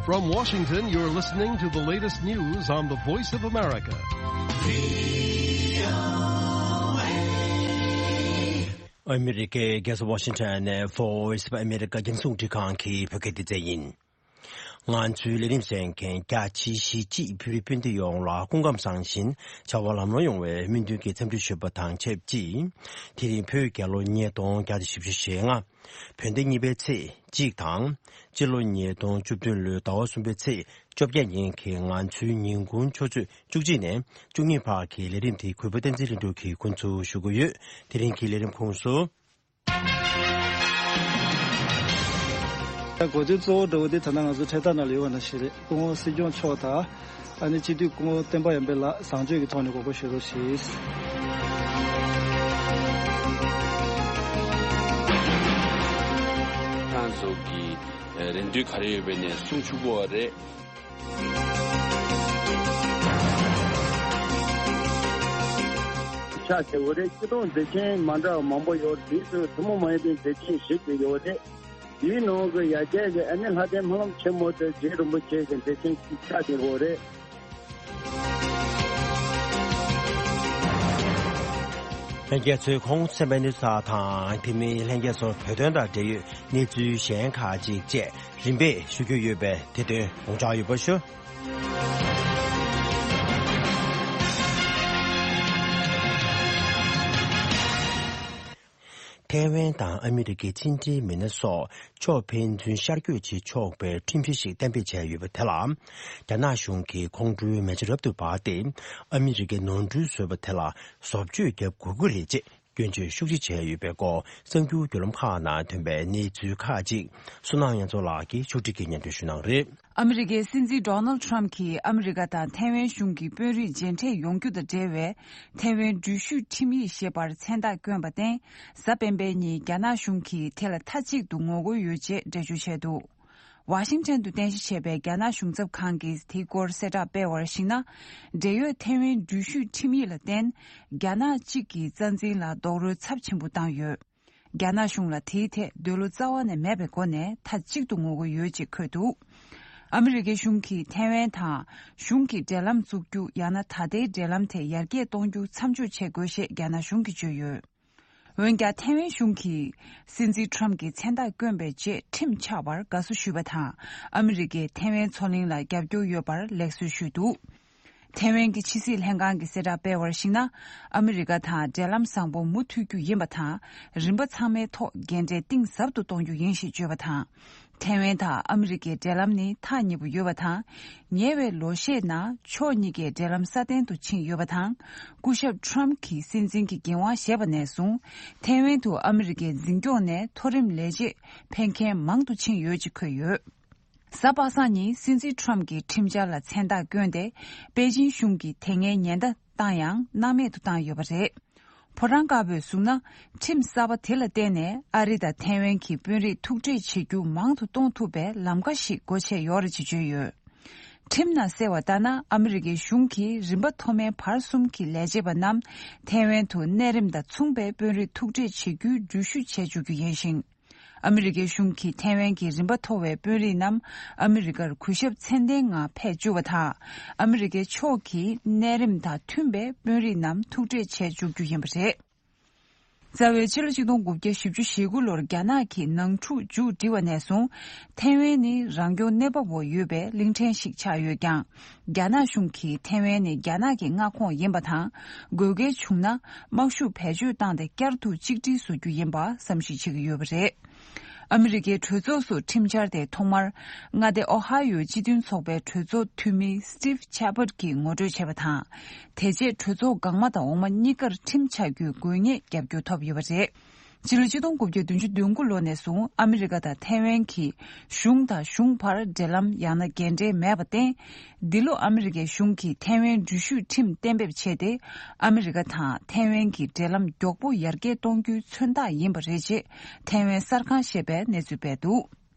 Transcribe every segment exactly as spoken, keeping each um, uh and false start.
From Washington, you're listening to the latest news on the Voice of America. ཨ་མི་རི་ཀའི་རྒྱལ་ས་ཝ་ཤིང་ཊོན་ནས་Voice of America རྒྱང་སྲིང་རླུང་འཕྲིན་ཁང་གི་བོད་སྐད་སྡེ་ཚན་ཡིན། ང་ཚོའི་ལས་རིམ་གསན་མཁན་བརྒྱ་ཆ་བཞི་བཅུ་བོད་རིགས་སྤུན་ཟླ་ཡོངས་ལ་སྐུ་ཁམས་བཟང་ཞིང་བྱ་བ་ལམ་ལྷོང་ཡོང་བའི་སྨོན་འདུན་གྱི་འཚམས་འདྲི་ཞུ་བ་དང་ཆབས་ཅིག་དེ་རིང་བོད་རྒྱལ་ལོ་ཉིས་སྟོང་བརྒྱ་དང་བཞི་བཅུ་ཞེ་ལྔ། བོད་ཟླ་གཉིས་པའི་ཚེས་གཅིག་དང་། སྤྱི་ལོ་ཉིས་སྟོང་བཅུ་བདུན་ལོའི་ཟླ་བ་གསུམ་པའི་ཚེས་བཅོ་བརྒྱད་ཉིན་གྱི་ང་ཚོའི་ཉིན་གུང་ཆུ་ཚོད་བཅུ་གཅིག་ནས་བཅུ་གཉིས་བར་གྱི་ལས་རིམ་དེ་གུས་པ་བསྟན་འཛིན་ལྷུན་གྲུབ་ཀྱིས་འགོ་འཛུགས་ཞུ་གི་ཡོད། དེ་རིང་གི་ལས་རིམ་ཁོངས་སུ། ད་གོ་དོན་གཙོ་བོ་འདྲ་བོ་དེ་ད་ལྟ་ང་ཚོ་འཕྲེད་དར་ནང་ལ་ཡོད་པ་ནང་བཞིན་རེད། སྐུ་ངོ་སྲིད་སྐྱོང་མཆོག་དང་ཨ་ནི་སྤྱི་འཐུས་སྐུ་ངོ་བསྟན་པ་ཡར་འཕེལ་ལགས་བཟང་སྤྱོད་ཀྱི་ཐོག་ནས་དགོངས་པ་ཞུ་རོགས་ཞུས། ཁྱེད་རང་ཚོ་གི་རེ་འདུན་ག་རེ་ཡོད་པའི་ནས་གསུང་ཆོག་གི་རེད། ཆགས་བྱེད་འོ་རེད། སྤྱི་དོན་མཛད་ཆེན་མ་འདྲ་བ་མང་པོ་ཡོད་རེད། དེ་ཚོ་ཐུན་མོང་མ་ཡིན་པའི་མཛད་ཆེན་ཞིག་ཏུ་ཡོད་རེད། དེའི་ནང་གི་ཡ་གྱལ་གྱི་ཨ་ནི་ལྷ་ལྡན་སྨོན་ལམ་ཆེན་མོ་དེ་རྗེ་རིན་པོ་ཆེ་གི་མཛད་ཆེན་གཅིག་ཆགས་བྱེད་འོ་རེད། ལྷན་རྒྱས་ཚོས་ཁོང་གསན་པའི་གནས་ཚུལ་དང་དེ་མིན་ལྷན་རྒྱས་ཚོར་བོད་དོན་དང་འབྲེལ་ཡོད་གནས་ཚུལ་གཞན་ཁག་ཅིག་བཅས་རིམ་པས་ཞུ་རྒྱུ་ཡོད་པས་དེ་དོན་དགོངས་འཇགས་ཡོད་པ་ཞུ། ཐའེ་ཝན་དང་ཨ་མི་རི་ཀའི་མཐུན་འབྲེལ་མི་སྣ་སོགས་ཕྱོགས་ཕན་ཚུན་ཤར་བསྐྱོད་བྱེད་ཆོག་པའི་ཁྲིམས་གཞི་ཞིག་གཏན་འབེབས་བྱས་ཡོད་པ་དེ་ལ། རྒྱ་ནག་གཞུང་གིས་ཁོང་ཁྲོའི་མེ་ལྕེ་རབ་ཏུ་འབར་ཏེ། ཨ་མི་རི་ཀའི་ནོར་འཁྲུལ་བཟོས་པ་དེ་ལ་བཟོ་བཅོས་བརྒྱབ་དགོས་ཀྱི་རེད་ཅེས་སྐྱོན་བརྗོད་ཤུགས་ཆེ་བྱས་ཡོད་པའི་སྐོར་གསར་འགྱུར་བརྒྱུད་ལམ་ཁག་ནང་ཐོན་པའི་གནས་ཚུལ་ཁག་ཅིག་བསོད་ནམས་དབྱངས་མཚོ་ལགས་ཀྱིས་ཕྱོགས་སྒྲིག་གིས་སྙན་སྒྲོན་ཞུ་གནང་རེད། ཨ་མི་རི་ཀའི་སྲིད་འཛིན་ཌོ་ནལ་ཊམ་གྱིས་ཨ་མི་རི་ཀ་དང་ཐའེ་ཝན་གཞུང་གི་དཔོན་རིགས་མཇལ་འཕྲད་ཡོང་རྒྱུ་དང་འབྲེལ་བའི་ཐའེ་ཝན་འགྲུལ་བཞུད་ཁྲིམས་ཡིག་ཞེས་པར་མཚན་རྟགས་བསྐྱོན་པར་བརྟེན། གཟའ་སྤེན་པའི་ཉིན་རྒྱ་ནག་གཞུང་གིས་དེ་ལ་མཐའ་གཅིག་ཏུ་ངོ་རྒོལ་ཡོད་ཅེས་འགྲེལ་བརྗོད་བྱས་འདུག་ཝ་ཤིང་ཊོན་དུ་རྟེན་གཞི་བྱས་པའི་རྒྱ་ནག་གཞུང་ཚབ་ཁང་གིས་དེའི་སྐོར་གསལ་བསྒྲགས་སྤེལ་བར་གཞིགས་ན། འབྲེལ་ཡོད་ཐའེ་ཝན་འགྲུལ་བཞུད་ཁྲིམས་ཡིག་ལ་བརྟེན། རྒྱ་ནག་གཅིག་གི་རྩ་འཛིན་ལ་རྡོག་རོལ་ཚབས་ཆེན་པོ་བཏང་ཡོད། རྒྱ་ནག་གཞུང་ལ་དེའི་ཐད་འདོད་བློ་རྩ་བ་ནས་མེད་པའི་སྒོ་ནས་མཐའ་གཅིག་ཏུ་ངོ་རྒོལ་ཡོད་ཅེས་འཁོད་འདུག་ཨ་མི་རི་ཀའི་གཞུང་གིས་ཐའེ་ཝན་དང་གཞུང་གི་འབྲེལ་ལམ་བཙུགས་རྒྱུ་ཡང་ན་ད་ལྟའི་འབྲེལ་ལམ་དེ་ཡར་རྒྱས་གཏོང་རྒྱུ་མཚམས་འཇོག་བྱེད་དགོས་ཞེས་རྒྱ་ནག་གཞུང་གིས་བརྗོད་ཡོད། འོན་ཀྱང་ཐའེ་ཝན་གཞུང་གིས་སྲིད་འཛིན་ཊམ་གྱི་མཚན་རྟགས་བསྐྱོན་པའི་རྗེས་ཁྲིམས་ཆག་པར་དགའ་བསུ་ཞུས་པ་དང་། ཨ་མི་རི་ཀས་ཐའེ་ཝན་མཚོ་གླིང་ལ་རྒྱབ་སྐྱོར་ཡོད་པར་ལེགས་གསོལ་ཞུས་འདུག་ཐའེ་ཝན་གྱི་ཕྱི་སྲིད་ལྷན་ཁང་གིས་གསལ་བསྒྲགས་སྤེལ་བར་གཞིགས་ན། ཨ་མི་རི་ཀ་དང་འབྲེལ་ལམ་བཟང་པོ་མུ་མཐུད་རྒྱུ་ཡིན་པ་དང་། རིམ་པ་ཚང་མའི་ཐོག་འགན་འཁྲི་གཏིང་ཟབ་ཏུ་གཏོང་རྒྱུ་ཡིན་ཞེས་བརྗོད་པ་དང་། ཐའེ་ཝན་དང་ཨ་མི་རི་ཀའི་འབྲེལ་ལམ་ནི་ཐག་ཉེ་པོ་ཡོད་པ་དང་། ཉེ་བའི་ལོ་ཤས་ནང་ཕྱོགས་གཉིས་ཀའི་འབྲེལ་ལམ་སྲ་བརྟན་དུ་ཕྱིན་ཡོད་པ་དང་། སྐུ་ཞབས་ཊམ་གྱིས་སྲིད་འཛིན་གྱི་འགན་དབང་བཞེས་པ་ནས་བཟུང་། ཐའེ་ཝན་དུ་ཨ་མི་རི་ཀའི་འཛིན་སྐྱོང་ནས་མཐོ་རིམ་ལས་བྱེད་ཕེབས་མཁན་མང་དུ་ཕྱིན་ཡོད་ཅེས་འཁོད་ཡོད། གཟའ་པ་སངས་ཉིན་སྲིད་འཛིན་ཊམ་གྱིས་ཁྲིམས་འཆར་ལ་མཚན་རྟགས་བསྐྱོན་ཏེ། པེ་ཅིན་གཞུང་གིས་དེ་སྔའི་ཉེན་བརྡ་བཏང་ཡང་སྣང་མེད་དུ་བཏང་ཡོད་པ་རེད། ཕོ་བྲང་དཀར་པོས་གསུངས་ན། ཁྲིམས་གསར་པ་དེ་ལ་བརྟེན་ནས་ཨ་རི་དང་ཐའེ་ཝན་གྱི་དཔོན་རིགས་ཐུག་འཕྲད་བྱེད་རྒྱུ་མང་དུ་གཏོང་ཐུབ་པའི་ལམ་ཁ་ཞིག་སྒོ་ཕྱེ་ཡོད་རེད་ཅེས་བརྗོད་ཡོད། ཁྲིམས་ནང་གསལ་བ་ལྟར་ན། ཨ་མི་རི་ཀའི་གཞུང་གིས་རིམ་པ་མཐོ་དམན་བར་གསུམ་གྱི་ལས་བྱེད་པ་རྣམས་ཐའེ་ཝན་དུ་གནས་རིམ་དང་མཚུངས་པའི་དཔོན་རིགས་ཐུག་འཕྲད་བྱེད་རྒྱུའི་འགྲུལ་བཞུད་བྱེད་བཅུག་རྒྱུ་ཡིན་ཞིང་། ཨ་མི་རི་ཀའི་གཞུང་གིས་ཐའེ་ཝན་གྱི་རིམ་པ་མཐོ་བའི་དཔོན་རིགས་རྣམས་ཨ་མི་རི་ཀར་གུས་ཞབས་ཚད་ལྡན་ངང་ཕེབས་བཅུག་པ་དང་། ཨ་མི་རི་ཀའི་ཕྱོགས་ཀྱིས་གནས་རིམ་དང་མཐུན་པའི་དཔོན་རིགས་རྣམས་ཐུག་འཕྲད་བྱེད་བཅུག་རྒྱུ་ཡིན་པ་རེད། རྩ་བའི་ཕྱི་ལོ་ཆིག་སྟོང་དགུ་བརྒྱ་བཞི་བཅུ་ཞེ་དགུ་ལོར་རྒྱ་ནག་གིས་ནང་འཁྲུག་མཇུག་བསྒྲིལ་བ་ནས་བཟུང་། ཐའེ་ཝན་ནི་རང་སྐྱོང་གནས་བབ་འོག་ཡོད་པའི་གླིང་ཕྲན་ཞིག་ཆགས་ཡོད་ཀྱང་། རྒྱ་ནག་གཞུང་གིས་ཐའེ་ཝན་ནི་རྒྱ་ནག་གི་མངའ་ཁོངས་ཡིན་པ་དང་། དགོས་གལ་བྱུང་ན། དམག་ཤུགས་བེད་སྤྱོད་བཏང་སྟེ་བསྐྱར་དུ་གཅིག་སྒྲིལ་བཟོ་རྒྱུ་ཡིན་པ་བསམ་གཞིག་བྱེད་ཀྱི་ཡོད་པ་རེད། ཨ་མི་རི་ཀའི་གྲོས་ཚོགས་སུ་ཁྲིམས་འཆར་དེ་ཐོག་མར་མངའ་སྡེ་ཨོ་ཧ་ཡོའི་སྤྱི་མཐུན་ཚོགས་པའི་གྲོས་ཚོགས་འཐུས་མི་Steve Chabot གིས་ངོ་སྤྲོད་བྱས་པ་དང་། དེ་རྗེས་གྲོས་ཚོགས་འགག་མ་དང་འོག་མ་གཉིས་ཀར་ཁྲིམས་ཆགས་རྒྱུའི་དགོས་ངེས་རྒྱབ་སྐྱོར་ཐོབ་ཡོད་པ་རེད། ཕྱི་ལོ་ཆིག་སྟོང་དགུ་བརྒྱ་བདུན་ཅུ་དོན་དགུ་ལོ་ནས་བཟུང་ཨ་མི་རི་ཀ་དང་ཐའེ་ཝན་གྱི་གཞུང་དང་གཞུང་བར་འབྲེལ་ལམ་ཡང་ན་འགན་འབྲེལ་མེད་པར་བརྟེན། འདི་ལོ་ཨ་མི་རི་ཀའི་གཞུང་གིས་ཐའེ་ཝན་འགྲུལ་བཞུད་ཁྲིམས་གཏན་འབེབས་བྱས་ཏེ། ཨ་མི་རི་ཀ་དང་ཐའེ་ཝན་གྱི་འབྲེལ་ལམ་མགྱོགས་པོ་ཡར་རྒྱས་གཏོང་རྒྱུའི་མཚོན་རྟགས་ཡིན་པ་རེད་ཅེས་ཐའེ་ཝན་གསར་ཁང་ཞེས་པས་གནས་ཚུལ་སྤེལ་འདུག་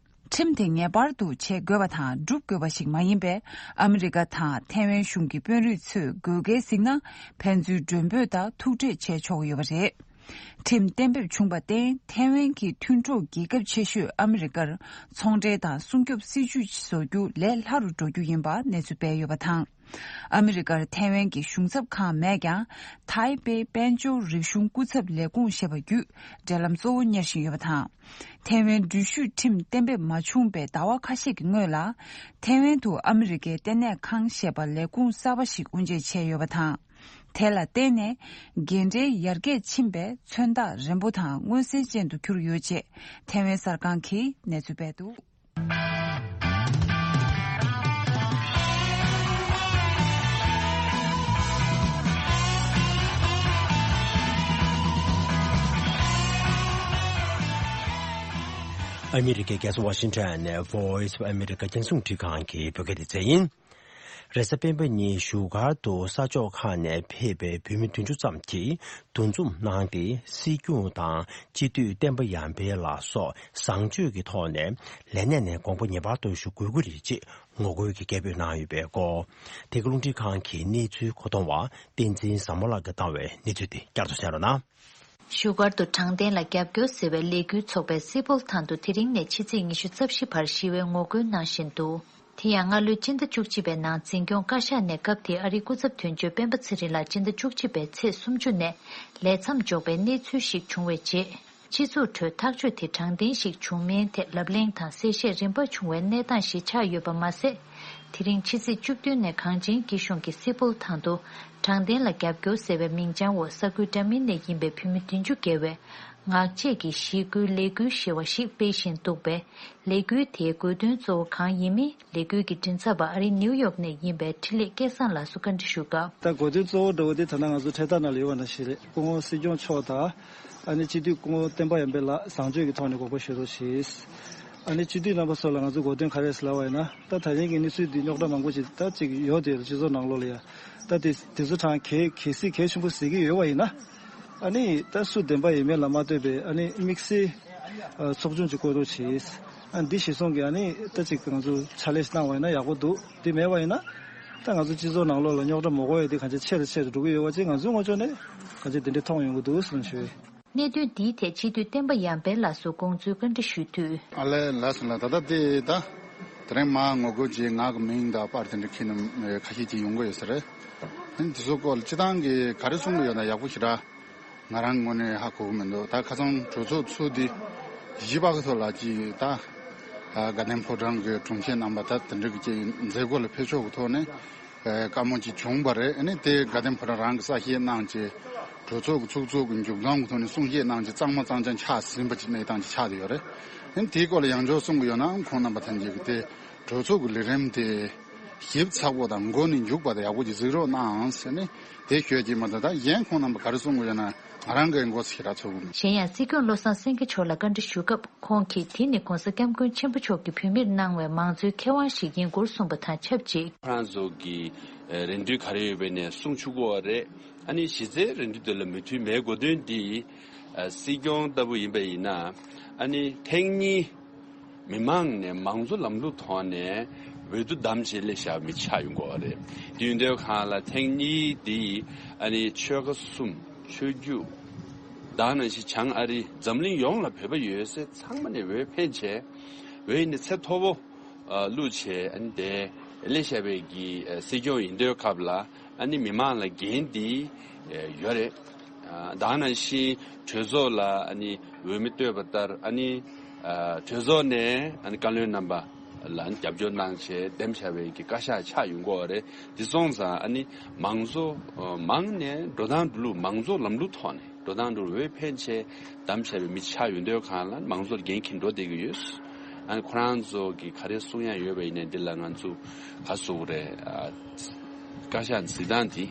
ཁྲིམས་དེ་ངེས་པར་དུ་བྱེད་དགོས་པ་དང་སྒྲུབ་དགོས་པ་ཞིག་མ་ཡིན་པས། ཨ་མི་རི་ཀ་དང་ཐའེ་ཝན་གཞུང་གི་དཔོན་རིགས་ཚོས་དགོས་གལ་གཟིགས་ན། ཕན་ཚུན་མགྲོན་འབོད་དང་ཐུག་འཕྲད་བྱས་ཆོག་ཡོད་པ་རེད། ཁྲིམས་གཏན་འབེབས་བྱུང་བར་བརྟེན་ཐའེ་ཝན་གྱི་མཐུན་གྲོགས་རྒྱལ་ཁབ་ཆེ་ཤོས་ཨ་མི་རི་ཀར་ཚོང་འབྲེལ་དང་སྲུང་སྐྱོབ་སྲིད་ཇུས་བཟོ་རྒྱུ་ལས་སླ་རུ་འགྲོ་རྒྱུ་ཡིན་པ་གནས་ཚུལ་སྤེལ་ཡོད་པ་དང་། ཨ་མི་རི་ཀར་ཐའེ་ཝན་གྱི་གཞུང་ཚབ་ཁང་མེད་ཀྱང་ཐའེ་པེ་དཔལ་འབྱོར་རིག་གཞུང་སྐུ་ཚབ་ལས་ཁུངས་ཞེས་པ་བརྒྱུད་འབྲེལ་ལམ་གཙོ་བོ་གཉེར་བཞིན་ཡོད་པ་དང་། ཐའེ་ཝན་འགྲུལ་བཞུད་ཁྲིམས་གཏན་འབེབས་མ་བྱུང་བའི་ཟླ་བ་ཁ་ཤས་ཀྱི་སྔོན་ལ། ཐའེ་ཝན་དུ་ཨ་མི་རི་ཀའི་ལྟེ་གནས་ཁང་ཞེས་པ་ལས་ཁུངས་གསར་པ་ཞིག་དབུ་འབྱེད་བྱས་ཡོད་པ་དང་། དེ་ལ་བརྟེན་ནས། འགན་འཁྲིའི་ཡར་རྒྱས་ཕྱིན་པའི་མཚོན་རྟགས་རན་པོ་དང་མངོན་གསལ་ཅན་དུ་གྱུར་ཡོད་ཅེས་ཐའེ་ཝན་གསར་ཁང་གིས་གནས་ཚུལ་སྤེལ་འདུག། ཨ་མི་རི་ཀའི་རྒྱལ་ས་ཝ་ཤིང་ཊོན་ནས་Voice of America་རྒྱང་སྲིང་རླུང་འཕྲིན་ཁང་གི་བོད་སྐད་སྡེ་ཚན་ཡིན། རེས་གཟའ་སྤེན་པ་ཉིན་བཞུགས་སྒར་དུ་ས་ཕྱོགས་ཁག་ནས་ཕེབས་པའི་བོད་མི་བདུན་ཅུ་ཙམ་གྱིས་འདུ་འཛོམས་གནང་སྟེ། སྲིད་སྐྱོང་དང་སྤྱི་འཐུས་བསྟན་པ་ཡར་འཕེལ་ལ་སོགས་བཟང་སྤྱོད་ཀྱི་ཐོག་ནས་ལས་གནས་ནས་དགོངས་པ་ངེས་པར་དུ་ཞུ་དགོས་ཀྱི་རེད་ཅེས་ངོ་རྒོལ་གྱི་སྐད་འབོད་གནང་ཡོད་པའི་སྐོར། དེ་ག་རླུང་འཕྲིན་ཁང་གི་གནས་ཚུལ་མཁོ་གཏོང་བ་བསྟན་འཛིན་བཟང་མོ་ལགས་ཀྱིས་བཏང་བའི་གནས་ཚུལ་དེ་བསྐྱར་དུ་གསན་རོགས་གནང་། བཞུགས་སྒར་དུ་དྲང་བདེན་ལ་རྒྱབ་སྐྱོར་ཟེར་བའི་ལས་འགུལ་ཚོགས་པའི་སིལ་སྤོལ་ཐང་དུ་དེ་རིང་ནས་ཕྱི་ཚེས་ཉི་ཤུ་རྩ་བཞི་བར་ཞི་བའི་ངོ་རྒོལ་གནང་བཞིན་འདུག། དེ་ཡང་སྔ་ལོའི་སྤྱི་ཟླ་བཅུ་གཅིག་པའི་ནང་འཛིན་སྐྱོང་བཀའ་ཤག་ནས་སྐབས་དེའི་ཨ་རིའི་སྐུ་ཚབ་དོན་གཅོད་སྤེན་པ་ཚེ་རིང་ལགས་སྤྱི་ཟླ་བཅུ་གཅིག་པའི་ཚེས་སུམ་ཅུ་ནས་ལས་མཚམས་འཇོག་པའི་གནས་ཚུལ་ཞིག་བྱུང་བའི་རྗེས། སྤྱི་ཚོགས་ཁྲོད་ཐག་གཅོད་དེ་དྲང་བདེན་ཞིག་བྱུང་མིན་ཐད་ལབ་གླེང་དང་གསལ་བཤད་རིམ་པ་བྱུང་བའི་གནས་སྟངས་ཤིག་ཆགས་ཡོད་པ་མ་ཟད། དེ་རིང་ཕྱི་ཚེས་བཅུ་བདུན་ནས་གངས་ཅན་སྐྱིད་གཤོངས་ཀྱི་སིལ་སྤོལ་ཐང་དུ་དྲང་བདེན་ལ་རྒྱབ་སྐྱོར་ཟེར་བའི་མིང་བྱང་འོག་ས་ཁུལ་འདྲ་མིན་ནས་ཡིན་པའི་བོད་མི་བདུན་ཅུ་བརྒལ་བས་ངག་བཅད་ཀྱི་ཞི་རྒོལ་ལས་འགུལ་ཞེས་པ་ཞིག་སྤེལ་བཞིན་འདུག་པས། ལས་འགུལ་དེའི་དགོས་འདུན་གཙོ་བོ་གང་ཡིན་མིན་ལས་འགུལ་གྱི་མགྲིན་ཚབ་པ་ཨ་རིའི་ནིའུ་ཡོག་ནས་ཡིན་པའི་འཕྲིན་ལས་སྐལ་བཟང་ལགས་སུ་བཀའ་འདྲི་ཞུ་སྐབས། ད་དགོས་འདུན་གཙོ་བོ་འདྲ་བོ་དེ་ད་ལྟ་ང་ཚོ་འཕྲེད་ཐག་ནང་ལ་ཡོད་པ་ནང་བཞིན་རེད། སྐུ་ངོ་སྲིད་སྐྱོང་མཆོག་དང་། ཨ་ནི་སྤྱི་འཐུས་སྐུ་ངོ་བསྟན་པ་ཡར་འཕེལ་ལགས་བཟང་སྤྱོད་ཀྱི་ཐོག་ནས་དགོངས་པ་ཞུ་རོགས་ཞེས། ཨ་ནི་སྤྱི་འཐུས་རྣམ་པ་ཚོ་ལ་ང་ཚོ་དགོས་འདུན་ག་རེ་ཟེར་ལབ་པ་ཡིན་ན། ད་ད་རིང་གི་གནས་ཚུལ་འདི་རྙོག་དྲ་མང་པོ་ཅིག་ད་ཅིག་ཡོད་དེ་སྤྱི་ཚོགས་ནང་ལོགས་ལ་ཡ། ད་དེ་དེ་ཚོ་གྲངས་གལ་གལ་སྲིད་གལ་ཆེན་པོ་ཟེར་གྱི་ཡོད་པ་ཡིན་ན། ཨ་ནི་ད་སུ་བདེན་པ་ཡིན་མིན་ལ་མ་ལྟོས་པའི་ཨ་ནི་དམིགས་བསལ་ཚོགས་ཆུང་ཅིག་བསྐོང་རོགས་བྱེད། ཨ་འདི་གཞིར་བཟུང་གི་ཨ་ནི་ད་ཅིག་ང་ཚོ་ཕྱག་ལས་ཤིག་གནང་བ་ཡིན་ན་ཡག་པོ་འདུག། འདི་མེད་པ་ཡིན་ན་ད་ང་ཚོ་སྤྱི་ཚོགས་ནང་ལོགས་ལ་རྙོག་དྲ་མ་འགོ་ཡ་འདི་གང་ཆེ་ཆེ་རུ་ཆེ་རུ་འགྲོ་གི་ཡོད་པ་ཅིག་ང་ཚོའི་ངོས་ཕྱོགས་ནས་གང་ཆེ་དེ་འདྲའི་མཐོང་ཡོང་གི་འདུག་ཟེར་ཞུ། གནད་དོན་འདིའི་ཐད་སྤྱི་འཐུས་བསྟན་པ་ཡར་འཕེལ་ལགས་སུ་དགོངས་ཚུལ་བཀའ་འདྲི་ཞུས་དུས། ཨ་ལས་ལགས་སོ་ལགས། ད་ལྟ་དེ་ད་དེ་རིང་མ་ངོ་རྒོལ་བྱེད་ང་གི་མིང་དང་པར་དེ་འདྲ་ཁྱེར་ནས་ཁ་ཤས་ཅིག་ཡོང་གི་ཡོད་ས་རེད། ཨ་ནི་དེ་ཚོ་སྐོར་ལ་སྤྱི་བཏང་གི་ག་རེ་གསུང་གི་ཡོད་ན་ཡག་པོ་ཞེ་དྲག་ང་རང་ངོས་ནས་ཧ་གོ་གི་མི་འདུག། ད་ཁ་སང་གྲོས་ཚོགས་ཚུགས་དུས་གཞིས་པ་གི་ཐོག་ལ་ཅིག་ད་དགའ་ལྡན་ཕོ་བྲང་གི་དྲུང་ཆེ་རྣམ་པ་ད་དེ་འདྲ་གི་ཅིག་མཛད་སྒོ་ལ་ཕེབས་ཕྱོགས་ཀྱི་ཐོག་ནས་བཀའ་མོལ་ཅིག་བྱུང་བ་རེད། ཨ་ནི་དེ་དགའ་ལྡན་ཕོ་བྲང་རང་གི་གསལ་བཤད་གནང་བྱས་གྲོས་ཚོགས་ཀྱི་ཚོགས་གཙོ་གི་མཇུག་སྡོམ་གྱི་ཐོག་ནས་གསུང་བཤད་གནང་བྱས་གཙང་མ་གཙང་རྐྱང་ཆགས་ཟིན་པ་ཅིག་གནས་སྟངས་ཅིག་ཆགས་བསྡད་ཡོད་རེད། ཨ་ནི་དེའི་སྐོར་ལ་ཡང་བསྐྱར་གསུང་གི་ཡོད་ན་ཁོང་རྣམ་པ་ཐམས་ཅད་ཀྱིས་དེ་གྲོས་ཚོགས་ཀྱི་ལས་རིམ་དེ་ཞིབ་ཚགས་པོ་དང་མགོ་ནས་མཇུག་བར་དུ་ཡག་པོ་ཅིག་གཟིགས་རོགས་གནང་ཟེར་ནས་དེ་ཞུ་ཡ་ཅིག་མ་གཏོགས། ད་གཞན་ཁོང་རྣམ་པ་ག་རེ་གསུང་གི་ཡོད་ན་ང་རང་གིས་མགོ་ཚོས་ཞེ་དྲག་ཚོར་གི་མེད། གཞན་ཡང་སྲིད་སྐྱོང་བློ་བཟང་སེང་གེ་མཆོག་ལ་བཀའ་འདྲི་ཞུ་སྐབས། ཁོང་གིས་དེ་ནི་༸གོང་ས་༸སྐྱབས་མགོན་ཆེན་པོ་མཆོག་གིས་བོད་མིར་གནང་བའི་མང་གཙོའི་ཁེ་དབང་ཞིག་ཡིན་སྐོར་གསུངས་པ་དང་ཆབས་ཅིག། ཁོ་རང་ཚོ་གི་རེ་འདུན་ག་རེ་ཡོད་པ་ནས་གསུང་ཆོག་གི་ཡོད་རེད། ཨ་ནི་གཞི་རྩའི་རེ་འདུན་དེ་ལ་མོས་མཐུན་མེད་དགོས་དོན་འདི་སྲིད་སྐྱོང་ལྟ་བུ་ཡིན་པ་ཡིན་ན། ཨ་ནི་ཐེངས་གཉིས་མི་མང་ནས་མང་གཙོ་ལམ་ལུགས་ཐོག་ནས་འོས་བསྡུ་བདམས་བྱས་སླེབས་བཞག་མི་ཆགས་ཡོང་གི་ཡོད་རེད། དེ་ཡིན་དུས་གང་ལ་ཐེངས་གཉིས་འདི་ཨ་ནི་ཆོལ་ཁ་གསུམ། ཆོས་བརྒྱུད། ད་ག་ནང་བཞིན་བྱང་ཨ་རི་འཛམ་གླིང་ཡོངས་ལ་བོད་པ་ཡོད་སའི་ཚང་མ་ནས་འོས་འཕེན་བྱས། འོས་ནི་ཚད་མཐོ་པོ་བླུགས་བྱས་ཨ་ནི་དེ་སླེབས་བཞག་པའི་གི་སྲིད་སྐྱོང་ཡིན་དུས་སྐབས་ལ་ཨ་ནི་མི་མང་ལ་འགན་འདི་ཡོད་རེད། ད་ག་ནང་བཞིན་གྲོས་ཚོགས་ལ་ཨ་ནི་འོས་མི་བསྟོད་པ་ལྟར་ཨ་ནི་གྲོས་ཚོགས་ནས་ཨ་ནི་བཀའ་བློན་རྣམ་པ་ལ་རྒྱབ་སྐྱོར་གནང་བྱས་འདེམས་བྱས་པའི་གི་བཀའ་ཤག་ཆགས་ཡོང་གི་ཡོད་རེད། དེ་སོང་ཙང་ཨ་ནི་མང་གཙོ་མང་ནས་འགྲོ་སྟངས་འགྲོ་ལུགས་མང་གཙོ་ལམ་ལུགས་ཐོག་ནས་འགྲོ་སྟངས་འགྲོ་འོས་འཕེན་བྱས་བདམས་བྱས་པའི་མི་ཆགས་ཡོང་དུས་གང་ལ་མང་གཙོ་ལ་འགན་འཁྱེར་འགྲོ་བསྡད་ཀྱི་ཡོད། ཨ་ནི་ཁོ་རང་ཚོ་གི་ག་རེ་གསུང་ཡ་ཡོད་པ་ཡིན་ནའི་འདི་ལ་ང་ཚོ་ག་ཟེར་དགོས་རེད། བཀའ་ཤག་གཟིགས་སྟངས་འདི་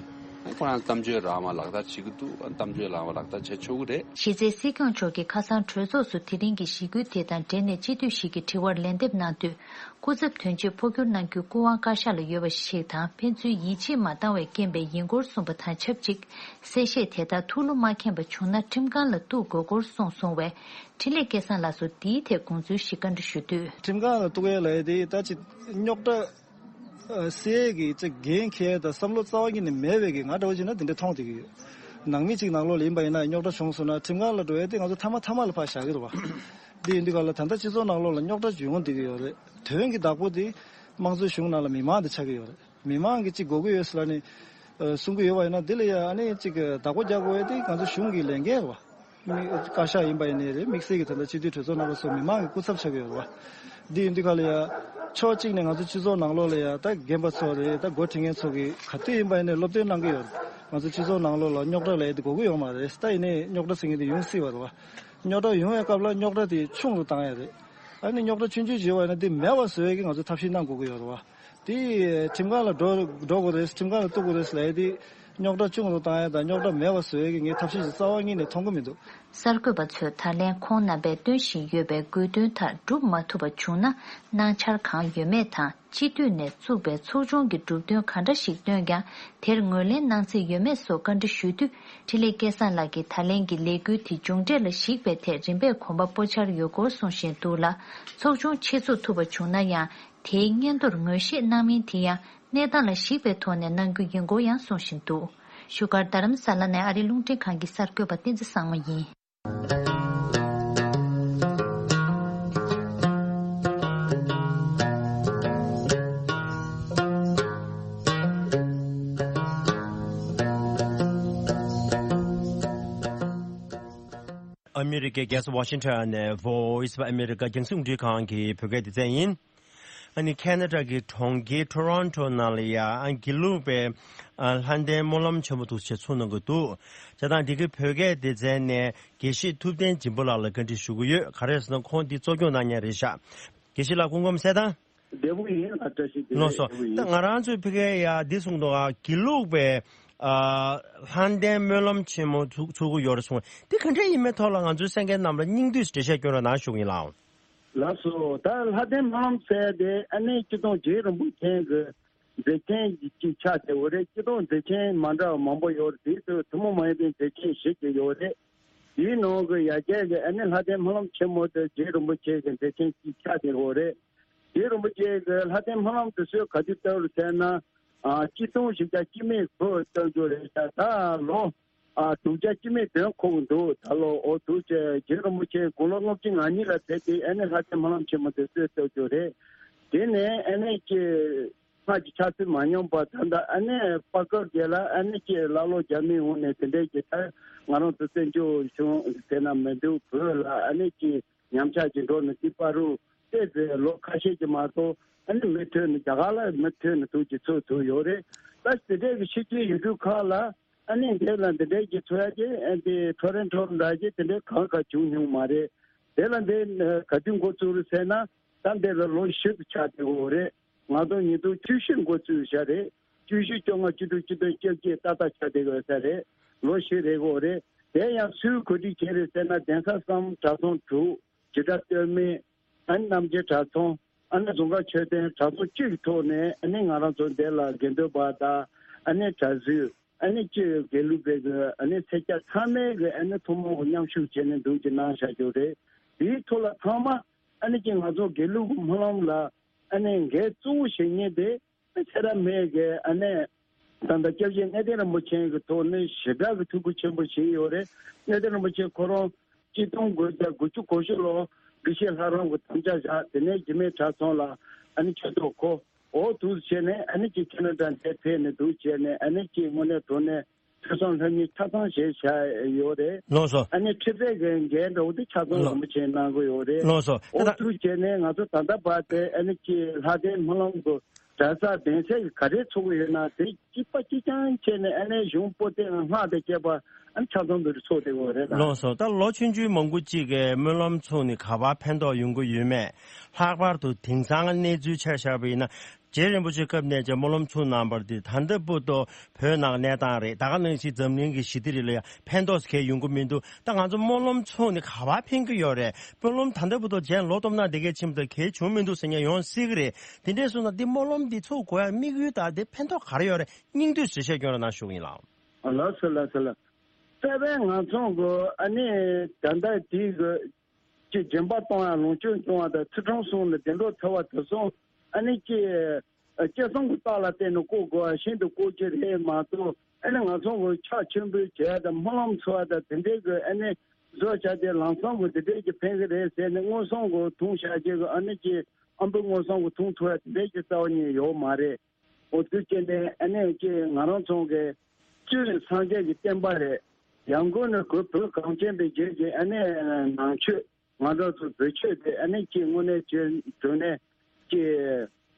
ཁོ་རང་གཏམ་བརྗོད་རང་དབང་ལག་བསྟར་བྱེད་ཀྱི་འདུག། གཏམ་བརྗོད་རང་དབང་ལག་བསྟར་བྱེད་ཆོག་གི་རེད། གཞི་རྩའི་སྲིད་སྐྱོང་མཆོག་གིས་ཁ་སང་གྲོས་ཚོགས་སུ་དེ་རིང་གི་ཞི་རྒོལ་དེ་དང་འབྲེལ་ནས་སྤྱི་འཐུས་ཤིག་གི་དྲི་བར་ལན་འདེབས་གནང་དུས། སྐུ་ཚབ་དོན་གཅོད་འཕོ་འགྱུར་གནང་རྒྱུའི་སྐུ་དབང་བཀའ་ཤག་ལ་ཡོད་པ་ཞིག་དང་། ཕན་ཚུན་ཡིད་ཆེས་མ་བཏང་བའི་རྐྱེན་པས་ཡིན་སྐོར་གསུངས་པ་དང་ཆབས་ཅིག། གསལ་བཤད་དེ་དག་ཐུགས་བློ་མ་ཁེངས་པ་བྱུང་ན་ཁྲིམས་ཁང་ལ་གཏུག་དགོས་སྐོར་གསུངས་སོང་བས། འཕྲིན་ལས་སྐལ་བཟང་ལགས་སུ་འདིའི་ཐད་དགོངས་ཚུལ་ཞིག་བཀའ་འདྲི་ཞུ་དུས། ཁྲིམས་ཁང་ལ་གཏུག་ཡས་ལབ་ཡས་དེ་ད་ཅིག་རྙོག་དྲ་སེལ་ཡས་ཀྱི་ཅིག་འགན་འཁྱེར་ཡས་དང་བསམ་བློ་རྩ་བ་ཉིད་ནས་མེད་པའི་གི་ང་འདྲ་བོ་བྱས་ན་དེ་འདྲ་མཐོང་བསྡད་ཀྱི་ཡོད། ནང་མི་གཅིག་ནང་ལོགས་ལ་ཡིན་པ་ཡིན་ན་རྙོག་དྲ་བྱུང་སོང་ན་ཁྲིམས་ཁང་ལ་འགྲོ་ཡ་དེ་ང་ཚོ་མཐའ་མ་མཐའ་མ་ལ་ཕར་བཞག་གི་རེད་བ། འདི་ཡིན་དུས་ག་ལ་ད་ལྟ་སྤྱི་ཚོགས་ནང་ལོགས་ལ་རྙོག་དྲ་བྱུང་བསྡད་ཀྱི་ཡོད་རེད། དོན་གྱི་བདག་པོ་དེ་དམངས་གཙོའི་གཞུང་ནང་ལ་མི་མང་དེ་ཆགས་ཀྱི་ཡོད་རེད། མི་མང་གིས་གཅིག་དགོས་ཀྱི་ཡོད་ཟེར་ལབ་ནས་གསུང་གི་ཡོད་པ་ཡིན་ན། དེ་ལ་ཡ་ཨ་ནི་གཅིག་བདག་པོ་རྒྱག་དགོས་ཡ་དེ་ང་ཚོ་གཞུང་གི་ལས་འགན་རེད་བ། མི་བཀའ་ཤག་ཡིན་པ་ཡིན་ནའི་རེད། དམིགས་བསལ་གྱི་ད་ལྟ་སྤྱི་འཐུས་གྲོས་ཚོགས་རྣམ་པ་ཚོ་མི་མང་གི་སྐུ་ཚབ་ཆགས་ཀྱི་ཡོད་རེད་བ། འདི་ཡིན་དུས་ག་ལ་ཡ། ཕྱོགས་གཅིག་ནས་ང་ཚོ་སྤྱི་ཚོགས་ནང་ལོགས་ལ་ཡ་ད་རྒན་པ་ཚོ་རེད། ད་འགོ་ཁྲིད་མཁན་ཚོ་གིས་ག་དུས་ཡིན་པ་ཡིན་ནའི་སློབ་སྟོན་གནང་གི་ཡོད་རེད། ང་ཚོ་སྤྱི་ཚོགས་ནང་ལོགས་ལ་རྙོག་དྲ་ལབ་ཡ་དེ་དགོས་ཀྱི་ཡོད་མ་རེད། ད་ཡིན་ནའི་རྙོག་དྲ་ཟེར་མཁན་དེ་ཡོང་སྲིད་པ་རེད་བ། རྙོག་དྲ་ཡོང་བའི་སྐབས་ལ་རྙོག་དྲ་དེ་ཆུང་རུ་བཏང་ཡ་རེད། ཨ་ནི་རྙོག་དྲ་ཆུང་ཆུང་བྱས་པ་ཡིན་ན་དེ་མེད་པ་བཟོ་ཡ་གི་ང་ཚོ་ཐབས་ཤེས་གནང་དགོས་ཀྱི་ཡོད་རེད་བ། དེ་ཁྲིམས་ཁང་ལ་འགྲོ་འགྲོ་དགོས་རེད། ཁྲིམས་ཁང་ལ་གཏུག་དགོས་རེད་ལབ་ཡ་དེ། རྙོག་དྲ་ཆུང་རུ་བཏང་ཡ་དང་རྙོག་དྲ་མེད་པ་བཟོ་ཡ་གི་ངས་ཐབས་ཤེས་ཤིག་རྩ་བ་ཉིད་ནས་མཐོང་གི་མི་འདུག། གསར་འགོད་པ་ཚོས་ད་ལན་ཁོང་རྣམ་པས་སྟོན་བཞིན་ཡོད་པའི་དགོས་འདུན་མཐར་སྒྲུབ་མ་ཐུབ་པ་བྱུང་ན་གནང་འཆར་གང་ཡོད་མེད་དང་། སྤྱི་འཐུས་ནས་བཙུགས་པའི་ཚོགས་ཆུང་གི་གྲུབ་དོན་ག་འདྲ་ཞིག་བཏོན་ཀྱང་དེར་ངོས་ལེན་གནང་རྩིས་ཡོད་མེད་སོགས་བཀའ་འདྲི་ཞུ་དུས། འཕྲིན་ལས་སྐལ་བཟང་ལགས་ཀྱིས་ད་ལན་གྱི་ལས་འགུལ་དེ་མཇུག་འབྲས་ལ་གཞིགས་པའི་ཐད་རིམ་པས་གོམ་པ་སྤོ་འཆར་ཡོད་སྐོར་གསུང་བཞིན་འདུག་ལ། ཚོགས་ཆུང་ཆེད་འཛུགས་ཐུབ་པ་བྱུང་ན་ཡང་། དེའི་སྔོན་དུ་ངོས་བཞེས་གནང་མིན་དེ་ཡང་གནས་སྟངས་ལ་གཞིགས་པའི་ཐོག་ནས་གནང་རྒྱུ་ཡིན་སྐོར་ཡང་གསུང་བཞིན་འདུག། བཞུགས་སྒར་རྡ་རམ་ས་ལ་ནས་ཨ་རིའི་རླུང་འཕྲིན་ཁང་གི་གསར་འགོད་པ་བསྟན་འཛིན་བཟང་མོ་ཡིན། ཨ་མི་རི་ཀའི་རྒྱལ་ས་ཝ་ཤིང་ཊོན་ནས་Voice of America རྒྱང་སྲིང་རླུང་འཕྲིན་ཁང་གི་བོད་སྐད་སྡེ་ཚན་ཡིན། ཨ་ནི་ཁེ་ན་ཌ་གི་གྲོང་ཁྱེར་ཊོ་རོན་ཊོ་ནང་ལ་ཡ་ཨ་དགེ་ལུགས་པའི་ཨ་ལྷ་ལྡན་སྨོན་ལམ་ཆེན་མོ་འདུག་ཅེས་ཚོགས་གནང་གི་འདུག། བྱས་ཙང་འདི་གའི་བོད་སྐད་སྡེ་ཚན་ནས་དགེ་བཤེས་ཐུབ་བསྟན་སྦྱིན་པ་ལགས་ལ་བཀའ་འདྲི་ཞུ་གི་ཡོད། ག་རེ་ཟེར་ན་ཁོང་འདི་གཙོ་སྐྱོང་གནང་མཁན་རེད་ཤག། དགེ་བཤེས་ལགས་སྐུ་ཁམས་གསལ་ཐང་། བདེ་པོ་ཡིན་ལ། བཀྲ་ཤིས་བདེ་ལེགས། ལགས་སོ། བདེ་པོ་ད་ཡིན། ང་རང་ཚོའི་ཕ་གིར་ཡ་འདི་གསུངས་འདུག་ག། དགེ་ལུགས་པའི་ཨ་ལྷ་ལྡན་སྨོན་ལམ་ཆེན་མོ་ཚུགས་ཚུགས་ཀྱི་ཡོད་རེད་གསུངས། འདི་ག་འདྲ་ཡིན་མིན་ཐོག་ལ་ང་ཚོའི་གསན་མཁན་རྣམས་ལ་སྙིང་བསྡུས་འགྲེལ་བཤད་སྐྱོན་རོགས་གནང་ཞུ་གི་ཡིན་ལགས། ལགས་སོ། ད་ལྷ་ལྡན་སྨོན་ལམ་ཟེར་དེ་ཨ་ནི་སྤྱི་དོན་རྗེ་རིན་པོ་ཆེ་གི་མཛད་ཆེན་ཅིག་ཆགས་བསྡད་ཡོད་རེད། སྤྱི་དོན་མཛད་ཆེན་མ་འདྲ་བ་མང་པོ་ཡོད་རེད། དེའི་ཁྲོད་ཐུན་མོང་མ་ཡིན་པའི་མཛད་ཆེན་བཞི་ཅིག་ཡོད་རེད། དེའི་ནང་གི་ཡ་གྱལ་གྱི་ཨ་ནི་ལྷ་ལྡན་སྨོན་ལམ་ཆེན་མོ་དེ་རྗེ་རིན་པོ་ཆེ་གི་མཛད་ཆེན་ཅིག་ཆགས་བསྡད་ཡོད་རེད། རྗེ་རིན་པོ་ཆེ་གི་ལྷ་ལྡན་སྨོན་ལམ་དེ་ཚོས་ག་དུས་བཏབ་རེད་ཟེར་ན། ཨ་གཅིག་སྟོང་བཞི་བརྒྱ་བཅུ་མེད་དགུ་བཏབ་རྒྱུ་རེད་ཤག། ད་ལོ་ཨ་དྲུག་བརྒྱ་བཅུ་མེད་བདུན་འཁོར་གྱི་འདུག། ད་ལོ་འོ་དུས་ཚོད་རྗེ་རིན་པོ་ཆེ་དགུང་ལོ་ལྔ་བཅུ་ང་གཉིས་ལ་ཕེབས་ཏེ་ཨ་ནི་ལྷ་ལྡན་སྨོན་ལམ་ཆེན་མོ་དེ་ཚོས་བཏབ་རྒྱུ་རེད། དེ་ནས་ཨ་ནི་ཀྱི་སྔར་གྱི་ཆགས་ཚུལ་མ་ཉམས་པ། ད་ལྟ་ཨ་ནི་བར་སྐབས་དེ་ལ་ཨ་ནི་ཀྱི་ཀླ་ཀློ་རྒྱ་མིའི་འོག་ནས་དེ་འདྲའི་ཀྱི་ད་ང་རང་ཚོ་བཙན་བྱོལ་གཞུང་ཟེར་ན་མི་འདུག། བོད་ལ་ཨ་ནི་ཀྱི་ཉམས་ཆག་ཅིག་འགྲོ་ནས་དེ་བར་དུ་ཏོག་ཙམ་ལོ་ཁ་ཤས་ཀྱི་མ་གཏོགས་ཨ་ནི་མུ་མཐུད་ནས་རྒྱ་གར་ལ་མུ་མཐུད་ནས་དུས་ཀྱི་ཚོད་ཚུད་ཡོད་རེད། ད་དེ་འདྲའི་གི་ཤེས་ཀྱི་ཡོད་དུས་ཁག་ལ་ཨ་ནི་འདི་ལ་འདི་འདྲའི་གི་ཚོད་ཡ་གི་ཨ་འདི་ཊོ་རོན་ཊོ་འདྲ་གི་དེ་འདྲའི་གང་ག་བྱུང་མྱོང་མ་རེད། དེ་ལ་འདི་ག་དུས་འགོ་བཙུགས་རེད་ཟེར་ན། ད་འདི་ལ་ལོ་བཞི་དུ་ཆགས་བསྡད་ཡོད་རེད། ང་ཚོ་ཉིས་སྟོང་བཅུ་བཞི་འགོ་བཙུགས་བཞག་རེད། བཅུ་བཞི་བཅོ་ལྔ་བཅུ་དྲུག་བཅུ་བདུན་བཅོ་བརྒྱད་ཏག་ཏག་ཆགས་བསྡད་ཡོད་ས་རེད། ལོ་བཞི་རེད་གོ་རེད། དེ་ཡང་སུས་གོ་སྒྲིག་བྱས་རེད་ཟེར་ན། གདན་ས་གསུམ། གྲྭ་ཚང་དྲུག། བྱེ་བྲག་སྟོད་སྨད། ཨ་ནི་རྣམ་རྒྱལ་གྲྭ་ཚང་། ཨ་ནི་རྫོང་དཀར་མཆོད་རྟེན། གྲྭ་ཚང་བཅུ་ཡི་ཐོག་ནས་ཨ་ནི་ང་རང་ཚོ་འདི་ལ་དགེ་འདུན་པ་དང་ཨ་ནི་གྲྭ་བཙུན། ཨ་ནི་སྤྱི་དགེ་ལུགས་པའི་གི་ཨ་ནི་སེར་སྐྱ་ཚང་མས་གི་ཨ་ནི་ཐུན་མོང་གི་མཉམ་ཞུགས་བྱས་ནས་འདུག་ཅིག་གནང་བཞག་རྒྱུ་རེད། དེའི་ཐོག་ལ་ཚང་མ་ཨ་ནི་ཀྱི་ང་ཚོ་དགེ་ལུགས་ཀྱི་སྨོན་ལམ་ལ་ཨ་ནི་འགན་གཙོ་བོ་བཞེས་མཁན་དེ་ཨ་ཚེ་རབས་མེད་གི་ཨ་ནི་ད་ལྟ་སྐྱབས་རྗེ་གནས་བརྟན་རིན་པོ་ཆེ་གི་ཐོག་ནས་ཞེ་དྲག་གི་ཐུགས་ཁུར་ཆེན་པོ་བཞེས་ཡོད་རེད། གནས་བརྟན་རིན་པོ་ཆེ་ཁོ་རང་གཅིག་སྟོང་དགུ་བརྒྱ་དགུ་བཅུ་གོ་བཞི་ལོ་དགེ་བཤེས་ལྷ་རམས་ཀྱི་དམ་བཅའ་བཞག། དེ་ནས་འཇིགས་མེད་གྲྭ་ཚང་ལ་ཨ་ནི་ཆོས་ཐོག་གོ། འོ་འདུག་བྱས་ནས་ཨ་ནི་ཅིག་ཁེ་ན་ཌ་འདིར་ཕེབས་ནས་འདུག་བྱས་ནས་ཨ་ནི་ཅིག་དངོས་གནས་དྲང་གནས་ཐོས་བསམ་ལྷབ་གཉེར་ཆ་ཚང་བྱས་བཞག་ཡོད་རེད། ལགས་སོ། ཨ་ནི་ཁྲིད་རྩལ་གྱི་འགན་འདྲ་བོ་དེ་ཆ་ཚང་ལགས། རིན་པོ་ཆེས་གནང་གི་ཡོད་རེད། ལགས་སོ། འོ་འདུག་བྱས་ནས་ང་ཚོ་ད་ལྟ་བར་དེ་ཨ་ནི་ཅིག་ལྷ་ལྡན་སྨོན་ལམ་གྱི་གྲྭ་ས་གདན་ས་གི་ག་རེ་ཚོགས་ཀྱི་ཡོད་ན་དེ་གཅིག་པ་གཅིག་རྐྱང་བྱས་ནས་ཨ་ནི་གཞུང་པོ་ཏི་དང་སྔགས་དང་བཅས་པ་ཨ་ནི་ཆ་ཚང་འདི་རུ་ཚོགས་བསྡད་ཡོད་རེད་ད། ལགས་སོ། ད་ལོ་ཆུང་ཆུང་མང་པོ་གཅིག་གིས་སྨོན་ལམ་ཚོགས་ནས་ག་པར་ཕན་ཐོགས་ཡོང་གི་ཡོད་མེད། ལྷག་པར་དུ་དེང་སང་གནས་ཚུལ་ཆ་བཞག་པ་ཡིན་ན། རྗེ་རིན་པོ་ཆེ་སྐབས་ནས་ཀྱང་སྨོན་ལམ་ཚོགས་གནང་བར་དེ་ད་ལྟ་བར་དུ་བོད་ནང་གནས་སྟངས་རེད། ད་ག་ནང་བཞིན་འཛམ་གླིང་གི་ཞི་བདེ་རིགས་ལ་ཡང་ཕན་ཐོགས་གང་ཡོང་གི་མི་འདུག། ད་ང་ཚོ་སྨོན་ལམ་ཚོགས་ནས་ག་པར་ཕན་གྱི་ཡོད་རེད། སྨོན་ལམ་ད་ལྟ་བར་དུ་རྗེས་ལོ་སྟོང་ནང་བསྡད་མཁན་ཕྱིན་པ་དང་གང་བྱུང་མི་འདུག་ཟེར་མཁན་ཡོང་སྲིད་ཀྱི་རེད། དེ་འདྲ་སོང་ན་འདི་སྨོན་ལམ་འདི་ཚོགས་དགོས་ཡ་དམིགས་ཡུལ་དང་དེ་ཕན་ཐོགས་ག་རེ་ཡོད་རེད། སྙིང་བསྡུས་འགྲེལ་བཤད་སྐྱོན་རོགས་གནང་ཞུ་གི་ཡིན་ལགས། ལགས་སོ་ལགས་སོ་ལགས། རྩ་བའི་ང་ཚོ་གི་ཨ་ནི་ད་ལྟ་དེའི་གི་ཅིག་སྦྱིན་པ་གཏོང་ཡ་ལོངས་སྤྱོད་སྐྱོང་བ་དང་ཚུལ་ཁྲིམས་སྲུང་ནས་བདེ་འགྲོ་ཐོབ་པ་དེ་སོང་ཨ་ནི་ཅིག་སྤྱི་བསྲུང་གི་རྟགས་ལ་བརྟེན་ནས་བཀོལ་དགོས་པ་ཤིན་ཏུ་བཀོལ་རྒྱུ་རེད་མ་གཏོགས། ཨ་ནི་ང་ཚོ་གི་ཕྱག་མཆོད་འབུལ་བྱས་དང་སྨོན་ལམ་འཚོགས་དང་དེ་འདྲའི་གི་ཨ་ནི་བཟོ་བྱ་དེ་ལམ་སང་གི་དེ་འདྲའི་གི་ཕན་གི་རེད་ཟེར་ནས་དངོས་སུ་གི་འཐུང་བྱ་རྒྱུ་གི་ཨ་ནི་ཅི་ཨམ་བུ་དངོས་སུ་གི་འཐུང་ཐུབ་ཡ་དེ་འདྲའི་གི་རྩ་བ་ཉིད་ཡོད་མ་རེད། འོ་དུས་ཅན་ནས་ཨ་ནི་ཅི་ང་རང་ཚོ་གི་སྤྱིར་སངས་རྒྱས་ཀྱི་བསྟན་པ་རེད། ཡང་སྒོས་ནས་གུས་བོད་གངས་ཅན་པའི་རྒྱལ་གྱི་ཨ་ནི་ནང་ཆོས་ང་རང་ཚོ་བོད་ཆོས་དེ་ཨ་ནི་ཅི་དངོས་གནས་བྱོས་བྱོས་ནས་ཅི་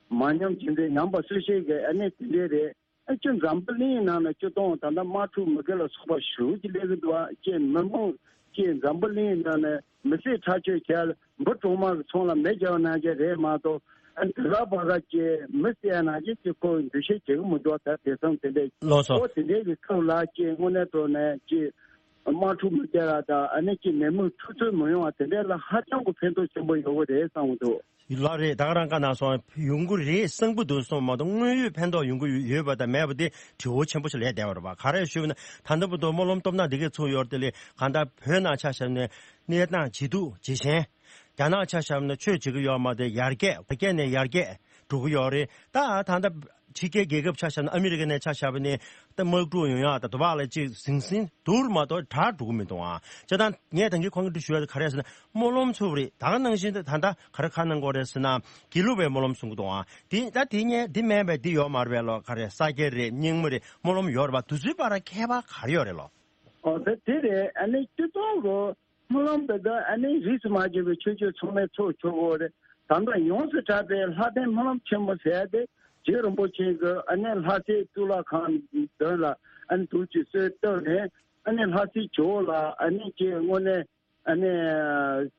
མ་ཉམས་ཅི་འདྲའི་ཉམས་པ་སྲོལ་ཤེས་ཀྱི་ཨ་ནི་དེ་འདྲའི་རེད། ཨ་ཅི་འཛམ་བུ་གླིང་ནང་ན་སྤྱིར་བཏང་ད་ལྟ་དམག་འཁྲུག་མུ་གེ་ལ་སོགས་པ་ཞེ་པོ་ཅིག་སླེབས་ཀྱི་འདུག་ཨ་ཅི་མི་མང་ཅི་འཛམ་བུ་གླིང་ནང་ན་མི་བསད་ཁྲག་སྦྱོར་བྱས་ལ་འབུ་གྲོག་མ་གི་ཚོང་ལ་མེ་སྦྱར་གནང་རྒྱུ་རེད་མ་གཏོགས། ཨ་དེ་ག་བར་ག་ཅི་མི་བསད་གནང་རྒྱུ་ཅི་ཁོ་འདུ་ཤེས་བྱེད་ཀྱི་མི་འདུག་ད་དེང་སང་དེ་འདྲའི་ལགས་སོ། ཨོ་དེ་འདྲའི་གི་སྐབས་ལ་ཅི་དངོས་གནས་དྲང་གནས་ཅི་དམག་འཁྲུག་མི་བྱེད་ར་ད་ཨ་ནི་ཅི་ནད་མུག་འཁྲུག་རྩོད་མི་ཡོང་བ་དེ་འདྲའི་ལ་ཧ་ཅང་གི་ཕན་ཐོགས་ཆེན་པོ་ཡོད་གི་རེད་བསམ་གི་འདུག་ལགས་རེད། ད་ག་རང་བཀའ་གནང་སོང་ཡོང་གི་རེད་བསམ་གི་འདུག་སོང་མ་གཏོགས་དངོས་ཡོད་ཕན་ཐོགས་ཡོང་གི་ཡོད་པ་དང་མེད་པ་དེ་དྲི་བ་ཆེན་པོ་ཞིག་ལས་བསྡད་པ་རེད་པ། ག་རེ་ཞུས་པ་ན་ད་ལྟ་བར་དུ་སྨོན་ལམ་སྟོབས་ན་འདི་གས་ཚུགས་ཡོད་དེ་ལས་གང་ལྟར་བོད་ནང་ཆ་བཞག་ནས་གནས་སྟངས་ཇེ་སྡུག་ཇེ་ཞན། རྒྱ་ནག་ཆ་བཞག་ན་ཆོས་བྱེད་ཀྱི་ཡོད་མ་རེད། ཡར་རྒྱས་ཡར་རྒྱས་ནས་ཡར་རྒྱས་འགྲོ་གི་ཡོད་རེད། ད་ད་ལྟ་ཕྱི་རྒྱལ་རྒྱལ་ཁབ་ཆ་བཞག་ན་ཨ་མི་རི་ཀ་ནས་ཆ་བཞག་པ་ནས་ད་དམག་འཁྲུག་ཡོང་ཡག་ད་དུ་བ་ལ་ཅིག་ཟིང་ཟིང་སྡུག་མ་གཏོགས་དྲག་འགྲོ་གི་མི་འདུག་ཨ། ཅེ་དང་ངས་ད་གིན་ཁོང་གི་འདྲི་ཞུ་ཡ་ག་རེ་ཟེར་ན་སྨོན་ལམ་ཚུགས་རེད། ད་ག་ནང་བཞིན་ད་ད་ལྟ་ག་རེ་ཁ་ནང་གོ་རེད་ཟེར་ན་དགེ་ལུགས་པའི་སྨོན་ལམ་གསུང་གི་འདུག་ཨ། དེ་ད་དེ་ངས་དེ་མེད་པའི་དེ་ཡོད་མ་རེད་པས་ལོ། ག་རེ་ས་སྐྱ་རེད། རྙིང་མ་རེད། སྨོན་ལམ་ཡོད་རེད་པ། དེ་ཚོའི་བར་ཁྱད་པར་ག་རེ་ཡོད་རེད་ལོ། ཨོ་ད་དེ་རེད། ཨ་ནི་སྤྱི་ཚོགས་གི་སྨོན་ལམ་དེ་དག་ཨ་ནི་རིས་སུ་མ་ཆད་པའི་ཆོས་བརྒྱུད་ཚང་མས་ཚོགས་ཆོག་གི་རེད། ད་ལྟ་ཡོངས་སུ་གྲགས་པའི་ལྷ་ལྡན་སྨོན་ལམ་ཆེན་མོ་ཟེར་ཡ་དེ་རྗེ་རིན་པོ་ཆེ་གི་ཨ་ནི་ལྷ་སའི་གཙུག་ལག་ཁང་མདུན་ལ་ཨ་ནི་དུས་ཀྱི་གསོལ་བཏབ་ནས་ཨ་ནི་ལྷ་སའི་ཇོ་བོ་ལ་ཨ་ནི་ཀྱི་དངོས་གནས་ཨ་ནི་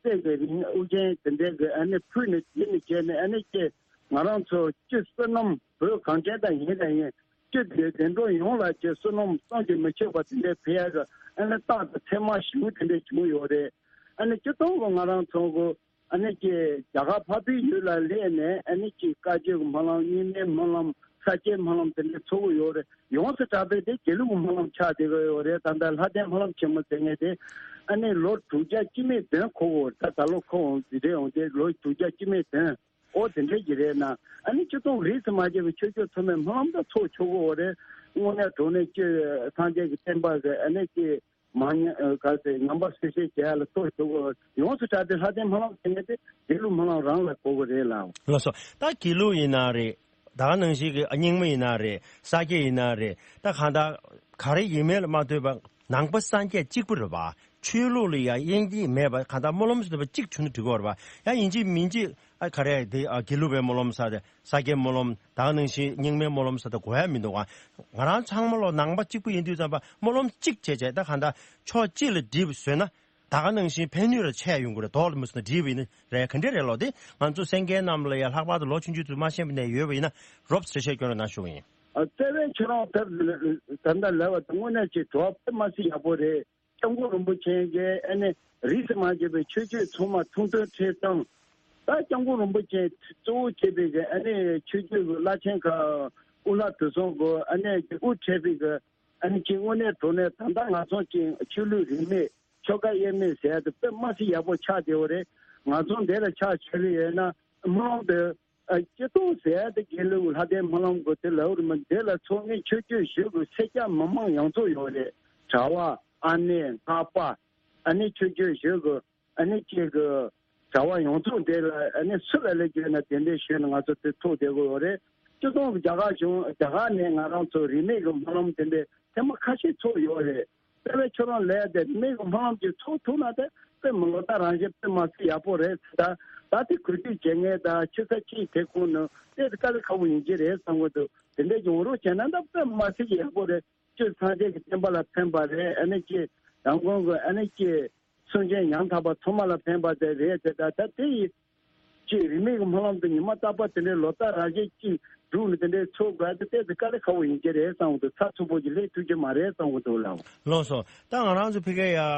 སྲས་ཀྱི་རིང་ཨུ་རྒྱན་དེ་འདྲའི་གི་ཨ་ནི་ཕུལ་ནས་དེ་ནས་བྱས་ནས་ཨ་ནི་ཀྱི་ང་རང་ཚོ་སྤྱི་བསོད་ནམས་བོད་གངས་ཅན་དང་ཡིན་དང་ཡིན། སྤྱི་བདེ་བདེ་འགྲོ་ཡོངས་ལ་ཀྱི་བསོད་ནམས་བསམ་གྱིས་མི་ཁྱབ་པ་དེ་འདྲའི་འཕེལ་ཡག་གི་ཨ་ནི་རྟགས་དང་མཚན་མ་ཞིག་དེ་འདྲའི་བྱུང་ཡོད་རེད། ཨ་ནི་སྤྱི་བཏང་གི་ང་རང་ཚོ་གི་ཨ་ནི་ཀྱི་རྒྱ་གར་འཕགས་པའི་ཡུལ་ལ་སླེབས་ནས་ཨ་ནི་ཀྱི་བཀའ་བརྒྱུད་ཀྱི་སྨོན་ལམ་རྙིང་མའི་སྨོན་ལམ་ས་སྐྱའི་སྨོན་ལམ་དེ་འདྲའི་ཚོགས་ཀྱི་ཡོད་རེད། ཡོངས་སུ་གྲགས་པའི་དེ་དགེ་ལུགས་ཀྱི་སྨོན་ལམ་ཆགས་བསྡད་ཀྱི་ཡོད་རེད། ད་ལྟ་ལྷ་ལྡན་སྨོན་ལམ་ཆེན་མོ་ཟེར་མཁན་དེ་ཨ་ནི་ལོ་དྲུག་བརྒྱ་བཅུ་མེད་བདུན་འཁོར་གྱི་ཡོད་རེད། ད་ད་ལོ་འཁོར་འོང་དེ་འདྲའི་འོང་དེ་ལོ་དྲུག་བརྒྱ་བཅུ་མེད་བདུན། ཨོ་དེ་འདྲ་ཞིག་རེད་ན། ཨ་ནི་སྤྱི་ཚོགས་རིས་སུ་མ་ཆད་པའི་ཆོས་བརྒྱུད་ཚང་མས་སྨོན་ལམ་དང་ཚོགས་ཆོག་གི་ཡོད་རེད། དངོས་གནས་དྲང་གནས་ཀྱི་སངས་རྒྱས་ཀྱི་བསྟན་པ་གི་ཨ་ནི་ཀྱི་མ་ཉམས་ག་ཟེར་ཉམས་པ་སྲོལ་ཕྱིན་བྱས་ལ་ཚོགས་ཆོག་གི་ཡོད་རེད། ཡོངས་སུ་གྲགས་པའི་ལྷ་ལྡན་སྨོན་ལམ་ཟེར་མཁན་དེ་དགེ་ལུགས་སྨོན་ལམ་རང་ལ་གོ་གི་རེད་ལགས། ལགས་སོ། ད་དགེ་ལུགས་ཡིན་ན་རེད། ད་ག་ནང་བཞིན་གྱི་རྙིང་མ་ཡིན་ན་རེད། ས་སྐྱ་ཡིན་ན་རེད། ད་གང་ལྟར་ག་རེ་ཡིན་མིན་ལ་མ་ལྟོས་པར་ནང་པ་སངས་རྒྱས་གཅིག་པུ་རེད་པ། ཆོས་ལུགས་ལ་ཡང་དབྱེ་འབྱེད་མེད་པར་གང་ལྟར་སྨོན་ལམ་ཟེར་བ་གཅིག་བྱུང་ན་འགྲིག་གི་རེད་པ། ཡང་ཡིན་གཅིག་མིན་གཅིག་ཨ་ག་རེ་དེ་ཨ་དགེ་ལུགས་པའི་སྨོན་ལམ་ཟེར་ཏེ་ས་སྐྱའི་སྨོན་ལམ་ད་ག་ནང་བཞིན་རྙིང་མའི་སྨོན་ལམ་ཟེར་ཏེ་དགོས་ཡ་མི་འདུག་ག་ང་རང་ཚང་མ་ལོ་ནང་པ་གཅིག་པུ་ཡིན་དུས་ཙམ་པ་སྨོན་ལམ་གཅིག་བྱས་བྱས་ད་གང་ལྟར་ཕྱོགས་གཅིག་ལ་སྒྲིལ་བཟོས་ན། ད་ག་ནང་བཞིན་ཕན་ནུས་ལ་ཆེ་ཡོང་གི་རེད། རྡོག་ལ་མི་སོང་ན་འགྲིག་པ་ཡིན་ན་རེད། ག་འདྲ་རེད་ལོ། དེ་ང་ཚོ་སེང་གེའི་གནམ་ལ་ཡ་ལྷག་པར་དུ་ལོ་ཆུང་ཆུང་ཚོས་མ་ཤེས་པ་ནས་ཡོད་པ་ཡིན་ན་རོབ་ཙམ་འགྲེལ་བཤད་སྐྱོན་རོགས་གནང་ཞུ་གི་ཡིན། ཨ་རྩ་བའི་ཁྱོད་རང་ད་ད་ལྟ་ལབ་པ་དེ་དངོས་གནས་ཀྱི་དྲི་བ་དཔེ་མ་སྲིད་ཡག་པོ་རེད། སྐྱབས་མགོན་རིན་པོ་ཆེ་གིས་ཨ་ནི་རིས་སུ་མ་ཆད་པའི་ཆོས་བརྒྱུད་ཚང་མ་ཐུགས་མཐུན་ཁྲིམས་གཙང་། ད་སྐྱབས་མགོན་རིན་པོ་ཆེ་གཙོ་བོ་བྱས་པའི་གི་ཨ་ནི་ཆོས་བརྒྱུད་ཀྱི་བླ་ཆེན་ཁག་དབུ་བླ་དེ་ཚོ་གི་ཨ་ནི་དབུ་ཁྲིད་པའི་གི་ཨ་ནི་ཅིག་དངོས་གནས་དྲང་གནས་ད་ལྟ་ང་ཚོ་ཅིག་ཆོས་ལུགས་རིས་མེད་ཆོལ་ཁ་དབྱེར་མེད་ཟེར་ཡ་དེ་དཔེ་མ་སྲིད་ཡག་པོ་ཆགས་བསྡད་ཡོད་རེད། ང་ཚོ་འདི་ལ་ཆ་མཆན་ཡོད་ན་སྨོན་ལམ་དེ་ཨ་སྤྱི་གཏོང་ཟེར་ཡ་དེ་དགེ་ལུགས་ལྷ་ལྡན་སྨོན་ལམ་གི་དེ་ལབ་རེད་མ། འདི་ལ་ཚོགས་མི་ཆོས་བརྒྱུད་བཞི་གི་སེར་སྐྱ་མི་མང་ཡོངས་རྫོགས་ཡོད་རེད། གྲྭ་པ་ཨ་ནེ་སྔགས་པ་ཨ་ནི་ཆོས་བརྒྱུད་བཞི་གི་ཨ་ནི་ཅིག་གི་གྲྭ་པ་ཡོངས་རྫོགས་དེ་ལ་ཨ་ནི་སུ་ལ་ལས་བརྒྱུད་ན་དེ་འདྲའི་ཞུས་ན་ང་ཚོ་དེ་ཐུགས་བདེ་གི་ཡོད་རེད། སྤྱི་གཏོང་གི་རྒྱ་གར་གཞུང་རྒྱ་གར་ནས་ང་རང་ཚོ་རིས་མེད་ཀྱི་སྨོན་ལམ་དེ་འདྲའི་ཐེངས་མ་ཁ་ཤས་ཚོགས་ཡོད་རེད། དེ་བས་ཁྱོད་རང་ལས་དེ་རིས་མེད་ཀྱི་སྨོན་ལམ་ཅིག་ཚོགས་ཐུབ་ན་དེ་དཔེ་མི་ལོ་ལྟར་རང་བཞིན་དཔེ་མ་སྲིད་ཡག་པོ་རེད་ཟེར། ད་ད་དེ་གུས་འདུད་བྱེད་མཁན་དང་ཆོས་ས་ཆེའི་དེ་ཁོངས་ནང་དེ་དཀའ་ལས་ཁག་པོ་ཡིན་གྱི་རེད་བསམ་གི་འདུག་དེ་འདྲའི་ཡོང་རོགས་བྱས་ན་ད་དཔེ་མ་སྲིད་ཡག་པོ་རེད། སྤྱིར་སངས་རྒྱས་ཀྱི་བསྟན་པ་ལ་ཕན་པ་རེད། ཨ་ནི་ཅི་ཡང་ཁོང་གི་ཨ་ནི་ཅི་སེམས་ཅན་ཡང་དག་པ་ཚང་མ་ལ་ཕན་པ་དེ་རེད་དེ། ད་ད་དེ་ཡི་ཅི་རིས་མེད་ཀྱི་སྨོན་ལམ་དུ་ཉི་མ་རྟག་པར་དེ་འདྲའི་ལོ་ལྟར་རང་བཞིན་ཅི་སྒྲུབ་ནས་དེ་འདྲའི་ཚོགས་དགོས་དེ་ཏོག་ཙམ་དཀའ་ལས་ཁག་པོ་ཡིན་གྱི་རེད་བསམ་འདུག་ཚགས་ཚུད་པོ་ཅིག་སླེབས་ཐུབ་ཀྱི་མ་རེད་བསམ་གི་འདུག་ལགས། ལགས་སོ། ད་ང་རང་ཚོ་ཕ་གི་ཡ་ཨ་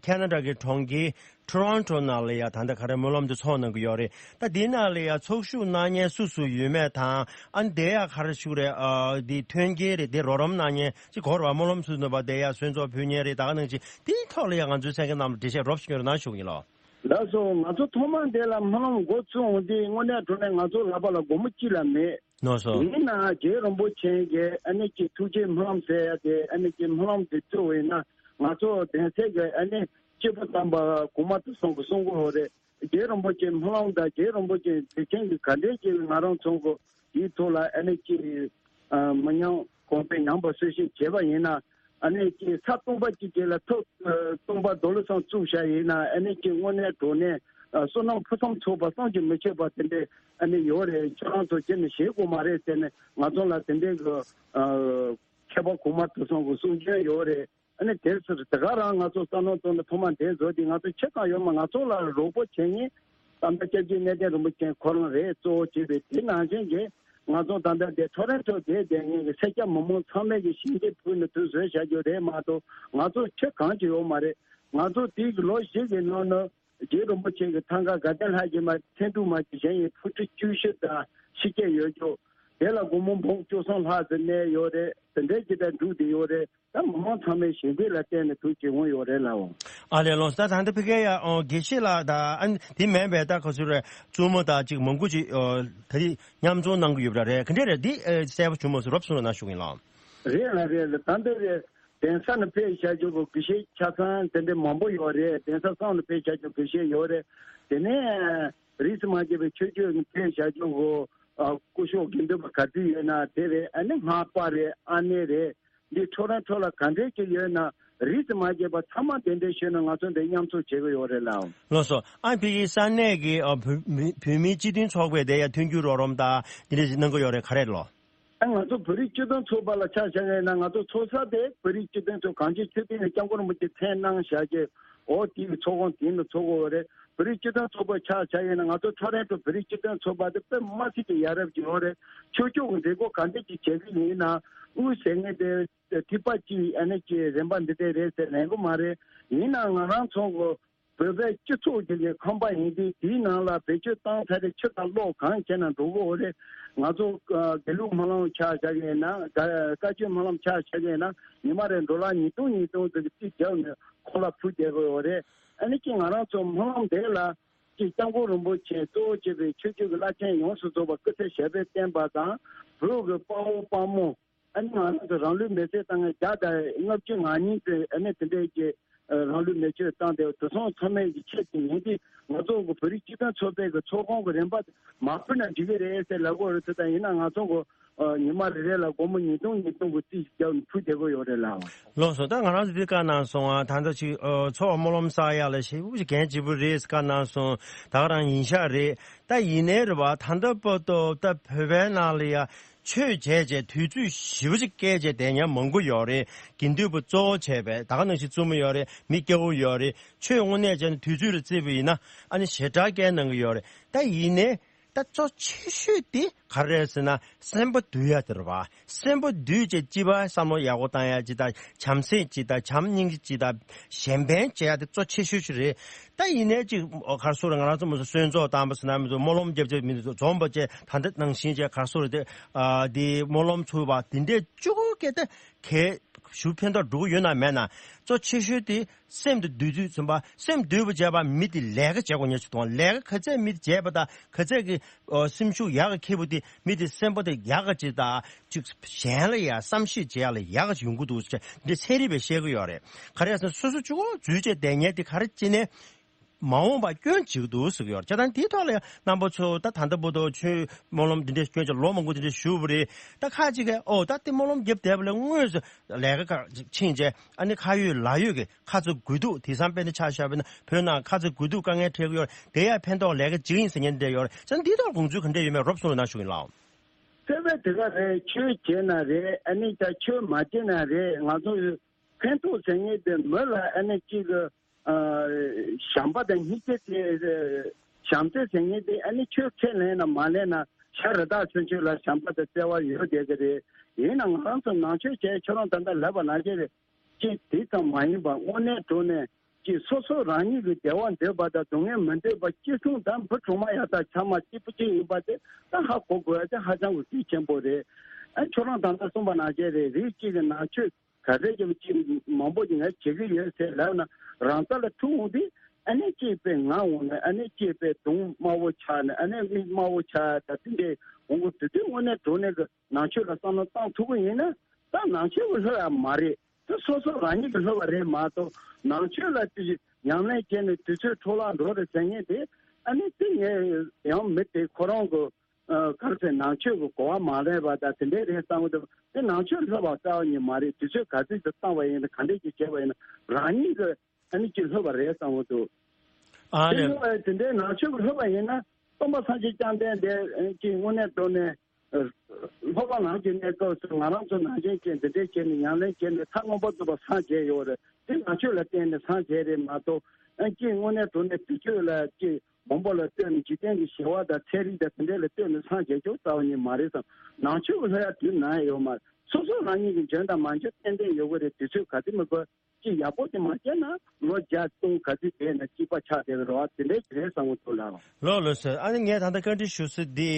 ཁེ་ན་ཌ་གི་གྲོང་ཁྱེར་ཊོ་རོན་ཊོ་ནང་ལ་ཡ་ད་ལྟ་ག་རེ་སྨོན་ལམ་དེ་ཚོགས་གནང་གི་ཡོད་རེད། ད་འདི་ནང་ལ་ཡ་ཚོགས་ཞུགས་གནང་མཁན་སུ་སུ་ཡོད་མེད་དང་ཨ་ནི་དེ་ཡ་ག་རེ་ཞུ་རེད། ཨ་འདི་མཐུན་རྐྱེན་རེད། དེ་རོགས་རམ་གནང་མཁན་ཅིག་གོ་ར་བ་སྨོན་ལམ་ཚུགས་འདུག་པ། དེ་ཡ་གསོལ་ཚོགས་ཕུལ་མཁན་རེད། ད་ག་ནང་ཅིག་དེའི་ཐོག་ལ་ཡ་ང་ཚོའི་གསན་མཁན་རྣམས་ལ་འགྲེལ་བཤད་རོབ་ཅིག་སྐྱོན་རོགས་གནང་ཞུ་གི་ཡིན་ལགས། ལགས་སོ། ང་ཚོ་ཐོག་མར་འདི་ལ་སྨོན་ལམ་འགོ་ཚུགས་འོང་དུས་དངོས་གནས་དྲང་གནས་ང་ཚོ་ལག་པ་ལ་སྒོར་མོ་གཅིག་ལ་མེད། ནོ་སོ། ཡིན་ན་རྗེ་རིན་པོ་ཆེ་གི་ཨ་ནི་ཀྱི་ཐུགས་རྗེ་སྨོན་ལམ་ཟེར་ཡ་དེ་ཨ་ནི་ཀྱི་སྨོན་ལམ་དེ་བཙུགས་པ་ཡིན་ན་ང་ཚོ་གདན་སའི་གི་ཨ་ནི་སྐྱེས་བུ་དམ་པ་གོང་མ་དེ་ཚོ་གི་གསུང་གི་ཡོད་རེད། རྗེ་རིན་པོ་ཆེ་སྨོན་ལམ་དང་རྗེ་རིན་པོ་ཆེ་དེ་ཆེན་གྱི་ག་འདྲས་ཀྱི་ང་རང་ཚོ་གི་དེའི་ཐོག་ལ་ཨ་ནི་ཀྱི་མི་ཉམས་གོང་འཕེལ་ཉམས་པ་སྲོལ་ཞིག་བྱས་པ་ཡིན་ན། ཨ་ནི་ཀྱི་ས་སྟོང་པ་གཅིག་གི་ལ་ཐོག་སྟོང་པ་རྡོ་ལ་སང་བཙུགས་བཞག་ཡིན་ན་ཨ་ནི་ཀྱི་དངོས་གནས་དྲང་གནས་བསོད་ནམས་ཕུན་སུམ་ཚོགས་པ་བསམ་གྱིས་མི་ཁྱབ་པ་དེ་འདྲས་ཨ་ནི་ཡོད་རེད། ཁྱོད་རང་ཚོ་ཁྱེད་ནས་ཤེས་དགོས་མ་རེད་ཟེར་ནས་ང་ཚོ་ལ་དེ་འདྲས་གི་མཁས་པ་གོང་མ་དེ་ཚོ་གི་གསུང་སྐྱོན་ཡོད་རེད། ཨ་ནི་དེར་ཟེར་དེ་ག་རང་ང་ཚོ་བསམ་བློ་བཏང་ནས་ཐོག་མ་འདས་བཟོ་དེ་ང་ཚོ་ཁྱེད་གང་ཡོད་མ་ང་ཚོ་ལ་རོགས་པ་བྱེད་མཁན་བསམ་པ་སྐྱབས་རྗེ་གནས་བརྟན་རིན་པོ་ཆེ་ཁོ་རང་རེད། གཙོ་བོ་བྱས་པའི་དེ་ནང་བཞིན་གྱི་ང་ཚོ་ད་ལྟ་དེ་ཐོ་རེ་ཐོ་དེ་བསྡད་མཁན་གྱི་སེར་སྐྱ་མི་མང་ཚང་མས་ཀྱི་ཞིང་སྡེ་ཕུལ་ནས་དུས་བཟོས་བྱ་རྒྱུ་རེད་མ་གཏོགས་ང་ཚོ་ཁྱོད་གང་ཅི་ཡོད་མ་རེད། ང་ཚོ་དེའི་གི་ལོ་བཞི་གི་ནང་ན་རྗེ་རིན་པོ་ཆེ་གི་ཐང་ག་དགའ་ལྡན་ལྷ་རྗེ་མ་ཚན་དྲུག་མ་གི་གཞན་ཡི་ཕུ་ཁྲི་བཅུ་བཞི་དང་ཕྱི་སྐྱེས་ཡོད་ཀྱོ། དེ་ལ་སྒོར་མོ་འབུམ་བཅུ་གསུམ་ལྷག་ཙམ་གནས་ཡོད་རེད། དེ་འདྲའི་ཅི་ལྟར་འགྲུབ་བསྡད་ཡོད་རེད། ད་མི་མང་ཚང་མས་ཞལ་འདེབས་ལ་བརྟེན་ནས་ཐུགས་ཀྱི་འོང་ཡོད་རེད་ལགས། ཨ་ལས་ལོ་ད་ད་ལྟ་ཕ་གིའི་ཡ་ཨོ་དགེ་བཤེས་ལགས་ད་ཨ་ནི་དེ་མིན་པའི་ད་ག་ཚོད་རེད། བཙུན་མོ་ད་ཅིག་མང་པོ་ཅིག་ཨོ་ད་དེ་མཉམ་འཛོམས་གནང་གི་ཡོད་པ་རེད། ག་འདྲས་རེད། འདི་ཨེ་གསལ་པོ་བྱུང་མ་སོང་། རོབ་གསུང་རོགས་གནང་ཞུ་གི་ཡིན་ལགས། རེད་ལགས་རེད་ལགས། ད་འདི་རེད། གདན་ས་ནས་ཕེབས་བཞག་རྒྱུ་གི་དགེ་བཤེས་ཆ་ཚང་དེ་འདྲ་མང་པོ་ཡོད་རེད། གདན་ས་གསུམ་ནས་ཕེབས་བཞག་རྒྱུ་དགེ་བཤེས་ཡོད་རེད། དེ་ནས་རིས་སུ་མ་ཆད་པའི་ཆོས་སྐྱོང་ནས་ཕེབས་བཞག་རྒྱུ་གི་ཨ་སྐུ་ཞབས་དགེ་འདུན་པ་ག་ཚོད་ཡོད་ན་དེ་རེད། ཨ་ནི་སྔགས་པ་རེད། ཨ་ནེ་རེད། འདི་ཁྲོ་རང་ཁྲོ་ལ་ག་འདྲས་ཅིག་ཡོད་ན་རིས་སུ་མ་ཆད་པ་ཚང་མ་གདན་འདྲེན་ཞུས་ན་ང་ཚོ་འདི་མཉམ་ཚོགས་བྱེད་ཀྱི་ཡོད་རེད་ལགས། ལགས་སོ། ཨ་ཕ་གི་ས་གནས་ཀྱི་ཨ་བོད་མི་བོད་མིའི་སྤྱི་མཐུན་ཚོགས་པས་དེ་ཡང་མཐུན་འགྱུར་རོགས་རམ་དང་འདི་འདྲས་ཞིག་གནང་གི་ཡོད་རེད། ག་རེ་ལོ། ཨ་ང་ཚོ་བོད་རིགས་སྤྱི་མཐུན་ཚོགས་པ་ལ་ཆ་བཞག་ཡིན་ན་ང་ཚོ་ཚོགས་ས་དེ་བོད་རིགས་སྤྱི་མཐུན་ཚོགས་གངས་ཅན་ཆོས་ལྡན་ལ་སྐྱབས་མགོན་རིན་པོ་ཆེ་མཚན་གནང་བཞག་རྗེས་འོ་དེའི་ཚོགས་ཁང་དེ་ནས་ཚོགས་ཀྱི་ཡོད་རེད། བོད་རིགས་སྤྱི་མཐུན་ཚོགས་པ་ཆ་བཞག་ཡིན་ན་ང་ཚོ་ཁྲོ་རན་ཁྲོ་བོད་རིགས་སྤྱི་མཐུན་ཚོགས་པ་དེ་དཔེ་མ་སྲིད་ཀྱི་ཡ་རབས་ཀྱི་ཡོད་རེད། ཆོས་ཕྱོགས་ཀྱི་མཛད་སྒོ་ག་འདྲ་ཅིག་བྱེད་ཀྱི་ཡིན་ན་དངུལ་ཟེར་མཁན་དེ་ཐིགས་པ་གཅིག་ཨ་ནི་ཀྱི་རིན་པ་འདི་འདྲ་རེད་ཟེར་ལེན་གི་མ་རེད། ཡིན་ནའང་ང་རང་ཚོ་གི་བོད་པའི་སྤྱི་ཚོགས་ཀྱི་ཁང་པ་ཡིན་དུས་དེའི་ནང་ལ་བེད་སྤྱོད་བཏང་ཚར་ཏེ་ཕྱི་དང་གློག་གང་བྱས་ན་འགྲོ་གི་ཡོད་རེད། ང་ཚོ་དགེ་ལུགས་སྨོན་ལམ་ཆ་བཞག་ཡིན་ན་དགའ་བཀའ་ཆོས་སྨོན་ལམ་ཆ་བཞག་ཡིན་ན་ཉི་མ་རེ་ཌོ་ལར་ཉིས་སྟོང་ཉིས་སྟོང་ཙམ་གྱི་རྩིས་བརྒྱབ་ནས་ཁོ་ལ་ཕུལ་བསྡད་ཀྱི་ཡོད་རེད། ཨ་ནི་ཀྱི་ང་རང་ཚོ་སྨོན་ལམ་དེ་ལ་ཀྱི་སྐྱབས་མགོན་རིན་པོ་ཆེ་གཙོ་བོ་བྱས་པའི་ཆོས་བརྒྱུད་ཀྱི་བླ་ཆེན་ཡོངས་སུ་རྫོགས་པ་སྐུ་ཚེ་ཞབས་པད་བརྟན་པ་དང་བོད་ཀྱི་དཔའ་བོ་དཔའ་མོ་ཨ་ནི་ང་རང་ཚོ་རང་ལུས་མེར་སྲེག་བཏང་མཁན་བརྒྱ་དང་ལྔ་བཅུ་ང་གཉིས་ཙམ་ཨ་ནི་དེ་འདྲའི་གི་རང་ལུས་མེར་སྲེག་བཏང་སྟེ་དེ་སོང་ཚང་མས་ཀྱི་ཆེད་དུ་ཡིན་ཏེ་ང་ཚོ་གི་བོད་རིགས་སྤྱི་མཐུན་ཚོགས་པའི་གི་ཚོགས་ཁང་གི་རིན་པ་མ་ཕུལ་ན་འགྲིག་གི་རེད་ཟེར་ལབ་ཀྱི་ཡོད་རེད། དེ་ལྟར་ཡིན་ན་ང་ཚོ་གི་ཉི་མ་རེ་རེ་ལ་སྒོར་མོ་ཉིས་སྟོང་ཉིས་སྟོང་གི་རྩིས་བརྒྱབ་ནས་ཕུལ་བསྡད་ཀྱི་ཡོད་རེད་ལགས། ལགས་སོ། ད་ང་རང་ཚོ་འདི་བཀའ་གནང་སོང་ཨ། ད་ལྟ་ཅིག་ཨ་ཚོགས་སྨོན་ལམ་བསགས་ཡག་ལ་ཞེ་པོ་ཅིག་གལ་ཆེན་པོ་རེད་བཀའ་གནང་སོང་། ད་ག་རང་ཡིན་ཤག་རེད། ད་ཡིན་ནའི་རེད་བ། ད་ལྟ་བར་དུ་ད་བོད་པའི་ནང་ལ་ཡ་ཆོས་བྱས་བྱས་དུས་ཚོད་ཞེ་པོ་ཅིག་བསྐྱལ་བྱས་བསྡད་མཁན་མང་པོ་ཡོད་རེད། དགེ་འདུན་པ་གཙོ་བོ་བྱས་པའི་ད་ག་ནང་བཞིན་བཙུན་མོ་ཡོད་རེད། མི་སྐྱ་བོ་ཡོད་རེད། ཆོས་དངོས་གནས་བྱས་ན་དུས་ཚོད་ལ་བརྩིས་པ་ཡིན་ན་ཨ་ནི་ཞེ་དྲག་བསྐྱལ་གནང་གི་ཡོད་རེད། ད་ཡིན་ནའི་ད་གཙོ་ཆེ་ཤོས་དེ་ག་རེ་རེད་ཟེར་ན་སེམས་པ་འདུལ་ཡ་དེ་རེད་བ། སེམས་པ་འདུལ་བྱས་སྤྱི་པ་བསམ་བློ་ཡག་པོ་བཏང་ཡ་ཅིག་དང་བྱམས་སེམས་ཅིག་དང་བྱམས་སྙིང་རྗེ་ཅིག་དང་གཞན་ཕན་བྱེད་ཡ་དེ་གཙོ་ཆེ་ཤོས་ཤིག་རེད། ད་ཡིན་ནའི་ཅིག་ག་རེ་ཟེར་རེད། ང་རང་ཚོ་མི་ཚོ་གསོལ་ཚོགས་བཏང་པ་ཟེར་ན་མི་ཚོ་སྨོན་ལམ་རྒྱབ་བྱས་མི་ཚོ་འཛོམས་པ་བྱས་ད་ལྟ་ནང་བཞིན་བྱས་ག་རེ་ཟེར་རེད་དེ། ཨ་དེ་སྨོན་ལམ་ཚུགས་པ་དེ་འདྲས་བཅུ་དགུ་སྐད་དེ་གལ་ཞུ་ཕན་ཐོགས་འགྲོ་གི་ཡོད་ན་མེད་ན་གཙོ་ཆེ་ཤོས་དེ་སེམས་དེ་འདུལ་དུས་ཙམ་པ་སེམས་འདུལ་བ་བྱས་པ་མི་དེ་ལས་ཀ་བྱེད་དགོས་ཉེན་ཆེ་དང་ལས་ཀ་ག་ཚད་མི་དེ་བྱས་པ་དང་ག་ཚད་ཀྱི་ཨོ་སེམས་ཤུགས་ཡག་ག་ཁེ་པོ་དེ་མི་དེ་སེམས་པ་དེ་ཡག་ག་ཅིག་དང་ཅིག་གཞན་ལ་ཡ་བསམ་ཤེས་བྱེད་ཡག་ལ་ཡག་ག་ཅིག་ཡོང་གི་འདུག་ཟེར་འདི་ཚན་རིག་པས་བཤད་ཀྱི་ཡོད་རེད། ག་རེ་ཟེར་སོ་སོ་གཅིག་པོ་འཛུལ་བྱས་བསྡད་ཉེན་དེ་ག་རེ་བྱས་ནས། མ་འོངས་པ་སྐྱོན་བྱེད་ཀྱི་འདུག་ཟེར་གྱི་ཡོད་རེད། བྱས་ཙང་དེའི་ཐོག་ལ་ཡང་རྣམ་པ་ཚོ་ད་ད་ལྟ་བར་དུ་ཆོས་སྨོན་ལམ་འདི་འདྲའི་སྐྱོན་ཅིག་ལོ་མང་པོ་འདི་འདྲའི་བཞུགས་པ་རེད། ད་ཁ་ཅིག་གིས་ཨོ་ད་དེ་སྨོན་ལམ་རྒྱབ་བསྡད་པ་ལས་དངོས་སུ་ལས་ཀ་ཁག་ཅིག་ཕྱིན་རྗེས་ཨ་ནི་ཁ་ཡོད་ལག་ཡོད་ཀྱི་ཁ་ཚ་དགོས་གཏུགས་དེང་སང་དཔེར་ན་ཆ་བཞག་པ་ཡིན་ན་བོད་ནང་ཁ་ཚ་དགོས་གཏུགས་དཀའ་ངལ་འཕྲད་ཀྱི་ཡོད་རེད། དེ་ཡང་ཕན་ཐོགས་ལས་ཀ་ཅིག་ཡིན་ཟེར་མཁན་འདྲ་ཡོད་རེད། བྱས་ཙང་འདིའི་ཐོག་དགོངས་ཚུལ་ག་འདྲ་ཡོད་མེད་རོབ་གསུང་རོགས་གནང་ཞུ་གི་ཡིན་ལགས། དཔེ་བས་དེ་ག་རེད། ཆོས་བྱས་ན་རེད། ཨ་ནི་ད་ཆོས་མ་བྱས་ན་རེད། ང་ཚོ་ཕན་ཐོགས་ཟེར་མཁན་དེ་མི་ལ་ཨ་ནི་གཅིག་གི་ཨ་བྱམས་པ་དང་སྙིང་རྗེ་དེ་བྱམས་བརྩེ་ཟེར་མཁན་དེ་ཨ་ནི་ཆོས་ཁས་ལེན་ན་མ་ལེན་ན་ཤ་རི་དྭགས་ཚུན་ཆོད་ལ་བྱམས་པ་དང་བརྩེ་བ་ཡོད་བསྡད་ཀྱི་རེད། ཡིན་ན་ང་རང་ཚོ་ནང་ཆོས་བྱས་ཁྱོད་རང་ད་ལྟ་ལབ་པ་ནང་བཞིན་རེད། གཅིག་དེ་ཙམ་མ་ཡིན་པར་དངོས་གནས་དྲང་གནས་ཀྱི་སོ་སོ་རང་ཉིད་ཀྱི་བདེ་བ་འདོད་པ་དང་སྡུག་བསྔལ་མི་འདོད་པ་གཅིག་མཚུངས་དང་བུ་གྲོགས་མ་ཡག་དང་ཆ་མ་གཅིག་པུ་གཅིག་ཡིན་པ་དེ་ད་ཧ་གོ་དགོས་ཡ་དེ་ཧ་ཅང་གི་གལ་ཆེན་པོ་རེད། ཨ་ཁྱོད་རང་ད་ལྟ་གསུངས་པ་ནང་བཞིན་རེད། རིགས་གཅིག་གི་ནང་ཆོས་ག་རེ་ཀྱང་གཅིག་མང་པོ་ཞིག་ངས་བྱེད་ཀྱི་ཡོད་ཟེར་ལབ་ན་རང་རྩ་ལ་ཐུག་འོང་དུས་ ཨ་ནི་ཅིག་པའི་ངར་འོང་ནས། ཨ་ནི་ཅིག་པའི་གདོང་དམར་པོ་ཆགས་ནས། ཨ་ནི་མིག་དམར་པོ་ཆགས། ད་དེ་འདྲའི་འོང་གི་དུས་དུས་དངོས་གནས་དྲང་གནས་ཀྱི་ནང་ཆོས་ལ་བསམ་བློ་བཏང་ཐུབ་ཀྱི་ཡིན་ན། ད་ནང་ཆོས་ཀྱི་སློབ་ཡག་མ་རེད། དེ་སོ་སོ་རང་ཉིད་ཀྱི་སློབ་པ་རེད་མ་གཏོགས། ནང་ཆོས་ལ་དེ་ཉམས་ལེན་བྱས་ནས་དུས་ཚོད་འཕྲོ་བརླག་འགྲོ་རེད་ཟེར་མཁན་དེ། ཨ་ནི་དེ་ངས་ཡང་མི་དེ་ཁོ་རང་གི་ཨ་ག་རེ་ཟེར། ནང་ཆོས་ཀྱི་གོ་བ་མ་ལེན་པ་དང་དེ་འདྲའི་རེད་བསམ་གི་འདུག་དེ་ནང་ཆོས་སློབ་པ་རྩ་བ་ཉིད་མ་རེད། དུས་ཚོད་ག་ཚོད་དུ་བཏང་བ་ཡིན་ན། ག་འདྲས་ཀྱིས་བྱས་པ་ཡིན་ན། རང་ཉིད་ཀྱི་ཨ་ནི་ཅིག་སློབ་པ་རེད་བསམ་གི་འདུག་ཨ་དེ་ནི་དེ་འདྲའི་ནང་ཆོས་ཀྱི་སློབ་པ་ཡིན་ན། སྟོན་པ་སངས་རྒྱས་བཅོམ་ལྡན་འདས་ཀྱིས་དངོས་གནས་དྲང་གནས་སློབ་པ་ལམ་གྱི་གནས་སྐབས་སུ་ང་རང་ཚོ་ནང་བཞིན་བྱས། འདི་འདྲའི་བྱས་ནས་ཉམས་ལེན་བྱས་ནས་མཐར་མངོན་པར་རྫོགས་པར་སངས་རྒྱས་ཡོད་རེད། དེ་ནང་ཆོས་ལ་བརྟེན་ནས་སངས་རྒྱས་རེད་མ་གཏོགས། ཨ་ཅིག་དངོས་གནས་དྲང་གནས་དུས་ཚོད་ལ་ཅིག་མང་པོ་ལ་ལྟོས་ནས། འཇིག་རྟེན་གྱི་ཞི་བ་དང་ཚན་རིག་དང་དེ་འདྲ་ལ་ལྟོས་ནས་སངས་རྒྱས་རྒྱུ་རྩ་བ་ཉིད་མ་རེད་བསམ། ནང་ཆོས་ཀྱི་སློབ་ཡག་དུས་ནམ་ཡོད་མ་རེད། སོ་སོ་རང་ཉིད་ཀྱི་འཇོན་དང་མ་འཇོན་ཏན་ཏན་ཡོད་དགོས་རེད། དུས་ཚོད་ག་ཚོད་མི་དགོས། ཅིག་ཡག་པོ་ཅིག་མ་བྱས་ན་ལོ་བརྒྱ་སྟོང་ག་ཚོད་བསྡད་ན་གཅིག་པ་ཆགས་བསྡད་ཀྱི་རེད་བ། དེ་འདྲའི་རེད་བསམ་གྱི་འདུག་ལགས། ལགས་ལགས་སོ། ཨ་ནི་ངས་ད་ལྟ་བཀའ་འདྲི་ཞུ་ས་འདི་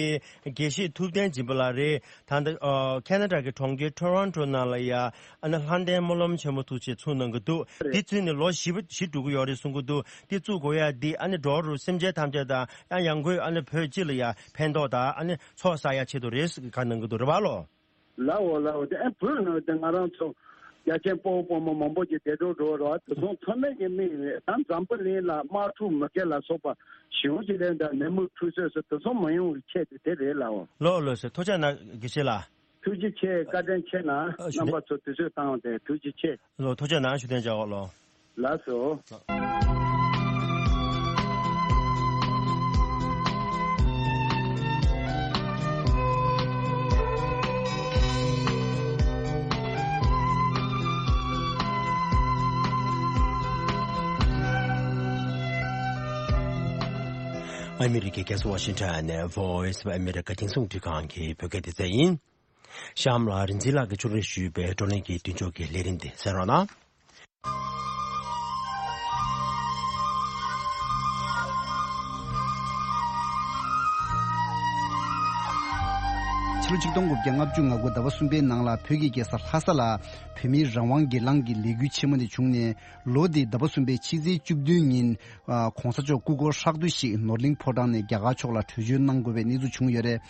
དགེ་བཤེས་ཐུབ་བསྟན་སྦྱིན་པ་ལགས་རེད། ད་ལྟ་ཨ་ཁེ་ན་ཌ་གི་གྲོང་ཁྱེར་ཊོ་རོན་ཊོ་ནང་ལ་ཡ། ཨ་ནི་ལྷ་ལྡན་སྨོན་ལམ་ཆེན་མོ་ཐུགས་རྗེ་ཚུགས་གནང་གི་འདུག་རེད། འདི་བཙུགས་ནས་ལོ་བཞི་པ་བཞི་འགྲོ་གི་ཡོད་རེད་གསུང་གི་འདུག་འདི་བཙུགས་དགོས་ཡ་འདི་ཨ་ནི་འགྲོ་བ་རུ་སེམས་ཅན་ཐམས་ཅད་དང་། ཡང་ཡང་སྒོས་ཨ་ནི་བོད་སྤྱི་ལ་ཡ་ཕན་ཐོགས་དང་། ཨ་ནི་ཚོགས་བསགས་ཡ་ཆེད་དུ་རེད་ཟེར་ག་གནང་གི་འདུག་རེད་བ་ལགས། ལའོ་ལའོ། དེ་ཨ་བོད་ནང་དེ་ང་རང་ཚོ་རྒྱ་ཆེན་དཔའ་བོ་དཔའ་མོ་མང་པོ་ཅིག་འདས་གྲོངས་འགྲོ་བ་རེད་བ། དེ་ཚོ་ཚང་མས་ཀྱི་མིག་རེད། ད་འཛམ་བུ་གླིང་ལ་དམག་འཁྲུག་མུ་གེ་ལ་སོགས་པ་ཞེ་པོ་ཅིག་སླེབས། ད་ནད་མུག་འཁྲུག་རྩོད་སོགས་དེ་ཚོ་མ་ཡོང་བའི་ཆེད་དུ་དེ་རེད་ལའོ། ལགས་ལགས་སོ། ཐུགས་རྗེ་གནང་དགེ་བཤེས་ལགས། ཐུགས་རྗེ་ཆེ། བཀའ་དྲིན་ཆེ་གནང་། ཨ་ཞུ། རྣམ་པ་ཚོ་དུས་ཚོད་བཏང་བ་དེ་ཐུགས་རྗེ་ཆེ། ལགས་ཐུགས་རྗེ་གནང་། ཞུ་དོན་བྱ་བ་ལགས། ལགས་སོ། ཨ་མི་རི་ཀའི་རྒྱལ་ས་ཝ་ཤིང་ཊོན་ནས་Voice of America རྒྱང་སྲིང་རླུང་འཕྲིན་ཁང་གི་བོད་སྐད་སྡེ་ཚན་ཡིན། གཤམ་ལ་རིག་འཛིན་ལགས་ཀྱིས་ཕྱོགས་སྒྲིག་ཞུས་པའི་བགྲོ་གླེང་གི་མདུན་ལྕོག་གི་ལས་རིམ་དེ་གསན་རོགས་གནང་། ཕྱི་ལོ་ཆིག་སྟོང་དགུ་བརྒྱ་ལྔ་བཅུ་ང་དགུ་ཟླ་བ་གསུམ་པའི་ནང་ལ་བོད་ཀྱི་རྒྱལ་ས་ལྷ་ས་ལ་བོད་མིའི་རང་དབང་སྒེར་ལངས་ཀྱི་ལས་འགུལ་ཆེན་མོ་དེ་བྱུང་ནས། ལོ་འདིའི་ཟླ་བ་གསུམ་པའི་ཕྱི་ཚེས་བཅུ་བདུན་ཉིན། ཨ་༸གོང་ས་མཆོག་སྐུ་འཁོར་ཧྲག་བསྡུས་ཤིག་ནོར་གླིང་ཕོ་བྲང་ནས་རྒྱ་གར་ཕྱོགས་ལ་བྲོས་བྱོལ་གནང་དགོས་པའི་གནས་ཚུལ་བྱུང་ཡོད་རེད།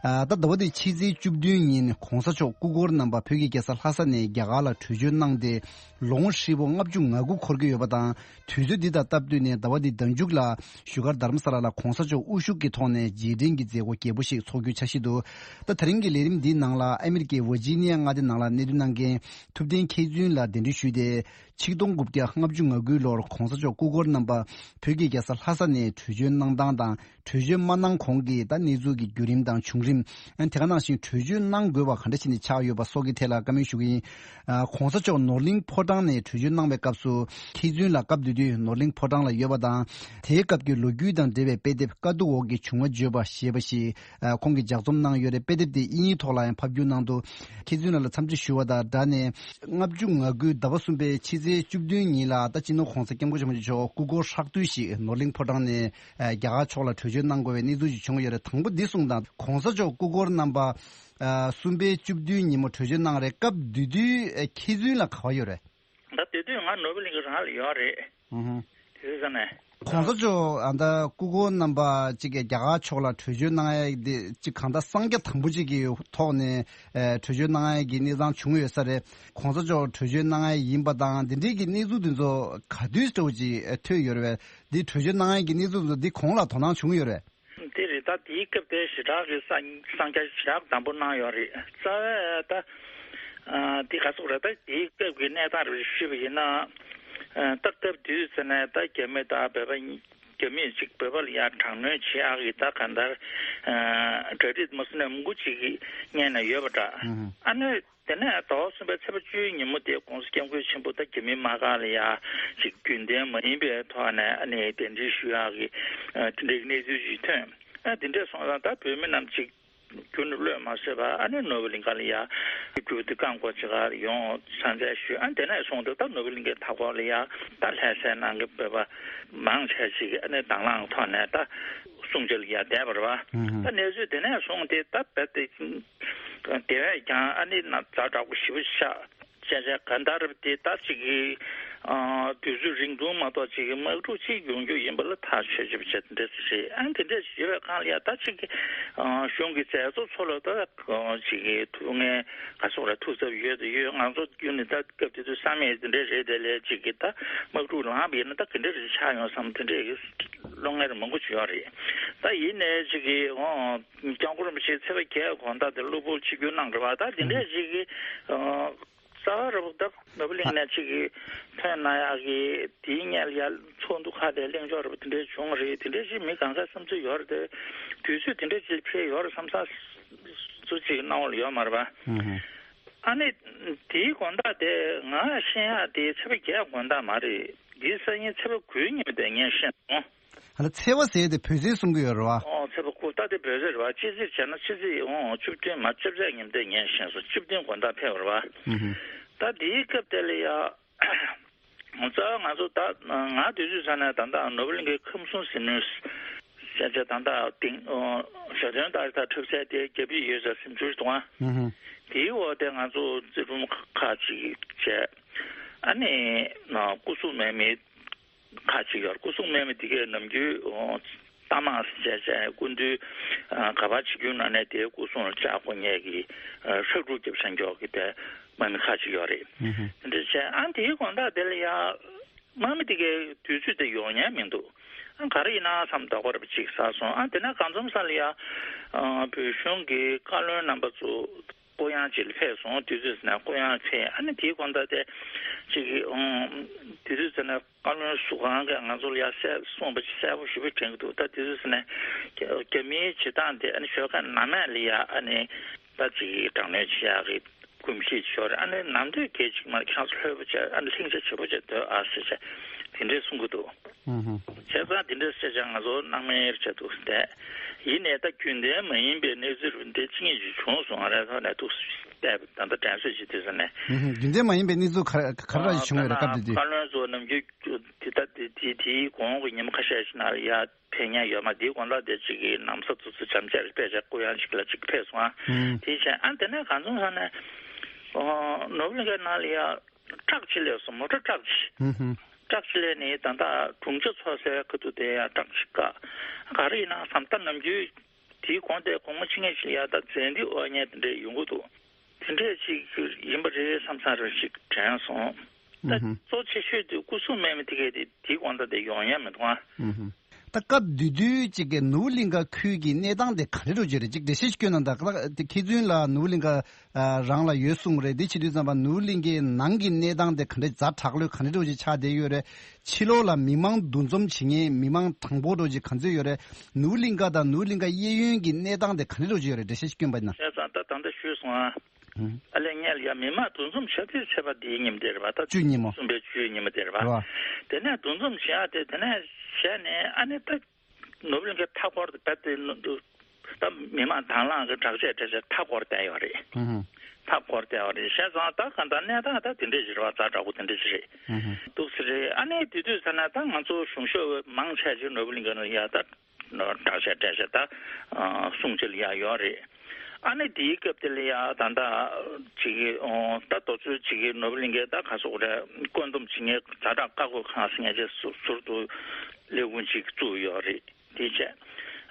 ཨ་ད་ཟླ་བ་འདིའི་ཕྱི་ཚེས་བཅུ་བདུན་ཉིན་༸གོང་ས་མཆོག་སྐུ་འཁོར་རྣམ་པ་བོད་ཀྱི་རྒྱལ་ས་ལྷ་ས་ནས་རྒྱ་གར་ལ་བྲོས་བྱོལ་གནང་སྟེ། ལོ་ངོ་ཧྲིལ་པོ་ལྔ་བཅུ་ང་དགུ་འཁོར་གྱི་ཡོད་པ་དང་། དུས་ཚོད་འདི་དང་སྟབས་བསྟུན་ནས་ཟླ་བ་འདིའི་ཟླ་མཇུག་ལ་བཞུགས་སྒར་དྷ་རམ་ས་ལ་ལ་༸གོང་ས་མཆོག་དབུ་བཞུགས་ཀྱི་ཐོག་ནས་རྗེས་དྲན་གྱི་མཛད་སྒོ་རྒྱས་པོ་ཞིག་འཚོགས་རྒྱུའི་འཆར་གཞི་འདུག་ད་དེ་རིང་གི་ལས་རིམ་འདིའི་ནང་ལ་ཨ་མི་རི་ཀའི་ཝར་ཇི་ནི་ཡ་མངའ་སྡེ་ནང་ལ་གནས་སྡོད་གནང་མཁན་ཐུབ་བསྟན་མཁས་བཙུན་ལ་གདན་འདྲེན་ཞུས་ཏེ། ཆིག་སྟོང་དགུ་བརྒྱ་ལྔ་བཅུ་ང་དགུའི་ལོར་༸གོང་ས་མཆོག་སྐུ་འཁོར་རྣམ་པ་བོད་ཀྱི་རྒྱལ་ས་ལྷ་ས་ནས་བྲོས་བྱོལ་གནང་སྟངས་དང་། བྲོས་བྱོལ་མ་གནང་གོང་གི་ད་གནས་ཚུལ་གྱི་བརྒྱུད་རིམ་དང་བྱུང་རིམ། ཨ་དེ་ག་ནང་བཞིན་བྲོས་བྱོལ་གནང་དགོས་པ་ག་འདྲ་བྱས་ནས་ཆགས་ཡོད་པ་སོགས་ཀྱི་ཐད་ལ་བཀའ་མོལ་ཞུ་གི་ཡིན། ཨ་༸གོང་ས་མཆོག་ནོར་གླིང་ཕོ་བྲང་ནས་བྲོས་བྱོལ་གནང་བའི་སྐབས་སུ་མཁས་བཙུན་ལགས་སྐབས་དེ་དུས་ནོར་གླིང་ཕོ་བྲང་ལ་ཡོད་པ་དང་། དེའི་སྐབས་ཀྱི་ལོ་རྒྱུས་དང་འབྲེལ་བའི་དཔེ་དེབ་དཀའ་སྡུག་འོག་གི་བྱུང་བ་བརྗོད་པ་ཞེས་པ་ཞིག་ཨ་ཁོང་གིས་ལྗགས་རྩོམ་གནང་ཡོད་རེད། དཔེ་དེབ་དེ་དབྱིན་ཡིག་ཐོག་ལ་ཡང་ཕབ་བསྒྱུར་གནང་འདུག་མཁས་བཙུན་ལགས་ལ་འཚམས་འདྲི་ཞུ་བ་དང་སྦྲགས་ནས། ལྔ་བཅུ་ང་དགུའི་ཟླ་བ་གསུམ་པའི་ཕྱི་ཚེས་བཅུ་བདུན་ཉིན་ལ་ད་སྤྱི་ནོར་༸གོང་ས་༸སྐྱབས་མགོན་ཆེན་པོ་མཆོག་སྐུ་འཁོར་ཧྲག་བསྡུས་ཤིག་ནོར་གླིང་ཕོ་བྲང་ནས་ཨ་རྒྱ་གར་ཕྱོགས་ལ་བྲོས་བྱོལ་གནང་དགོས་པའི་གནས་ཚུལ་ཞིག་བྱུང་ཡོད་རེད། དང་པོ་འདི་གསུངས་དང་། ༸གོང་ས་མཆོག་སྐུ་འཁོར་རྣམ་པ་ཨ་གསུམ་པའི་བཅུ་བདུན་ཉིན་མོ་བྲོས་བྱོལ་གནང་རེད། སྐབས་དེ་དུས་ཨ་མཁས་བཙུན་ལགས་ག་པར་ཡོད་རེད། ད་དེ་དུས་ང་ནོར་བུ་གླིང་གི་རང་ལ་ཡོད་རེད། ཨུ་ཧུ། དེ་དུས་ཙ་ནས། ༸གོང་ས་མཆོག་ཨ་ད་སྐུ་འཁོར་རྣམ་པ་གཅིག་གིས་རྒྱ་གར་ཕྱོགས་ལ་བྲོས་བྱོལ་གནང་ཡ་དེ་གཅིག་གང་ལྟར་གསང་རྒྱ་དམ་པོ་གཅིག་གི་ཐོག་ནས་ཨེ་བྲོས་བྱོལ་གནང་ཡ་གི་གནས་སྟངས་བྱུང་ཡོད་ས་རེད། ༸གོང་ས་མཆོག་བྲོས་བྱོལ་གནང་ཡ་ཡིན་པ་དང་འདི་འདྲའི་གི་གནས་ཚུལ་འདི་ཚོ་ག་དུས་འདྲ་བོ་ཅིག་ཨེ་ཐོས་ཡོད་རེད་པས། འདི་བྲོས་བྱོལ་གནང་ཡ་གི་གནས་ཚུལ་འདི་ཚོ་འདི་གོང་ལ་དོ་སྣང་བྱུང་ཡོད་རེད། དེ་རེད། ད་དེའི་སྐབས་དེ་ཞེ་དྲག་གི་གསང་གསང་རྒྱ་ཞེ་དྲག་དམ་པོ་གནང་ཡོད་རེད། རྩ་བའི་ད་ཨ་དེ་ག་ཚོད་རེད། ད་དེའི་སྐབས་ཀྱི་གནས་སྟངས་རེ་ཞུས་པ་ཡིན་ན། ཨ་ད་སྐབས་དུས་ཙ་ནས་ད་རྒྱ་མི་དང་བོད་པ་རྒྱ་མིས་ཅིག་བོད་པ་ལ་ཡ་དྲག་གནོན་བྱེད་ཡག་གི་ད་གང་ལྟར་ཨ་གྲ་སྒྲིག་མ་སོང་ནས་མང་པོ་ཅིག་གི་སྔོན་ནས་ཡོད་པ་འདྲ། ཨ་ནི། དེ་ནས་ཟླ་བ་གསུམ་པའི་ཚེས་པ་བཅུའི་ཉིན་མོ་དེ་༸གོང་ས་༸སྐྱབས་མགོན་ཆེན་པོ་ད་རྒྱ་མིའི་དམག་སྒར་ལ་ཡ་ཅིག་རྒྱུན་ལྡན་མ་ཡིན་པའི་ཐོག་ནས་ཨ་ནི་གདན་འདྲེན་ཞུ་ཡག་གི་ཨ་དེ་འདྲའི་གནས་ཚུལ་ཞིག་ཐོན། ཨ་དེ་འདྲས་སོང་ཙང་ད་བོད་མི་རྣམས་ཅིག་རྒྱུན་དུ་གློད་མ་བསྲེས་པར་ཨ་ནི་ནོར་བུ་གླིང་ག་ལ་ཡ་རྒྱུན་དུ་བཀའ་འགོ་ཅིག་ག་ཡོང་ཚང་མཇལ་ཞུས། ཨ་དེ་ནས་བཟུང་སྟེ་ད་ནོར་བུ་གླིང་གའི་མཐའ་འཁོར་ལ་ཡ་ད་ལྷ་སའི་ནང་གི་བོད་པ་མང་ཆེ་ཅིག་ཨ་ནི་དང་བླངས་ཐོག་ནས་ད་སྲུང་བྱ་ལ་ཡ་བསྡད་པ་རེད་པ། ད་གནས་ཚུལ་དེ་ནས་བཟུང་སྟེ་ད་རྦད་དེ། དེ་བས་ཀྱང་ཨ་ནི་ན་ཛ་དྲག་པོ་ཞེ་པོ་ཆགས། བྱས་བྱས་གང་ལྟར་དེ་ད་ཅིག་གི་ ཨ་དུས་ཚོད་རིང་ཐུང་མ་གཏོགས་ཅིག་གི་དམག་འཁྲུག་ཅིག་ཡོང་རྒྱུ་ཡིན་པ་ལ་ཐག་ཆོད་ཅིག་བྱས་དེ་འདྲ་ཞིག་རེད། ཨ་དེ་འདྲ་ཞིག་ཡོད་པའི་སྒང་ལ་ཡ་ད་ཅིག་གི་ཨ་གཞུང་གི་མཛད་གཙོ་ཚོ་ལ་ད་ཨ་ཅིག་གི་ཐུགས་ངལ་ག་སོགས་ལ་ཐུགས་འཚབ་ཡོད་དུ་ཡོད། ང་ཚོ་བརྒྱུད་ནས་ད་སྐབས་དེ་དུས་བསམ་ཡས་དེ་འདྲ་རེད། དེ་ལས་ཅིག་གི་ད་དམག་འཁྲུག་ལངས་པ་ཡིན་ན་ད་ག་འདྲ་རེ་ཆགས་ཡོང་བསམ་དེ་འདྲ་གི་བློ་ངལ་མང་པོ་ཅིག་ཡོད་རེད། ད་ཡིན་ནའི་ཅིག་གི་ཨོ་སྐྱབས་མགོན་རིན་པོ་ཆེ་ཚེས་པ་བརྒྱད་དགོང་དག་དེ་གློ་བུར་ཆིབས་བསྒྱུར་གནང་རེད་བ། ད་དེ་འདྲས་ཅིག་གི་ཨོ་རྩ་བ་རུ་ད་ནོར་བུ་གླིང་ནས་ཅིག་གི་ཐོན་གནང་ཡག་གི་དེའི་སྔོན་ལ་ཡ་ཚོགས་འདུ་ཁག་དེ་གླེང་ཕྱོགས་རེད་པ། དེ་འདྲས་བྱུང་རེད། དེ་འདྲས་ཅིག་མི་གང་ག་བསམ་ཚུལ་ཡོད་རེད་དེ། དུས་ཚོད་དེ་འདྲས་ཅིག་ཕེབས་ཡོད་རེད་བསམ་ས་ཚུལ་ཅིག་སྣང་བ་ལ་ཡོད་མ་རེད་པ། ཨ་ནི་དེའི་དགོང་དག་དེ་ང་ཤེས་ཡག་དེ་ཚེས་པ་བརྒྱད་དགོང་དག་མ་རེད། འདིའི་སང་ཉིན་ཚེས་པ་དགུའི་ཉིན་མོ་དེ་ངས་ཤེས་སོང་། ཨ་ལ་ཚེས་པ་ཟེར་དེ་བོད་ཚེས་གསུང་གི་ཡོད་རེད་བ། ཨོ་ཚེས་པ་དགུ་ད་དེ་བོད་ཚེས་རེད་བ། སྤྱི་ཚེས་བྱས་ན་ཕྱི་ཚེས་ཨོ་བཅུ་བདུན་མ་བཅོ་བརྒྱད་ཉིན་མོ་དེ་ངས་ཤེས་སོང་། བཅུ་བདུན་དགོང་དག་ཕེབས་པ་རེད་བ། ཨུ་ཧུ། ད་དེའི་སྐབས་དེ་ལ་ཡ། རྩ་བ་ང་ཚོ་ད་ང་དུས་ཚོད་ཚ་ནས་ད་ལྟ་ནོར་བུ་གླིང་གའི་ཁམས་གསུམ་ཟིལ་གནོན་ཞེས་བྱ་ད་ལྟ་སྟེང་ཞོ་སྟོན་ལྟར་ད་འཁྲབ་ཚད་དེ་རྒྱབ་ཀྱི་ཡོད་ཟེར་སེམས་ཚོར་གཏོང་བ། དེའི་འོག་དེ་ང་ཚོ་རྩེ་ཕྲུམ་ཁག་ཅིག་བྱས། ཨ་ནི་སྐུ་སྲུང་མེད་མི་ཁག་ཅིག་ཡོད། སྐུ་སྲུང་མེད་མི་དེ་གས་ནམ་རྒྱུན་རྟ་དམག་ཟེར་བྱས་བྱས་སྐུ་མདུན་ག་པར་ཆིབས་བསྒྱུར་གནང་ནས་དེའི་སྐུ་སྲུང་ལ་ལྕགས་སྒོ་ཉལ་གྱི་ཧྲག་སྒྲུག་རྒྱབ་ཤ་མགྱོགས་ཀྱི་དེ་དམག་མི་ཁག་ཅིག་ཡོད་རེད། དེ་འདྲ་བྱས་ཨ་དེའི་དགོང་དག་དེ་ལ་ཡ། དམག་མི་དེ་གའི་དུས་ཚོད་དེ་ཡོང་ཉན་མི་འདུག་ཨ་ག་རེ་ཡིན་ན་བསམ་དོགས་པ་རེ་ཅིག་ཟ་སོང་། ཨ་དེ་ནས་གང་འཛོམས་ས་ལ་ཡ། ཨ་བོད་གཞུང་གི་བཀའ་བློན་རྣམ་པ་ཚོ་སྐུ་ཡང་ཅིག་ལ་ཕེབས་སོང་། དུས་ཚོད་ཟིན་ན་སྐུ་ཡང་ཕེབས། ཨ་ནི་དེའི་དགོང་དག་དེ་ཅིག་གི་ཨང་། དུས་ཚོད་ཟིན་ན་བཀའ་བློན་ཟུར་ཁང་གིས་ང་ཚོ་ལ་ཡ་གསལ་གསུངས་པ་ཅིག་གསལ་པོ་ཞེ་པོ་དྲན་གྱི་འདུག་ད་དུས་ཚོད་ཟིན་ན་རྒྱ་རྒྱ་མིའི་བྱེད་སྟངས་དེ་ཨ་ནི་ཞོགས་ཀ་ནམ་ཡང་ལ་ཡ་ཨ་ནི། ད་ཅིག་དྲག་གནོན་བྱེད་ཡག་གི་གོམས་གཤིས་ཤོར། ཨ་ནི་ནམ་དུས་སྐད་ཅིག་མར་ཁྱེད་རང་ཚོ་ལྷོད་པོ་བྱས། ཨ་ནི་ལྷིང་ཆ་ཆེ་པོ་བྱས་སྡོད་ཨ་ཟེར་བྱས་དེ་འདྲས་གསུང་གི་འདུག་ཨུ་ཧུ། བྱས་ཙང་དེ་འདྲས་བཤད་ཙང་ང་ཚོ་སྣང་མེད་བྱས་འདུག་སྟེ། ཡིན་ནའི་ད་རྒྱུན་ལྡན་མ་ཡིན་པའི་གནས་ཚུལ་འདི་ཅི་ངེས་ཅིག་བྱུང་སོང་། ང་རའི་ཐོག་ནས་འདུག་བལྟས་པ་ད་ལྟ་དྲན་གསོ་ཞིག་དུས་ས་ནས། ཨུ་ཧུ། རྒྱུན་ལྡན་མ་ཡིན་པའི་གནས་ཚུལ་ག་ག་རེ་བྱུང་ཡོད་རེད་སྐབས་དེ་དུས། བཀའ་བློན་ཚོ་ནམ་རྒྱུན་དེ་ད་དེ་དེ་དེའི་གོང་གི་ཉིན་མོ་ཁ་ཤས་ཤིག་ནང་ལ་ཡ། ཕེབས་མཁན་ཡོད་མ། དེའི་དགོང་དག་དེ་གཅིག་གི་ནམ་གསར་དུ་ཚུར་འཇམ་ཅར་དཔེ་ཆ་སྐུ་ཡང་གཅིག་ལ་གཅིག་ཕེབས་སོང་ཨ། ཨུམ། དེའི་ཕྱིར་ཨ་དེ་ནས་གང་བྱུང་ས་ནས་ཨོ་ནོར་བུ་གླིང་གའི་ནང་ལ་ཡ་ཊྲག་གཅིག་སླེབས་སོང་། མོ་ཊ་ཊྲག་གཅིག་ཨུམ་ཧུམ། ཊྲག་གཅིག་སླེབས་ནས་ད་ལྟ་དྲུང་ཆེ་ཚོགས་སའི་ཁ་ཐུག་དེ་ཡ་ཊྲག་གཅིག་བཀག་ག་རེ་ཡིན་ན་བསམ། ད་ནམ་རྒྱུན་དེའི་གོང་དེ་དགོང་མོ་ཕྱི་ཉིན་ཞིག་ལ་ཡ་ད་མཛད་འདི་དབུ་བརྙེས་དེ་འདྲས་ཡོང་གི་འདུག་དེ་འདྲས་ཅིག་ཡིན་པ་རེད་བསམ་ས་རེ་ཞིག་དྲན་སོང་། ད་ཨུ་ཧུ། གཙོ་ཆེ་ཤོས་དེ་སྐུ་སྲུང་མེད་མི་དེ་གས་དེ་དེའི་དགོང་དག་དེ་ཡོང་ཡ་མི་འདུག་ཨ། ཨུ་ཧུ། ད་སྐབས་དེ་དུས་ཅིག་གི་ནོར་བུ་གླིང་ག་ཁུལ་གྱི་གནས་སྟངས་དེ་ག་འདྲ་འདྲ་ཅིག་རེད། ཅིག་འགྲེལ་བཤད་ཅིག་སྐྱོན་གནང་དང་། ད་ད་མཁས་བཙུན་ལགས་ནོར་བུ་གླིང་ག་རང་ལ་ཡོད་གསུངས་རེད། དེ་བྱེད་དུས་ཙམ་པ་ནོར་བུ་གླིང་གའི་ནང་གི་གནས་སྟངས་དེ་ག་འདྲ་ཛ་དྲག་ལོས་ག་འདྲ་འདྲ་ཅིག་ཆགས་བསྡད་ཡོད་རེད། ཕྱི་ལོགས་ལ་མི་མང་འདུ་འཛོམས་བྱེད་མཁན་མི་མང་གྲངས་འབོར་འདྲ་ཅིག་ག་ཚོད་ཡོད་རེད། ནོར་བུ་གླིང་ག་དང་ནོར་བུ་གླིང་ག་གཡས་གཡོན་གྱི་གནས་སྟངས་དེ་ག་འདྲ་འདྲ་ཅིག་ཡོད་རེད། འགྲེལ་བཤད་ཅིག་སྐྱོན་པ་ཡིན་ན། བྱས་ཙང་ད་ད་ལྟ་ཞུས་སོང་ཨ། ཨ་ལས་ངས་ལ་ཡ་མི་མང་འདུ་འཛོམས་བྱ་དུས་ཚེས་པ་འདིའི་ཉིན་དེ་རེད་པ། ད་བཅུ་ཉིན་མོ། གསུམ་པའི་བཅུའི་ཉིན་མོ་དེ་རེད་པ། རེད་པ། དེ་ནས་འདུ་འཛོམས་བྱེད་ཡ་དེ་དེ་ནས་བྱས་ནས་ཨ་ནི་ད་ནོར་བུ་གླིང་གའི་མཐའ་འཁོར་དུ་བེད་དེ་ད་མི་མང་དང་བླངས་ཀྱི་དྲག་ཆས་དྲག་ཆས་མཐའ་འཁོར་བསྡད་ཡོད་རེད། ཧུམ་ཧུམ། མཐའ་འཁོར་བསྡད་ཡོད་རེད། བྱས་ཙང་ད་ག་ད་གནས་སྟངས་ད་དེ་འདྲས་ཞིག་རེད་པ། ཛ་དྲག་པོ་དེ་འདྲས་ཞིག་རེད། ཧུམ་ཧུམ། འདུག་སེ་རེད། ཨ་ནི་དེ་དུས་ཙ་ན་ད་ང་ཚོ་གཞུང་ཞབས་མང་ཆེ་ཅིག་ནོར་བུ་གླིང་ག་ནང་ཡ་ད། དྲག་ཆས་དྲག་ཆས་ད་སྲུང་བྱེད་ལ་ཡ་ཡོད་རེད། ཨ་ནི་དེའི་སྐབས་དེ་ལ་ཡ་ད་ལྟ་ཅིག་གི་ད་དུས་ཚོད་ཅིག་གི་ནོར་བུ་གླིང་གའི་ད་ག་སོག་རེད། བཀོད་འདོམས་བྱེད་མཁན་ཛ་དྲག་བཀག་འགོག་ཁང་ཟེར་མཁན་ཅིག་ཟུར་ཟུར་དུ་ལས་ཁུངས་ཅིག་བཙུགས་ཡོད་རེད། དེ་བྱས་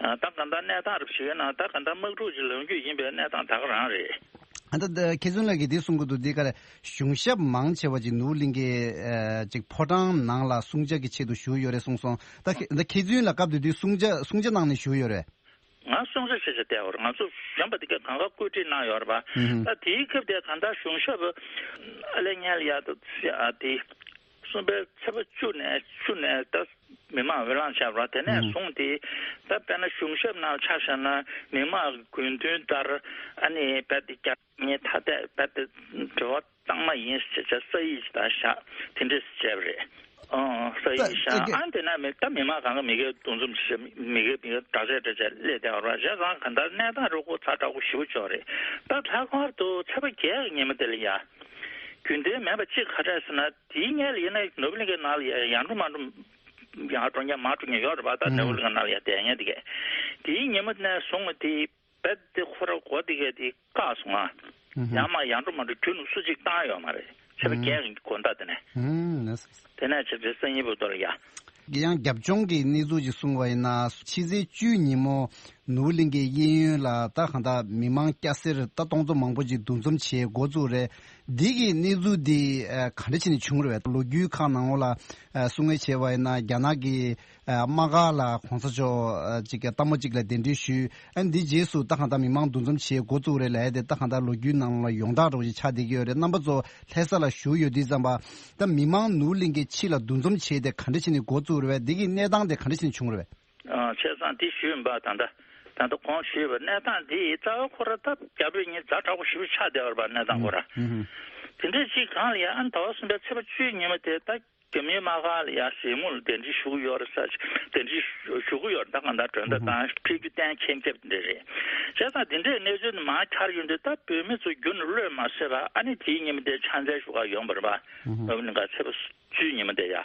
ད་ག་ད་གནས་སྟངས་རེ་བྱས་ན་ད་ག་ད་དམག་འཁྲུག་ཅིག་ལངས་རྒྱུ་ཡིན་པའི་གནས་སྟངས་ད་ག་རང་རེད། ཨ་ད་ད་མཁས་བཙུན་ལགས་ཀྱིས་འདི་གསུང་གི་འདུག་འདི་ག་རེ། གཞུང་ཞབས་མང་ཆེ་བ་ཅིག་ནོར་བུ་གླིང་གའི་ཨ་ཅིག་ཕོ་བྲང་ནང་ལ་སྲུང་བྱ་གི་ཆེད་དུ་བཞུགས་ཡོད་རེད་གསུངས་སོང་། ད་ཁྱེད་ད་མཁས་བཙུན་ལགས་སྐབས་དེ་དུས་སྲུང་བྱ་སྲུང་བྱ་གནང་ནས་བཞུགས་ཡོད་རེད། ང་སྲུང་བྱ་བྱེད་བྱ་བསྡད་ཡོད་རེད། ང་ཚོ་གཞོན་པ་དེ་གས་གང་ག་བཀོད་སྒྲིག་གནང་ཡོད་རེད་པ། ཧུམ་ཧུམ། ད་དེའི་སྐབས་དེ་གང་ལྟར་གཞུང་ཞབས་ཨ་ལས་ཉལ་ཡ་ད་ཨ་དེ་གསུམ་པའི་ཚེས་པ་བཅུ་ནས་བཅུ་ནས་ད་མི་མང་འོས་ལངས་བྱས་པ་རེད་པ། དེ་ནས་ཧུམ་ཧུམ། བཟུང་སྟེ་ད་དཔེར་ན་གཞུང་ཞབས་ནང་ཆ་བཞག་ན་མི་མང་དགོས་འདུན་ལྟར་ཨ་ནི་རྦད་དེ་རྒྱ་ངའི་ཐ་དད་རྦད་དེ་འབྲེལ་བ་གཙང་མ་ཡིན་ཟེར་བྱས་ས་ཡིག་ཅིག་དང་བཞག་དེ་འདྲས་སུ་བྱས་པ་རེད། ཨོ་ས་ཡིག་ད་བཞག་ཨ་ནི་དེ་ན་མི་ད་མི་མང་གང་ག་མི་སྒེར་འདུ་འཛོམས་བྱེད་མི་སྒེར་མི་སྒེར་དྲག་ཆས་དྲག་ཆས་སླེབས་བསྡད་པ་རེད་པ། བྱས་ཙང་ག་ད་གནས་སྟངས་རུ་ཁོ་ཛ་དྲག་པོ་ཞེ་པོ་ཅིག་རེད། ད་ལྷག་པར་དུ་ཚེས་པ་བརྒྱད་ཀྱི་ཉིན་མོ་དེ་ལ་ཡ་རྒྱུན་ལྡན་མེད་པ་གཅིག་ག་རེ་རེད་ཟེར་ན། དེའི་སྔོན་ལ་ཡིན་ན་ནོར་བུ་གླིང་གའི་ནང་ལ་ཡ་ཡར་འགྲོ་མར་འགྲོ་ཡར་འགྲོ་མཁན་མར་འགྲོ་མཁན་ཡོད་རེད་པ། ད་ནོར་བུ་གླིང་གའི་ནང་ལ་ཡ་བསྡད་མཁན་དེ་གས་དེའི་ཉིན་མོ་ནས་བཟུང་སྟེ། རྦད་དེ་ཁོ་ར་སྒོ་དེ་གས་དེ་བཀག་སོང་ང་། ཨུ་ཧུམ། ཡར་མར་ཡར་འགྲོ་མར་འགྲོ་རྒྱུན་སུ་གཅིག་བཏང་ཡོད་མ་རེད། ཆབ་བརྒྱད་གི་དགོང་དག་དེ་ནས། ཨུམ། དེ་ནས་ཆབ་བརྒྱད་སང་ཉིན་བར་དུ་ལ་ཡ། ཡང་རྒྱབ་ལྗོངས་ཀྱི་གནས་ཚུལ་ཅིག་གསུངས་པ་ཡིན་ན། ཕྱི་ཚེས་བཅུ་ཉིན་མོ་ནོར་བུ་གླིང་གའི་གཡས་གཡོན་ལ་ད་གང་ལྟར་མི་མང་སྐྱ་སེར་ད་སྟོང་ཚོ་མང་པོ་ཅིག་འདུ་འཛོམས་བྱེད་འགོ་བཙུགས་རེད། འདི་གི་གནས་ཚུལ་འདི་ཨ་ག་འདྲ་བྱས་ནས་བྱུང་རེད་པས། ལོ་རྒྱུས་ཁག་ནང་ལོགས་ལ་ཨ་གསུང་བཤད་བྱས་པ་ཡིན་ན། རྒྱ་ནག་གི་ཨ་དམག་སྒར་ལ་གོང་ས་མཆོག་ཨ་ཅིག་ལྟད་མོ་ཅིག་ལ་གདན་འདྲེན་ཞུས། ཨ་འདི་རྗེས་སུ་ད་གང་ལྟར་མི་མང་འདུ་འཛོམས་བྱེད་འགོ་བཙུགས་རེད་ལབ་ཡ་དེ་ད་གང་ལྟར་ལོ་རྒྱུས་ནང་ལ་ཡོངས་གྲགས་འདྲ་བོ་ཞིག་ཆགས་བསྡད་ཀྱི་ཡོད་རེད། རྣམ་པ་ཚོ་ལྷ་ས་ལ་བཞུགས་ཡོད་དུས་ཙམ་པ། ད་མི་མང་ནོར་བུ་གླིང་གའི་ཕྱི་ལ་འདུ་འཛོམས་བྱས་ཏེ་ག་འདྲ་བྱས་ནས་འགོ་བཙུགས་རེད་པས། འདི་གི་གནས་སྟངས་དེ་ག་འདྲ་བྱས་ནས་བྱུང་རེད་པས། ཨ། བྱས་ཙང་འདི་ཞུས་ཡིན་པ། ད་ལྟ་ད་ལྟ་གོང་ཞུས་པ་གནས་སྟངས་འདི་རྩ་བ་ཁོ་ར་ད་རྒྱ་བོད་གཉིས་ཛ་དྲག་པོ་ཞེ་པོ་ཆགས་བསྡད་པ་རེད་པ། གནས་སྟངས་ཁོ་ར། ཨུ་ཧུ། དེ་འདྲ་ཞིག་སྒང་ལ་ཡ། ཨ་ཟླ་བ་གསུམ་པའི་ཚེས་པ་བཅུའི་ཉིན་མོ་དེ་ད་རྒྱ་མིའི་དམག་སྒར་ལ་ཡ་གཟིགས་མོ་ལ་གདན་འདྲེན་ཞུ་གི་ཡོད་རེད་ཟེར། གདན་འདྲེན་ཞུ་གི་ཡོད་རེད། ད་གང་ལྟར་མགྲོན་བརྡ་དང་ཕེབས་རྒྱུ་གཏན་འཁེལ་འཁེལ་དེ་འདྲ་རེད། བྱས་ཙང་དེ་འདྲའི་གནས་ཚུལ་དེ་མར་འཁྱར་ཡོང་དུས། ད་བོད་མི་ཚོ་རྒྱུན་ནས་བློས་མ་བཟོད་པ། ཨ་ནི་དེའི་ཉིན་མོ་དེ་ཕྱག་འཚལ་ཞུ་གར་ཡོང་བ་རེད་པ། ཨུ་ཧུ། ནོར་བུ་གླིང་ག་ཚེས་པ་བཅུའི་ཉིན་མོ་དེ་ཡ།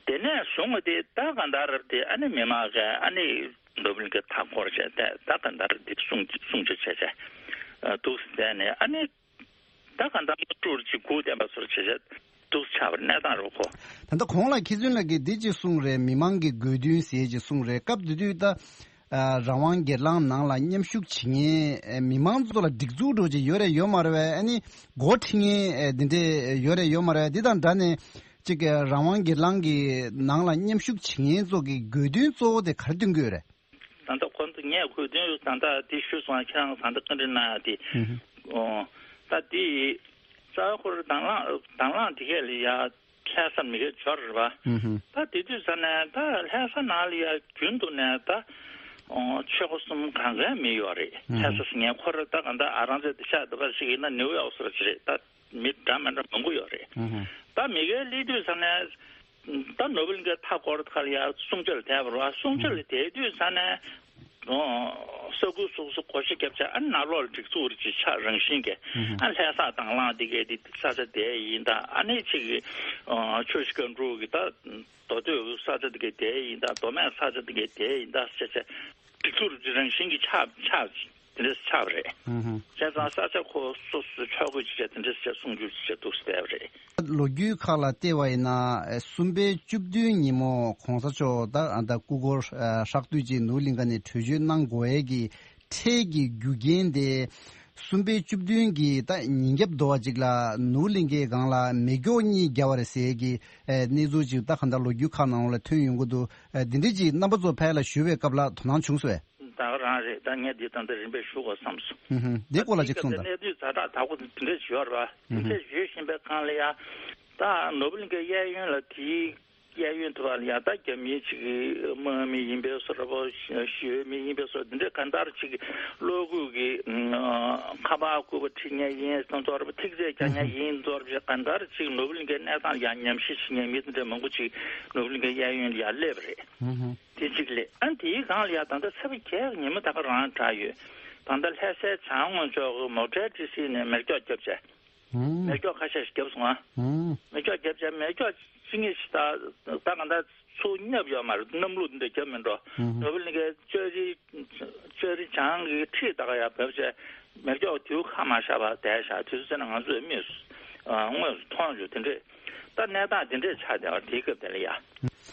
དེ་ནས་བཟུང་བ་དེ་ད་གང་ལྟར་དེ་ཨ་ནི་མི་མང་གིས་ཨ་ནི་ནོར་བུ་གླིང་གའི་མཐའ་སྐོར་བྱས་ཏེ། ད་གང་ལྟར་དེ་སྲུང་སྲུང་བརྩི་བྱས་བྱས་འདུག་སེ་བསྡད་ནས། ཨ་ནི་ད་གང་ལྟར་སྤྲུལ་ཅིག་སྒུག་བསྡད་པ་ཚོར་བྱས་བྱས་འདུག་སེ་ཆགས་པ་རེད། གནས་སྟངས་རེད་ཁོ། ད་ལྟ་གོང་ལ་མཁས་བཙུན་ལགས་ཀྱིས་འདི་གཅིག་གསུངས་རེད། མི་མང་གི་དགོས་འདུན་ཟེར་ཅིག་གསུངས་རེད། སྐབས་དེ་དུས་ད་ཨ་རང་དབང་སྒེར་ལངས་ནང་ལ་མཉམ་ཞུགས་བྱེད་མཁན་ཨ་མི་མང་ཚོ་ལ་སྒྲིག་འཛུགས་འདྲ་བོ་ཅིག་ཡོད་རེད་ཡོད་མ་རེད་པས། ཨ་ནི་འགོ་ཁྲིད་མཁན་ཨ་འདི་འདྲས་ཡོད་རེད་ཡོད་མ་རེད། འདི་དང་འདྲ་ནས་ཅིག་རང་དབང་སྒེར་ལངས་ཀྱི་ནང་ལ་མཉམ་ཞུགས་བྱེད་མཁན་ཚོ་གི་དགོས་འདུན་གཙོ་བོ་དེ་ག་རེ་བཏོན་གྱི་ཡོད་རེད། ད་ལྟ་ཁོང་ཚོ་ངས་དགོས་འདུན་ད་ལྟ་འདི་ཞུས་སོང་། ཁྱེད་རང་ད་ལྟ་བཀའ་འདྲི་གནང་ཡ་དེ། ཨུ་ཧུ། ཨོ། ད་འདི་རྩ་བ་ཁོ་རང་དང་བླངས་དང་བླངས་དེ་གས་ལ་ཡ། ལྷ་ས་མི་སྒེར་འབྱོར་རེད་པ། ཨུ་ཧུ། ད་དེ་དུས་ཙ་ནས་ད་ལྷ་ས་ནང་ལ་ཡ་རྒྱུན་དུ་ནས་ད་ཨོ་ཆོལ་ཁ་གསུམ་གང་གའི་མི་ཡོད་རེད། ཨུ་ཧུ། ལྷ་ས་ཟེར་མཁན་ཁོ་རང་ད་གང་ལྟར་ཨ་རང་ཚོའི་དེ་ཤག་འདི་པར་ཞིག་ཡིན་ན་ནིའུ་ཡོག་སོགས་ཅིག་རེད། ད་མི་འདྲ་མི་འདྲ་མང་པོ་ཡོད་རེད། ཨུ་ཧུ། ད་མི་སྒེར་སླེབས་དུས་ཙ་ནས། ད་ནོར་བུ་གླིང་གའི་མཐའ་སྐོར་ཁ་ལ་ཡ་སྲུང་བྱ་ལ་བསྡད་པ་རེད་པ། སྲུང་བྱ་ལ་བསྡད་དུས་ཙ་ནས། ཨོ། ས་ཁུལ་སོ་སོ་བགོ་བཤའ་བརྒྱབ་བྱས། ཨ་ནང་ལོགས་ལ་སྒྲིག་འཛུགས་རེ་ཅིག་ཆགས། རང་བཞིན་གྱི། ཨུ་ཧུ། ཨ་ལྷ་ས་དང་བླངས་དེ་གའི་དེ་ས་ཆ་དེ་ཡིན་ད། ཨ་ནི་ཅིག་ཨོ་ཆོས་ཀྱི་མཁའ་འགྲོ་གི་ད་མདོ་སྟོད་ས་ཆ་དེ་གའི་དེ་ཡིན་ད། མདོ་སྨད་ས་ཆ་དེ་གའི་དེ་ཡིན་ད་ཟེར་བྱས། སྒྲིག་འཛུགས་རེ་ཅིག་རང་བཞིན་གྱི་ཆགས་ཆགས། དེ་འདྲ་ཆགས་པ་རེད། ཨུ་ཧུ། བྱས་ཙང་ས་ཆ་ཁོ་སོ་སོའི་ཕྱོགས་གོས་ཅིག་བྱས། དེ་འདྲ་བྱས་སྲུང་སྐྱོབ་ཅིག་བྱས་འདུག་སེ་བསྡད་པ་རེད། ལོ་རྒྱུས་ཁག་ལ་བལྟས་པ་ཡིན་ན། གསུམ་པའི་བཅུ་བདུན་ཉིན་མོ་གོང་ས་མཆོག་ད་ད་སྐུ་འཁོར་ཧྲག་བསྡུས་ཅིག་ནོར་བུ་གླིང་ག་ནས་བྲོས་བྱོལ་གནང་དགོས་ཡས་ཀྱི་འཕྲལ་གྱི་རྒྱུ་རྐྱེན་དེ། གསུམ་པའི་བཅུ་བདུན་གྱི་ད་ཉིན་རྒྱབ་དོ་བ་ཅིག་ལ་ནོར་བུ་གླིང་གའི་སྒང་ལ་མེ་སྒྱོགས་གཉིས་བརྒྱབ་པ་རེད་ཟེར་ཡས་ཀྱི་གནས་ཚུལ་ཅིག་ད་གང་ལྟར་ལོ་རྒྱུས་ཁག་ནང་ལ་ཐོན་ཡོང་གི་འདུག། འདི་འདྲ་ཅིག་རྣམ་པ་ཚོ་ཕར་ལ་ཞུ་བའི་སྐབས་ལ་དོ་སྣང་བྱུང་སོང་ངས། ད་ག་རང་རེད། ད་ངས་འདི་ད་ལྟ་རིམ་པས་ཞུ་དགོས་བསམ་སོང་། ཨུ་ཧུ། འདི་སྐོར་ལ་ཅིག་གསུངས་དང་། གནས་ཚུལ་ཛ་དྲག་དྲག་པོ་འདི་འདྲ་ཞིག་ཡོད་རེད་པ། ཨུ་ཧུ། འདི་འདྲ་ཞུས་བཞིན་པའི་སྒང་ལ་ཡ། ད་ནོར་བུ་གླིང་གའི་གཡས་གཡོན་ལ། དེའི་གཡས་གཡོན་དུ་བ་ལ་ཡ། ད་རྒྱ་མིའི་ཅིག་དམག་མི་ཡིན་པའི་བཟོ་འདྲ་པོ། ཞི་བའི་མི་ཡིན་པའི་བཟོ་འདི་འདྲ་གང་ལྟར་ཅིག་གློ་གུས་ཀྱི་ཁ་པར་སྐུད་པ་ཁྲིད་མཁན་ཡིན་བཟོ་འདྲ་པོ། ཐིག་ཚད་རྒྱག་མཁན་ཡིན་བཟོ་འདྲ་པོ། གང་ལྟར་ཅིག་ནོར་བུ་གླིང་གའི་གནས་སྟངས་ལ་ཡ་ཉམས་ཞིབ་བྱེད་མཁན་མི་འདི་འདྲ་མང་པོ་ཅིག་ནོར་བུ་གླིང་གའི་གཡས་གཡོན་ལ་ཡ་སླེབས་པ་རེད། ཨུ་ཧུ། དེ་གཅིག་ལས། ཨ་དེའི་སྒང་ལ་ཡ་ད་ལྟ་ཚེས་པ་བརྒྱད་ཉིན་མོ་ད་ག་རང་དྲག་ཡོད། ད་ལྟ་ལྷ་སའི་བྱང་ངོས་ཕྱོགས་ཀྱི་མོ་ཊའི་ཏི་སི་ནས་མེ་སྒྱོགས་བརྒྱབ་བྱས། ཨུ། མེ་སྒྱོགས་ཁ་ཤས་ཤིག་བརྒྱབ་སོང་ང་། ཨུ། མེ་སྒྱོགས་བརྒྱབ་བྱས། མེ་སྒྱོགས་ཅི་ངེས་ཤིག་ད་ད་ག་ད་ཚུར་བརྙབས་ཡོད་མ་རེད། གནམ་ལོ་འདི་འདྲ་བརྒྱབ་མི་འགྲོ། ཨུ། ནོར་བུ་གླིང་གའི་ལྕགས་རི། ལྕགས་རི་བྱང་གི་འཁྲིས་ད་ག་ཡ་བབས་བྱས། མེ་སྒྱོགས་དུས་ཁ་མ་ཤར་བར་བསྡད་ཤག། དུས་ཚོད་ཚད་ན་ང་ཚོས་མིག་དངོས་སུ་མཐོང་བྱུང་། དེ་འདྲས། ད་གནས་སྟངས་དེ་འདྲས་ཆགས་བསྡད་པ་དེའི་སྐབས་དེ་ལ་ཡ།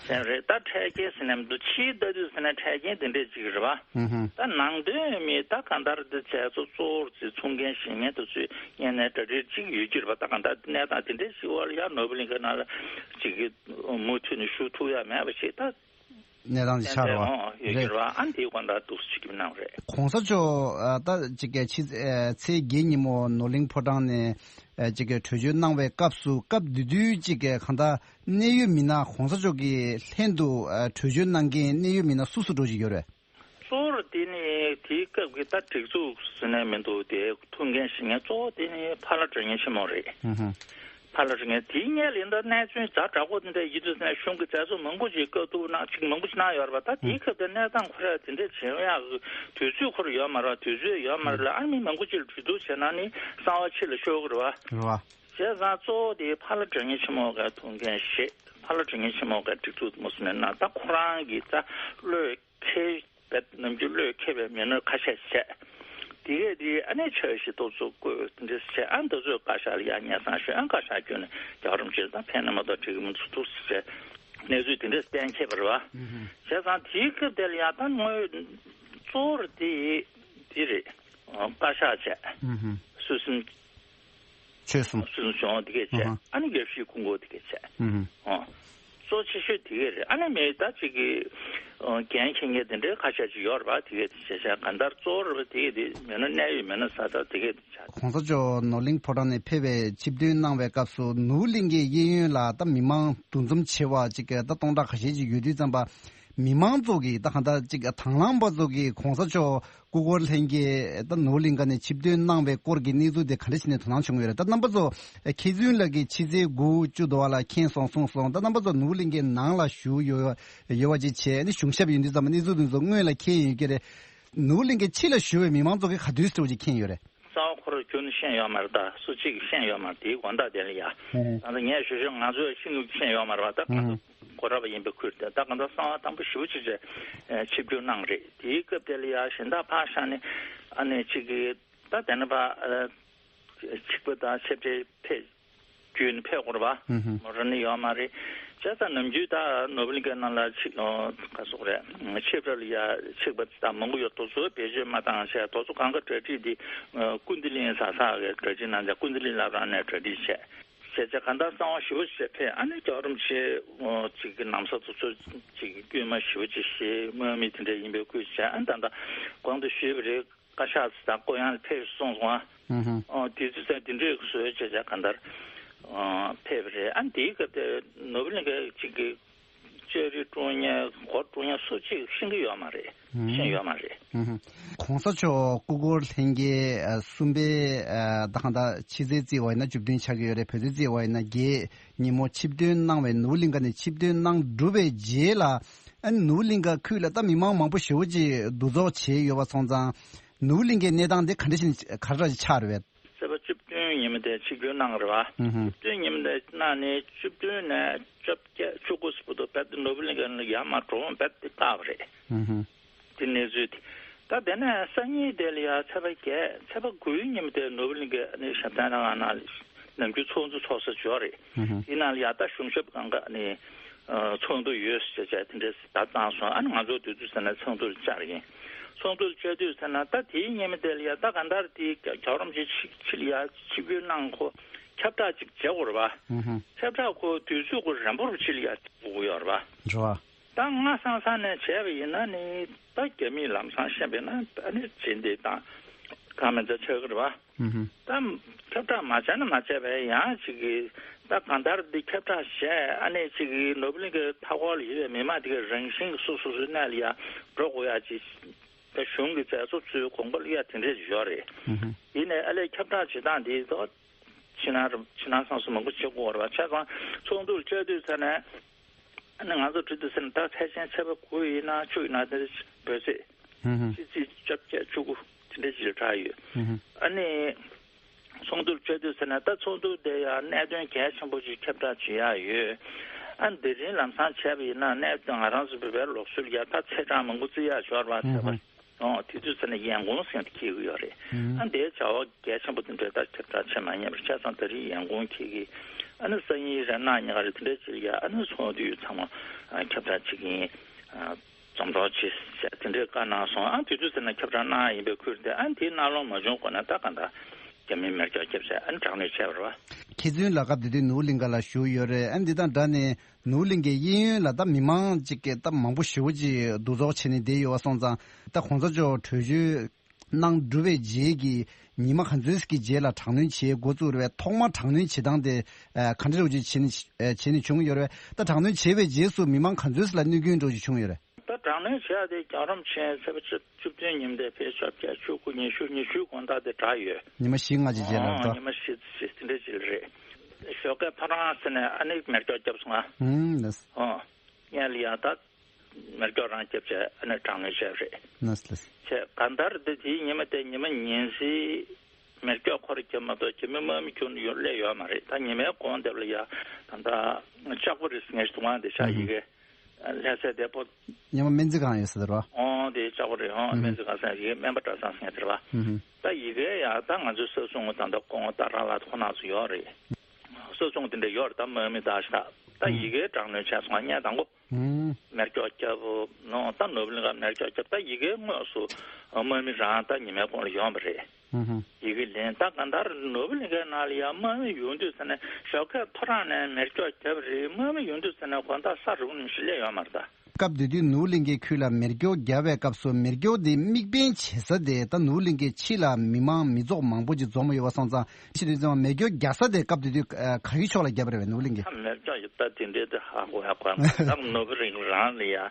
དེ་རེད། ད་འཕྲལ་རྐྱེན་ཟེར་ནས་མི་འདུག། ཕྱིའི་ལྟ་དུས་ཟེར་ན་འཕྲལ་རྐྱེན་དེ་འདྲས་ཅིག་རེད་པ། ཨུ་ཧུ། ད་ནང་དོན་མི་ད་གང་ལྟར་འདི་བྱས་ཚོ་གཙོ་བོར་ཚུར་ཚོང་མཁན་བྱེད་མཁན་དེ་ཚོས་གཉན་ནད་གྲ་སྒྲིག་ཅིག་ཡོད་ཀྱི་རེད་པ། ད་གང་ལྟར་གནས་སྟངས་དེ་འདྲས་ཅིག་འོག་ལ་ཡ་ནོར་བུ་གླིང་གའི་ནང་ལ་ཅིག་གི་མུ་མཐུད་ནས་ཞུགས་ཐུབ་ཡ་མེད་པ་ཞིག་ད། གནས་སྟངས་དེ་ཆགས་རེད་པ། ཡོད་ཀྱི་རེད་པ། ཨ་འདིའི་དགོངས་དག་འདུག་སེ་ཅིག་གནང་རེད། གོང་ས་མཆོག་ཨ་ད་ཅིག་གི་ཕྱི་ཨ་ཚེས་བརྒྱད་ཉིན་མོ་ནོར་གླིང་ཕོ་བྲང་ནས་ཨ་ཅིག་གི་བྲོས་བྱོལ་གནང་བའི་སྐབས་སུ། སྐབས་དེ་དུས་ཅིག་གི་གང་ལྟར་གནད་ཡོད་མི་སྣ་གོང་ས་མཆོག་གི་ལྷན་དུ་ཨ་བྲོས་བྱོལ་གནང་མཁན་གནད་ཡོད་མི་སྣ་སུ་སུ་འདྲ་ཅིག་ཡོད་རེད། གཙོ་བོར་དེ་ནི་དེའི་སྐབས་ཀྱི་ད་སྒྲིག་འཛུགས་ཟེར་ནས་མི་འདུག། དེ་ཐུགས་འགན་བཞེས་མཁན་གཙོ་བོ་དེ་ནི་ཕ་ལྷ་དྲང་ངེས་ཆེན་མོ་རེད། ཧུམ་ཧུམ། ཕ་ལྷ་དྲང་ངེས་དེའི་སྔོན་ལ་ཡིན་ད་གནས་ཚུལ་ཛ་དྲག་པོ་དེ་འདྲ་ཡིན་དུས་ནས་གཞུང་གི་མཛད་གཙོ་མང་པོ་ཞིག་བཀའ་བསྡུར་གནང་ཅིག་མང་པོ་ཞིག་གནང་ཡོད་རེད་པ། ད་དེའི་སྐབས་དེ་གནས་སྟངས་ཁོ་ར་དེ་འདྲ་བྱེད་ཡག་གི་དུས་ཚོད་ཁོ་ར་ཡོད་མ་རེད་པ། དུས་ཚོད་ཡོད་མ་རེད་ལ། ཨ་མི་མང་པོ་ཅིག་ལ་གྲོས་བསྡུར་བྱས་ན་ནི་གསང་བ་ཕྱི་ལ་ཤོར་གི་རེད་པ། རེད་པ། བྱས་ཙང་གཙོ་བོ་དེ་ཕ་ལྷ་དྲང་ངེས་ཆེན་མོ་གི་ཐུགས་འགན་བཞེས། ཕ་ལྷ་དྲང་ངེས་ཆེན་མོ་གི་སྒྲིག་འཛུགས་མུ་སུ་མེད་ན་ད་ཁོ་རང་གི་ད་བློས་འཁེལ་བའི་ནམ་རྒྱུན་བློས་འཁེལ་བའི་མི་སྣ་ཁ་ཤས་བྱས། དེ་གས་དེ་ཨ་ནི་འཆར་གཞི་ཏོག་ཙམ་བཀོད་འདི་བྱས། ཨ་འདི་ཚོས་བཀའ་ཤག་ལ་ཡང་སྙན་སེང་ཞུས། ཨ་བཀའ་ཤག་བསྐྱོན་ནས་རྒྱལ་བ་རིན་པོ་ཆེ་དང་ཕན་ན་མ་གཏོགས་འགྲིག་གི་མི་འདུག་འདུག་ཟེར་གནས་ཚུལ་དེ་འདྲས་གཏན་འཁེལ་བ་རེད་བ། བྱས་ཙང་དེའི་སྐབས་དེ་ལ་ཡང་ད་དངོས་གཙོ་བོར་དེ་དེ་རེད། བཀའ་ཤག་བྱས། སྲོལ་གསུམ། ཆོལ་གསུམ། སྲོལ་གསུམ་བྱུང་བ་དེ་གས་བྱས། ཨ་ནི་རྒྱལ་སྤྱིའི་ཁུངས་སྐོར་དེ་གས་བྱས། གཙོ་ཆེ་ཤོས་དེ་གས་རེད། ཨ་ནི་མི་ད་ཅིག་གི་འགན་འཁྱེར་མཁན་དེ་འདྲའི་ཁ་ཤས་ཅིག་ཡོད་རེད་བ། དེ་གས་དེ་བྱས་བྱས་གང་ལྟར་གཙོ་བོར་བ་དེ་གས་དེ་མེད་ན་གནད་ཡོད་མེད་ན་ས་ད་དེ་གས་དེ་བྱས། གོང་ས་མཆོག་ནོར་གླིང་ཕོ་བྲང་ནས་ཕེབས་པའི་ཆིབས་ཐོན་གནང་བའི་སྐབས་སུ་ནོར་གླིང་གི་གཡས་གཡོན་ལ་ད་མི་མང་འདུ་འཛོམས་ཆེ་བ་ཅིག་གི་ད་སྟོང་ཕྲག་ཁ་ཤས་ཅིག་ཡོད་དུས་ཙམ་པ། མི་མང་ཚོ་གིས་ད་གང་ལྟར་ཅིག་དང་བླངས་པ་ཚོ་གིས་གོང་ས་མཆོག་སྐུ་འཁོར་ལྷན་རྒྱས་ད་ནོར་གླིང་ག་ནས་ཆིབས་ཐོན་གནང་བའི་སྐོར་གྱི་གནས་ཚུལ་དེ་ག་འདྲ་བྱས་ནས་དོ་སྣང་བྱུང་ཡོད་རེད། ད་རྣམ་པ་ཚོ་མཁས་བཙུན་ལགས་ཀྱིས་ཕྱི་ཚེས་དགུ་བཅུ་དུ་བ་ལ་མཁྱེན་སོང་གསུངས་སོང་། ད་རྣམ་པ་ཚོ་ནོར་གླིང་གའི་ནང་ལ་བཞུགས་ཡོད་ཡོད་པ་ཅིག་བྱས་ནས་གཞུང་ཞབས་ཡིན་དུས་ཙམ་པ་གནས་ཚུལ་དེ་ཚོ་སྔོན་ལ་མཁྱེན་ཡོད་ཀྱི་རེད། ནོར་གླིང་གའི་ཕྱི་ལ་བཞུགས་པའི་མི་མང་ཚོ་གིས་ག་དུས་ཟེར་བ་ཅིག་མཁྱེན་ཡོད་རེད། གསང་བ་ཁོ་རང་ཁྱོན་ནས་ཤེས་ཡོད་མ་རེད། ད་སུ་གཅིག་གིས་ཤེས་ཡོད་མ་རེད། དེའི་དགོངས་དག་དེ་ལ་ཡ། ད་ལྟ་ངས་ཞུ་ཞུ་ང་ཚོས་ཤེས་ཀྱི་ཤེས་ཡོད་མ་རེད་བ། ད་གང་ལྟར་གོ་སྒྲ་བ་ཡིན་པའི་ཁུལ་དེ་ད་གང་ལྟར་གསང་བ་དང་པོ་ཞེ་པོ་ཅིག་བྱས་ཆིབས་བསྒྱུར་གནང་རེད། དེའི་སྐབས་དེ་ལ་ཡ་གཞན་དག་ཕར་བཞག་ནས་ཨ་ནི་གཅིག་གིས་ད་དེ་ནས་ཕར་ཆིག་པ་དང་ཆབ་ཆའི་ཕེབས་རྒྱུན་ཕེབས་དགོས་རེད་བ། མོ་ར་ནི་ཡོད་མ་རེད། བྱས་ཙང་ནམ་རྒྱུན་ད་ནོར་བུ་གླིང་གའི་ནང་ལ་ཆིབས་ག་སོགས་རེད། ཆིབས་ར་ལ་ཡ་ཆིག་པ་དང་མང་པོ་ཡོད། དེ་ཚོ་བེད་སྤྱོད་མ་བཏང་བྱས་དེ་ཚོ་གང་ག་གྲ་སྒྲིག་དེ་སྐུ་མདུན་གླིང་ས་ས་གི་གྲ་སྒྲིག་གནང་བྱས་སྐུ་མདུན་གླིང་བླ་བྲང་ནས་གྲ་སྒྲིག་བྱས། བྱས་བྱས་གང་ལྟར་གསང་བ་ཞེ་པོ་ཞིག་ཕེབས། ཨ་ནི་རྒྱལ་བ་རིན་པོ་ཆེ་ཅིག་གི་ན་བཟའ་དེ་ཚོ་ཅིག་གི་དཀྱུས་མ་ཞེ་པོ་ཅིག་བཞེས་དམོད་མི་དེ་འདྲ་ཡིན་པའི་ཁུལ་བྱས། ཨ་ནི་ད་ལྟ་གོང་དུ་ཞུས་པ་རེད། བཀའ་ཤག་དང་སྐུ་ཡང་ཕེབས་སོང་སོང་ཨ། ཨོ་དེ་ཚོ་ཚང་དེ་འདྲའི་བཟོས་བྱས་བྱས་གང་ལྟར་ཨོ་ཕེབས་པ་རེད། ཨ་དེའི་སྐབས་དེ་ནོར་བུ་གླིང་གའི་གཅིག་གི་ཅ་རི་ཀྲུང་དབྱང་སྒོ་ཀྲུང་དབྱང་སུ་གཅིག་ཤེས་ཀྱི་ཡོད་མ་རེད། ཤེས་ཡོད་མ་རེད། གོང་ས་མཆོག་སྐུ་འཁོར་ལྷན་རྒྱས་གསུམ་པའི་ད་གང་ལྟར་ཕྱི་ཚེས་བརྩིས་པ་ཡིན་ན་བཅུ་བདུན་ཆགས་ཀྱི་ཡོད་རེད། བོད་ཚེས་བརྩིས་པ་ཡིན་ན་བརྒྱད་ཉིན་མོ་ཆིབས་ཐོན་གནང་བའི་ནོར་བུ་གླིང་ག་ནས་ཆིབས་ཐོན་གནང་གྲུབ་པའི་རྗེས་ལ། ཨ་ནི་ནོར་བུ་གླིང་ག་ཁུལ་ལ་ད་མི་མང་མང་པོ་ཞེ་པོ་ཅིག་འདུ་ཚོགས་བྱས་ཡོད་པ་སོང་ཙང་། ནོར་བུ་གླིང་གའི་གནས་སྟངས་དེ་ག་འདྲ་ཞིག་ག་འདྲ་ཞིག་ཆགས་རེད་པས། ཚེས་པ་བཅུ་བདུན་ཉིན་མོ་དེ་ཆིབས་བསྒྱུར་གནང་རེད་བ། བཅུ་བདུན་ཉིན་མོ་དེ་གནང་ནས་བཅུ་བདུན་ནས་བཅོ་བརྒྱད་བཅུ་དགུ་བར་དུ་རྦད་དེ་ནོར་བུ་གླིང་ག་ལ་ཡར་མར་འགྲོ་འོང་རྦད་དེ་བཀག་པ་རེད། དེ་གནས་ཚུལ་དེ། ད་དེ་ནས་སང་ཉིན་དེ་ལ་ཡ་ཚེས་པ་བརྒྱད་ཚེས་པ་དགུའི་ཉིན་མོ་དེ་ནོར་བུ་གླིང་གའི་ཞབས་བརྟན་རང་ཨ་ནང་ནམ་རྒྱུན་ཚོགས་འདུ་ཚོགས་ས་ཅིག་ཡོད་རེད། དེ་ནང་ལ་ཡ་ད་གཞུང་ཞབས་གང་ག་ནས་ཚོགས་འདུ་ཡོད་ཟེར་བྱས་དེ་འདྲས་ད་བཏང་སོང་། ཨ་ནི་ང་ཚོ་དུས་ཚོད་ཟེར་ན་ཚོགས་འདུ་ལ་བཅར་ཡིན། ཚོགས་འདུ་ལ་བཅར་དུས་ཟེར་ན་ད་དེའི་ཉིན་མོ་དེ་ལ་ཡ་ད་གང་ལྟར་དེའི་རྒྱལ་བ་རིན་པོ་ཆེ་ཕྱི་ལ་ཡ་ཆིབས་བསྒྱུར་གནང་ཁོ་ཁྱབ་བསྒྲགས་ཅིག་བྱེད་དགོས་རེད་བ། ཁྱབ་བསྒྲགས་ཁོ་དུས་ཚོད་ཁོ་རན་པོ་རུ་ཕྱི་ལ་ཡ་བྱེད་དགོས་ཡོད་རེད་བ། རེད་བ། ད་སྔ་སང་སང་ནས་བྱས་པ་ཡིན་ན་ནི་ད་རྒྱ་མིས་ལམ་སང་བཤད་པ་ཡིན་ན་ཨ་ནི་རྗེས་འདེད་དང་གང་མིན་ད་ཆགས་ཀྱི་རེད་བ། ད་ཁྱབ་བསྒྲགས་མ་བྱས་ན་མ་བྱས་པའི་ཡང་ཅིག་གིས་ད་གང་ལྟར་འདི་ཁྱབ་བསྒྲགས་བྱས་ཨ་ནི་ཅིག་གིས་ནོར་བུ་གླིང་གི་མཐའ་འཁོར་ལ་ཡོད་པའི་མི་མང་དེ་གའི་རང་བཞིན་གྱིས་སོ་སོ་སོའི་གནས་ལ་ཡ་འགྲོ་དགོས་ཡ་ཅིག་ད་གཞུང་གི་མཛད་གཙོ་ཚོའི་དགོངས་པ་ལ་ཡ་དེ་འདྲས་ཡོད་རེད། ཡིན་ནའི་ཨ་ལས་ཁྱབ་བསྒྲགས་བྱེད་སྟངས་འདི་ད་ཕྱི་ནང་ཕྱི་ནང་སོང་སོང་མང་པོ་བྱེད་དགོས་རེད་བ། བྱས་ཙང་ཚོགས་འདུ་ལ་བཅར་དུས་ཙ་ནས་ཨ་ནི་ང་ཚོ་འགྲོ་དུས་ཙ་ནས་ད་ཚེས་ཆེན་ཚེས་པ་དགུ་ཡིན་ན་བཅུ་ཡིན་ན་དེ་འདྲ་འབོད་ཚིག་ཕྱི་ཚེས་བཅོ་བརྒྱད་བཅུ་དགུ་དེ་འདྲ་ཅིག་ལ་གྲགས་ཡོད། ཨ་ནི་ཚོགས་འདུར་བཅར་དུས་ཟེར་ན་ད་ཚོགས་འདུ་དེ་ཡང་གནད་དོན་གལ་ཆེན་པོ་ཅིག་ཁྱབ་བསྒྲགས་བྱེད་ཡག་ཡོད། ཨ་ནི་དེ་རིང་ལམ་སང་བྱས་པ་ཡིན་ན་གནད་དོན་ང་རང་ཚོ་བོད་པའི་ལུགས་སྲོལ་ཡ་ད་ཚེས་གྲངས་མང་པོ་བརྩི་ཡག་ཡོད་རེད་བ། ཚེས་པ་ཨོ་དེ་དུས་ཟེར་ན་ཡན་གུང་ཟེར་ནས་འཁེལ་གི་ཡོད་རེད། ཨ་ནི་དེའི་བྱ་བ་གལ་ཆེན་པོ་དེ་འདྲ་ད་ཁྱབ་བསྒྲགས་བྱེད་མ་ཉན་པར་བྱས་ཙང་དེ་རིང་ཡན་གུང་འཁེལ་གི། ཨ་ནི་སང་ཉིན་རེད་གནངས་ཉིན་ག་རེ་དེ་འདྲ་ཅིག་ལ་ཡ་ཨ་ནི་ཚོགས་འདུ་ཚང་མ་ཁྱབ་བསྒྲགས་བྱེད་ཀྱི་ཡིན། འཛོམས་རོགས་བྱེད་ཟེར་དེ་འདྲའི་བཀའ་གནང་སོང་། ཨ་དུས་ཚོད་ཟེར་ན་ཁྱབ་བསྒྲགས་གནང་ཡ་ཡིན་པའི་ཁུལ་དེ་ཨ་དེའི་གནང་ལུགས་མ་བྱུང་གོང་ནས་ད་གང་ལྟར་རྒྱ་མིའི་མེ་སྒྱོགས་བརྒྱབ་བྱས་ཨ་ནི་དྲག་གནོན་བྱས་པ་རེད་བ། མཁས་བཙུན་ལགས་སྐབས་དེ་དུས་ནོར་བུ་གླིང་ག་ལ་བཞུགས་ཡོད་རེད། ཨ་འདི་དང་འདྲ་ནས་ནོར་བུ་གླིང་གའི་གཡས་གཡོན་ལ་ད་མི་མང་ཅིག་གིས་ད་མང་པོ་ཞེ་པོ་ཅིག་འདུ་ཚོགས་བྱས་ནས་བསྡད་ཡོད་པ་སོང་ཙང་ད་གོང་ས་མཆོག་གྲོས་ཆོད་གནང་གྲུབ་པའི་རྗེས་ཀྱི་ཉི་མ་ག་ཚོད་ཀྱི་རྗེས་ལ་དྲག་གནོན་བྱེད་འགོ་བཙུགས་རེད་པས། ཐོག་མར་དྲག་གནོན་བྱེད་སྟངས་དེ་ག་འདྲ་བྱས་ནས་བྱས་ནས་བྱུང་ཡོད་རེད་པས། ད་དྲག་གནོན་བྱས་པའི་རྗེས་སུ་མི་མང་ག་ཚོད་ལ་གནོད་སྐྱོན་འདྲ་བོ་ཞིག་བྱུང་ཡོད་རེད། ད་དྲག་གནོན་བྱས་ཏེ་རྒྱལ་བ་རིན་པོ་ཆེ་ཚེས་པ་བཅུ་བཅུ་བདུན་ཉིན་དེ་ཕེབས་ཆོག་བརྒྱད་ཅུ་དགུ་ཉི་ཤུ་ཉི་ཤུའི་དགོང་དག་དེ་དྲག་ཡོད། ཉི་མ་བཞི་ལྔ་ཅིག་རྗེས་ལ་ད། ཉི་མ་བཞི་བཞི་དེ་འདྲ་ཅིག་རེད། ཞོགས་ཀས་ཕ་རང་ཟེར་ནས་ཨ་ནི་མེ་སྒྱོགས་བརྒྱབ་སོང་ང་། ཨུམ་ལགས། ཨོ། ངས་ལ་ཡ་ད་མེ་སྒྱོགས་རང་བརྒྱབ་བྱས་ཨ་ནི་དྲག་གནོན་བྱས་རེད། ལགས་ལགས། བྱས་གང་ལྟར་དེ་དེའི་ཉི་མ་དེ་ཉི་མ་ཉིན་སྲིབ་མེ་སྒྱོགས་ཁོ་རང་བརྒྱབ་མ་གཏོགས་རྒྱ་མི་དམག་མི་ཁྱོན་ནས་ཡོང་སླེབས་ཡོད་མ་རེད། ད་ཉི་མའི་གོང་དེ་ལ་ཡ་ད་ལྟ་ལྕགས་པོ་རེད་ཟེར་ངས་དུང་དབང་དེ་ཤག་ཡི་གེ་ ལྷ་སའི་དེ་པོ། སྔོན་མ་སྨན་རྩིས་ཁང་ཡོད་ས་དེར་བ། ཨོ་དེ་ལྕགས་པོ་རེད། ཨོ་ཨུ་ཧུམ། སྨན་རྩིས་ཁང་ཟེར་ཡིག་སྨན་པ་གྲྭ་ཚང་ཟེར་དེར་བ། ཨུ་ཧུམ། ད་ཡི་གེ་ཡ་ད་ང་ཚོའི་ས་སྲུང་ད་ལྟ་ཀོང་ཏཱ་ར་ལ་ཁོ་ན་ཚོ་ཡོད་རེད། ས་སྲུང་དེ་འདྲ་ཡོད་རེད། ད་དམག་མི་ད་ཤ་ད་ཡི་གེ་དྲག་གནོན་བྱས་སོང་། ངས་དང་པོ་ཨུ་ཧུམ། མེ་སྒྱོགས་བརྒྱབ་ནོ། ད་ནོར་བུ་གླིང་ག་མེ་སྒྱོགས་བརྒྱབ། ད་ཡི་གེ་དངོས་སུ་དམག་མི་རང་ད་ཉི་མའི་གོང་ལ་ཡོང་བ་རེད། ཨུ་ཧུམ། ཡི་གེ་ལེན། ད་གང་ལྟར་ནོར་བུ་གླིང་གའི་ནང་ལ་ཡང་དམག་མི་ཡོང་དུས་ཙ་ནས་ཞོགས་ཀས་ཐོ་རངས་ནས་མེ་སྒྱོགས་བརྒྱབ་རེད། དམག་མི་ཡོང་དུས་ཙ་ནས་དགོང་དག་ས་རུབ་ནས་ཞིག་སླེབས་ཡོད་མ་རེད་ད། སྐབས་དེ་དུས་ནོར་བུ་གླིང་གའི་ཁུལ་ལ་མེ་སྒྱོགས་བརྒྱབ་པའི་སྐབས་སུ་མེ་སྒྱོགས་དེ་དམིགས་འབེན་བྱེད་ས་དེ་ད་ནོར་བུ་གླིང་གའི་ཕྱི་ལ་མི་མང་མི་ཚོགས་མང་པོ་ཅིག་འཛོམས་ཡོད་པ་སོང་ཙང་ཕྱི་དུས་ཙང་མེ་སྒྱོགས་རྒྱག་ས་དེ་སྐབས་དེ་དུས་ཨ་ག་གི་ཕྱོགས་ལ་བརྒྱབ་རེད་པས་ནོར་བུ་གླིང་གའི། ད་མེ་སྒྱོགས་ཡོད་ད་དེ་འདྲའི་དེ་ཧ་གོ་ཡ་གོ་ཡ་མ་རེད། ད་ནོར་བུ་གླིང་རང་ལ་ཡ་ཨ་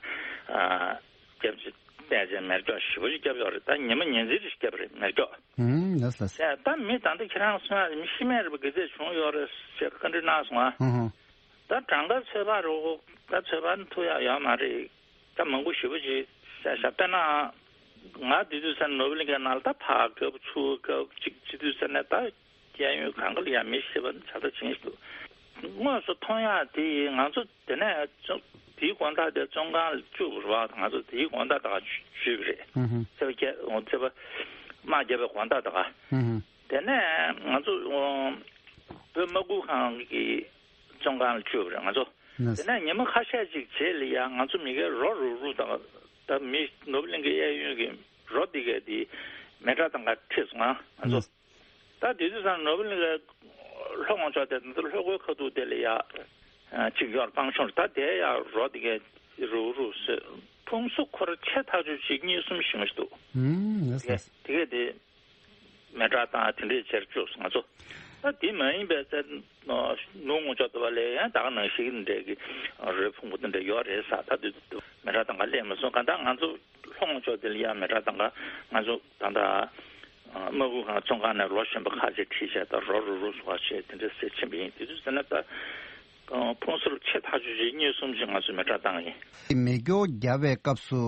སྐྱབས་ཀྱི་བསྟན་བྱས་མེ་སྒྱོགས་ཞེ་པོ་ཅིག་བརྒྱབ་ཡོད་རེད། ད་ཉི་མ་ཉིན་མཚན་ཅིག་བརྒྱབ་རེད་མེ་སྒྱོགས། ཨུམ། ལགས་ལགས། ད་མི་ད་ལྟ་ཁྱེད་རང་གསུང་ཡ་མི་ཤི་རྨས་རེད་པ་ག་ཚད་བྱུང་ཡོད་རེད་ཅེས་བཀའ་འདྲི་གནང་སོང་ཨ། ཧུ་ཧུ། ད་གྲངས་ཀ་ཚོད་དཔག་རོགས་ད་ཚོད་དཔག་ཐུབ་ཡ་ཡོད་མ་རེད། ད་མང་པོ་ཞེ་པོ་ཅིག་བཤད་བཤད་དཔེར་ན་ང་དེ་དུས་ས་ནོར་བུ་གླིང་གའི་ནང་ལ་ད་ཕ་སྐབས་ཚུར་སྐབས་ཅིག་བྱེད་དུས་ས་ནས་ད་གཡས་གཡོན་གང་ག་ལ་ཡ་མི་ཤི་བ་ནི་ད་ལྟ་ཇི་འདྲ་འདུག་དངོས་སུ་མཐོང་ཡག་དེ་ང་ཚོ་དེ་ནས་བཙོན་དེའི་དགོང་དག་དེ་བཙོན་ཁང་ལ་བཅུག་པ་རེད་བ། ང་ཚོ་དེའི་དགོང་དག་ད་ག་བཅུག་པ་རེད། ཧུ་ཧུ། ཚེས་པ་བརྒྱད་ཚེས་པ་དམག་བརྒྱབ་པའི་དགོང་དག་ད་ག་ཧུ་ཧུ། དེ་ནས་ང་ཚོ་བོད་དམག་ཁུལ་ཁང་གི་བཙོན་ཁང་ལ་བཅུག་པ་རེད་ང་ཚོ། ནས། དེ་ནས་ཉི་མ་ཁ་ཤས་ཅིག་རྗེས་ལ་ཡང་ང་ཚོ་མི་སྒེར་རོ་རུག་རུག་དང་ད་མི་ནོར་བུ་གླིང་གའི་གཡས་གཡོན་གྱི་རོ་འདི་གས་དེ་མེ་སྲེག་དང་ག་ཁྲིད་སོང་ང་ང་ཚོ། ནས། ད་དེ་དུས་ཙང་ནོར་བུ་གླིང་གའི་ལྷོ་ངོས་ཕྱོགས་དེ་ད་ལྷོ་སྒོའི་ཁ་ཐུག་དེ་ལ་ཡ་ཅིག་ཡོད་སྤང་ཆུང་རེད། ད་དེ་ཡ་རོ་འདི་གས་རུག་རུག་སོད་ཕུང་གསུམ་འཁོར་ཆེ་ཐག་ཆོད་ཅིག་གཉིས་གསུམ་ཞིག་མ་ཞིག་འདུག་ཨུམ། ལགས་སོ། དེ་གས་དེ། མེ་སྲེག་དང་དེ་འདྲས་བྱས་བཅུག་སོང་ང་ཚོ། ད་དེ་མ་ཡིན་པའི་ཚེ་ནུབ་ངོས་ཕྱོགས་དེ་བ་ལས་ཡང་ད་ག་ནང་བཞིན་འདྲས་ཀྱི་རོའི་ཕུང་པོ་དེ་འདྲས་ཡོད་རེད་ས། ད་དེ་དུ་མེ་སྲེག་དང་ག་སླེབས་མ་སོང་ག་ད་ང་ཚོ་ལྷོ་ངོས་ཕྱོགས་དེ་ལ་ཡང་མེ་སྲེག་དང་ག་ང་ཚོ་ད་ད་དམག་ཁུལ་ཁང་བཙོན་ཁང་ནས་ལོ་གཞོན་པ་ཁ་ཤས་ཁྲིད་བྱས་ད་རོ་རུག་རུག་སོང་བ་བྱས་དེ་འདྲས་ཟེར་ཕྱིན་པ་ཡིན། དེ་དུས་ཟེར་ན་ད། ཕུང་གསུམ་ཆེ་ཐག་ཆོད་ཅིག་གཉིས་གསུམ་ཅིག་ང་ཚོས་མེ་སྲེག་བཏང་ཡིན། མེ་སྒྱོགས་བརྒྱབ་པའི་སྐབས་སུ་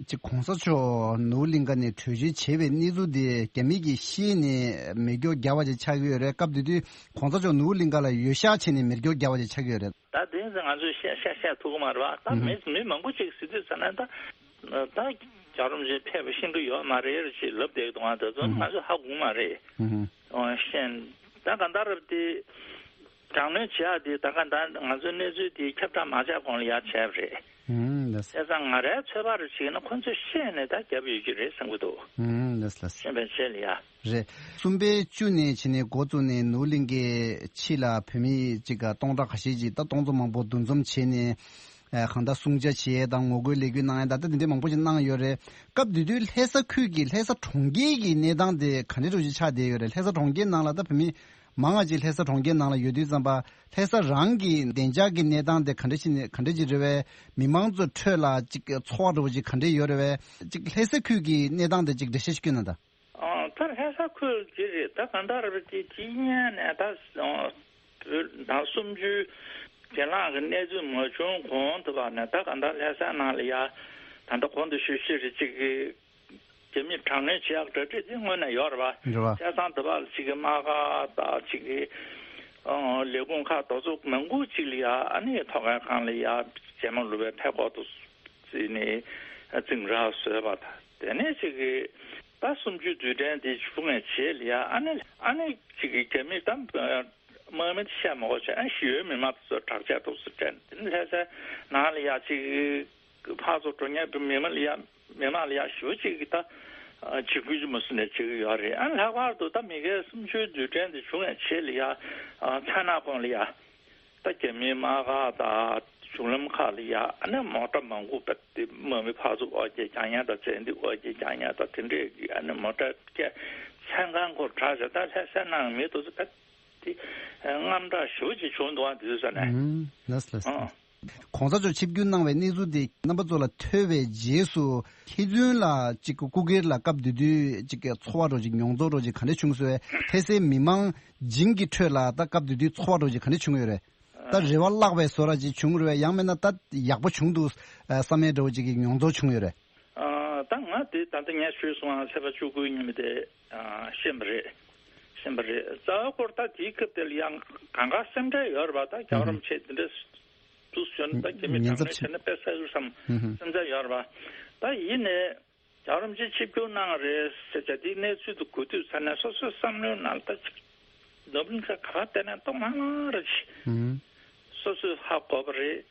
ཅིག་གོང་ས་མཆོག་ནོར་བུ་གླིང་ག་ནས་བྲོས་བྱོལ་བྱས་པའི་གནས་ཚུལ་དེ་རྒྱ་མི་གིས་ཤེས་ནས་མེ་སྒྱོགས་བརྒྱབ་པ་ཅིག་ཆགས་ཀྱི་ཡོད་རེད། སྐབས་དེ་དུས་གོང་ས་མཆོག་ནོར་བུ་གླིང་ག་ལ་ཡོད་ཤག་བྱས་ནས་མེ་སྒྱོགས་བརྒྱབ་པ་ཅིག་ཆགས་ཀྱི་ཡོད་རེད། ད་དེ་ཡིན་ཙང་ང་ཚོས་བཤད་བཤད་བཤད་ཐུབ་ཀྱི་མ་རེད་བ། ད་ཨུ་ཧུ། མི་མི་མང་པོ་ཅིག་ཟེར་དུས་ཙ་ན་ད་ད་རྒྱལ་བ་རིན་པོ་ཆེ་ཕེབས་པ་ཤེས་ཀྱི་ཡོད་མ་རེད་ཅེས་ལབ་བསྡད་འདུག་ང་ད་ཚོ་ཨུ་ཧུ། ང་ཚོ་ཧ་གོ་གི་མ་རེད། ཨུ་ཧུ། ཨོ་ཤེས། ད་ག་འདྲ་རེད་དེ། དྲག་གནོན་བྱེད་ཡག་དེ་ད་ག་ད་ང་ཚོའི་གནས་ཚུལ་དེ་ཁྱབ་བསྒྲགས་མ་བྱས་གོང་ལ་ཡར་བྱས་པ་རེད། ཨུམ། ལགས་སོ། བྱས་ཙང་ང་རའི་ཚོད་དཔག་རེ་བྱས་ན་ཁོ་ཚོས་ཤེས་ནས་ད་བརྒྱབ་ཡོད་ཀྱི་རེད་བསམ་གྱི་འདུག་ཨུམ། ལགས་སོ་ལགས་སོ། ཤེས་པའི་ཆེད་ལ་ཡ། རེད། གསུམ་པའི་བཅུ་ནས་བྱས་ནས་འགོ་བཙུགས་ནས་ནོར་གླིང་གའི་ཕྱི་ལ་བོད་མི་གཅིག་ག་སྟོང་ཕྲག་ཁ་ཤས་ཅིག་ད་སྟོང་ཚོ་མང་པོ་འདུ་འཛོམས་བྱས་ནས་ཨ་གང་ལྟར་སྲུང་བརྩི་བྱེད་ཡས་དང་ངོ་རྒོལ་ལས་འགུལ་གནང་ཡས་དང་ད་དེ་འདྲ་མང་པོ་ཅིག་གནང་ཡོད་རེད། སྐབས་དེ་དུས་ལྷ་ས་ཁུལ་གྱི་ལྷ་ས་གྲོང་ཁྱེར་གྱི་གནས་སྟངས་དེ་ག་འདྲ་འདྲ་ཅིག་ཆགས་བསྡད་ཡོད་རེད། ལྷ་ས་གྲོང་ཁྱེར་ནང་ལ་ད་བོད་མི་མང་བ་ཅིག་ལྷ་ས་གྲོང་ཁྱེར་ནང་ལ་ཡོད་དུས་ཙམ་པ་ལྷ་ས་རང་གི་བདེ་འཇགས་ཀྱི་གནས་སྟངས་དེ་ག་འདྲ་ཞིག་ནས་ག་འདྲ་ཅིག་རེད་བས། མི་མང་ཚོའི་ཁྲོད་ལ་ཅིག་ཚོར་བ་འདྲ་བོ་ཅིག་ག་འདྲ་ཡོད་རེད་བས། ཅིག་ལྷ་ས་ཁུལ་གྱི་གནས་སྟངས་དེ་ཅིག་འགྲེལ་བཤད་ཞིག་སྐྱོན་ན་ད། ཨ་ད་ལྷ་ས་ཁུལ་གྱི་རེད། ད་གང་ལྟར་རེད་དེ་དེ་སྔོན་ནས་ད་བོད་ཟླ་གསུམ་བཅུའི་གྱེན་ལངས་ཀྱི་གནས་ཚུལ་མ་བྱུང་གོང་དུ་བ་ནས་ད་གང་ལྟར་ལྷ་སའི་ནང་ལ་ཡ་ད་ལྟ་གོང་དུ་ཞུས་ཞུས་རེད་ཅིག་གི་རྒྱ་མིས་དྲག་གནོན་བྱེད་ཡག་གྲ་སྒྲིག་དེ་སྔོན་ནས་ཡོད་རེད་བ། རེད་བ། བྱས་ཙང་དེ་བར་ཅིག་གི་དམག་སྒར་དང་ཅིག་གི་ཨ་ལས་ཁུངས་ཁག་དེ་ཚོ་མང་པོ་ཅིག་ལ་ཡ་ཨ་ནི་ཐོག་ཁའི་སྒང་ལ་ཡ་རྗེས་མ་ལུས་པའི་ཕེབས་སྒོ་དེ་བརྩིས་ནས་འཛིང་རགས་བཟོས་པ་དང་དེ་ནས་ཅིག་གི་ད་གསུམ་བཅུའི་དུས་དྲན་དེ་བྱུང་བའི་རྗེས་ལ་ཡ་ཨ་ནི་ཨ་ནི་ཅིག་གི་རྒྱ་མིས་ད་དམག་མི་དེ་བཤད་མ་དགོས་བྱས་ཨ་ནི་ཞི་གཡོལ་མི་མང་དེ་ཚོ་དྲག་ཆས་དེ་ཚོ་སྤྲད་དེ་ནས་ལྷ་སའི་ནང་ལ་ཡ་ཅིག་གི་ཕར་ཚུར་འགྲོ་མཁན་མི་མང་ལ་ཡ་མི་མང་ལ་ཡ་ཞེ་པོ་ཅིག་གི་ད་འཇིགས་སྐུལ་ཅིག་མུ་མཐུད་ནས་བྱེད་ཀྱི་ཡོད་རེད། ཨ་ལྷག་པར་དུ་ད་མི་སྒེར་གསུམ་བཅུའི་དུས་དྲན་དེ་བྱུང་བའི་རྗེས་ལ་ཡ་མཚན་ནག་གོང་ལ་ཡ་ད་རྒྱ་མིའི་དམག་སྒར་དང་གཞུང་ལམ་ཁག་ལ་ཡ་ཨ་ནི་མོ་ཊ་མང་པོ་བབས་ཏེ་དམག་མི་ཕར་ཚུར་འོ་བརྒྱལ་རྒྱག་མཁན་དང་བཙན་འདི་འོ་བརྒྱལ་རྒྱག་མཁན་དང་དེ་འདྲས་ཀྱི་ཨ་ནི་མོ་ཊ་སྐད་མཚན་གང་སྐོར་གྲགས་བྱས། ད་ལྷ་སའི་ནང་མི་དེ་ཚོ་བབས་ཏེ་དངངས་སྐྲག་ཞེ་པོ་ཅིག་བྱུང་འདུག་ཨ་དེ་དུས་ས་ནས། ཨུམ། ལགས་ལགས། ཨ། གོང་ས་མཆོག་ཆིབས་བསྒྱུར་གནང་བའི་གནས་ཚུལ་དེ་རྣམ་པ་ཚོ་ལ་ཐོས་པའི་རྗེས་སུ་ལྷ་ལྡན་ལ་ཅིག་སྐུ་སྒེར་ལ་སྐབས་དེ་དུས་ཅིག་ཚོར་བ་འདྲ་ཅིག་མྱོང་ཚོར་འདྲ་ཅིག་ག་འདྲ་བྱུང་སོང་བས། ལྷ་སའི་མི་མང་བྱིངས་ཀྱི་ཁྲོད་ལ་ད་སྐབས་དེ་དུས་ཚོར་བ་འདྲ་ཅིག་ག་འདྲ་བྱུང་ཡོད་རེད། ད་རེ་བ་བརླག་པའི་བཟོ་འདྲ་ཅིག་བྱུང་རེད་བས། ཡང་མིན་ན་ད་ཡག་པོ་བྱུང་འདུག་བསམ་ཡས་འདྲ་བོ་ཅིག་གི་མྱོང་ཚོར་བྱུང་ཡོད་རེད། ཨ། ད་ང་དེ་ད་ལྟ་ངས་ཞུས་སོང་ཨ། ཚེས་པ་བཅུ་དགུའི་ཉིན་མོ་དེ་ཨ་ཤེས་པ་རེད། ཤེས་པ་རེད། རྩ་བའི་སྐོར་ད་དེའི་སྐབས་དེ་ལ་ཡང་གང་ག་སེམས་ཁྲལ་ཡོད་རེད་པ། ད་རྒྱལ་བ་རིན་པོ་ཆེ་དེ་འདྲ་ འདུག་ཟེར་ན་ད་རྒྱ་མི་ཉེན་ཚབས་གྲངས་ཀ་བྱས་ན་དཔེ་གསལ་ཡོད་བསམ་ཧུམ་ཧུམ། སེམས་ཚ་ཡོད་རེད་པ། ད་ཡིན་ནའི་རྒྱལ་བ་རིན་པོ་ཆེ་ཆིབས་བསྒྱུར་གནང་རེད་ཟེར་བྱས་དེའི་གནས་ཚུལ་དེ་གོ་དུས་ཙ་ནས་སོ་སོའི་བསམ་བློའི་ནང་ལ་ད་ཅིག་ནོར་བུ་གླིང་ཁ་ག་པར་བལྟས་ན་མཐོང་མ་མ་རེད་ཅིག་ཧུམ། སོ་སོས་ཧ་གོ་བ་རེད།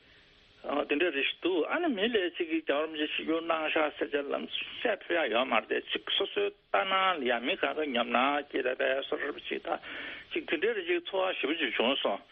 ཨ་དེ་འདྲ་རེ་ཞིག་འདུག་ཨ་ནི་མི་ལ་ཅིག་གིས་རྒྱལ་བ་རིན་པོ་ཆེ་ཆིབས་བསྒྱུར་གནང་ཤག་ཟེར་བྱས་ལམ་སེང་བཤད་ཕོད་ཡག་ཡོད་མ་རེད་དེ། ཅིག་སོ་སོའི་ལྟ་སྣང་ལ་ཡ་མི་གང་ག་ཉམས་སྣང་སྐྱེས་ད་པས་སོ་རབ་ཅིག་ད་ཅིག་དེ་འདྲའི་རིགས་ཅིག་ཚོར་བ་ཞེ་པོ་ཅིག་བྱུང་སོང་།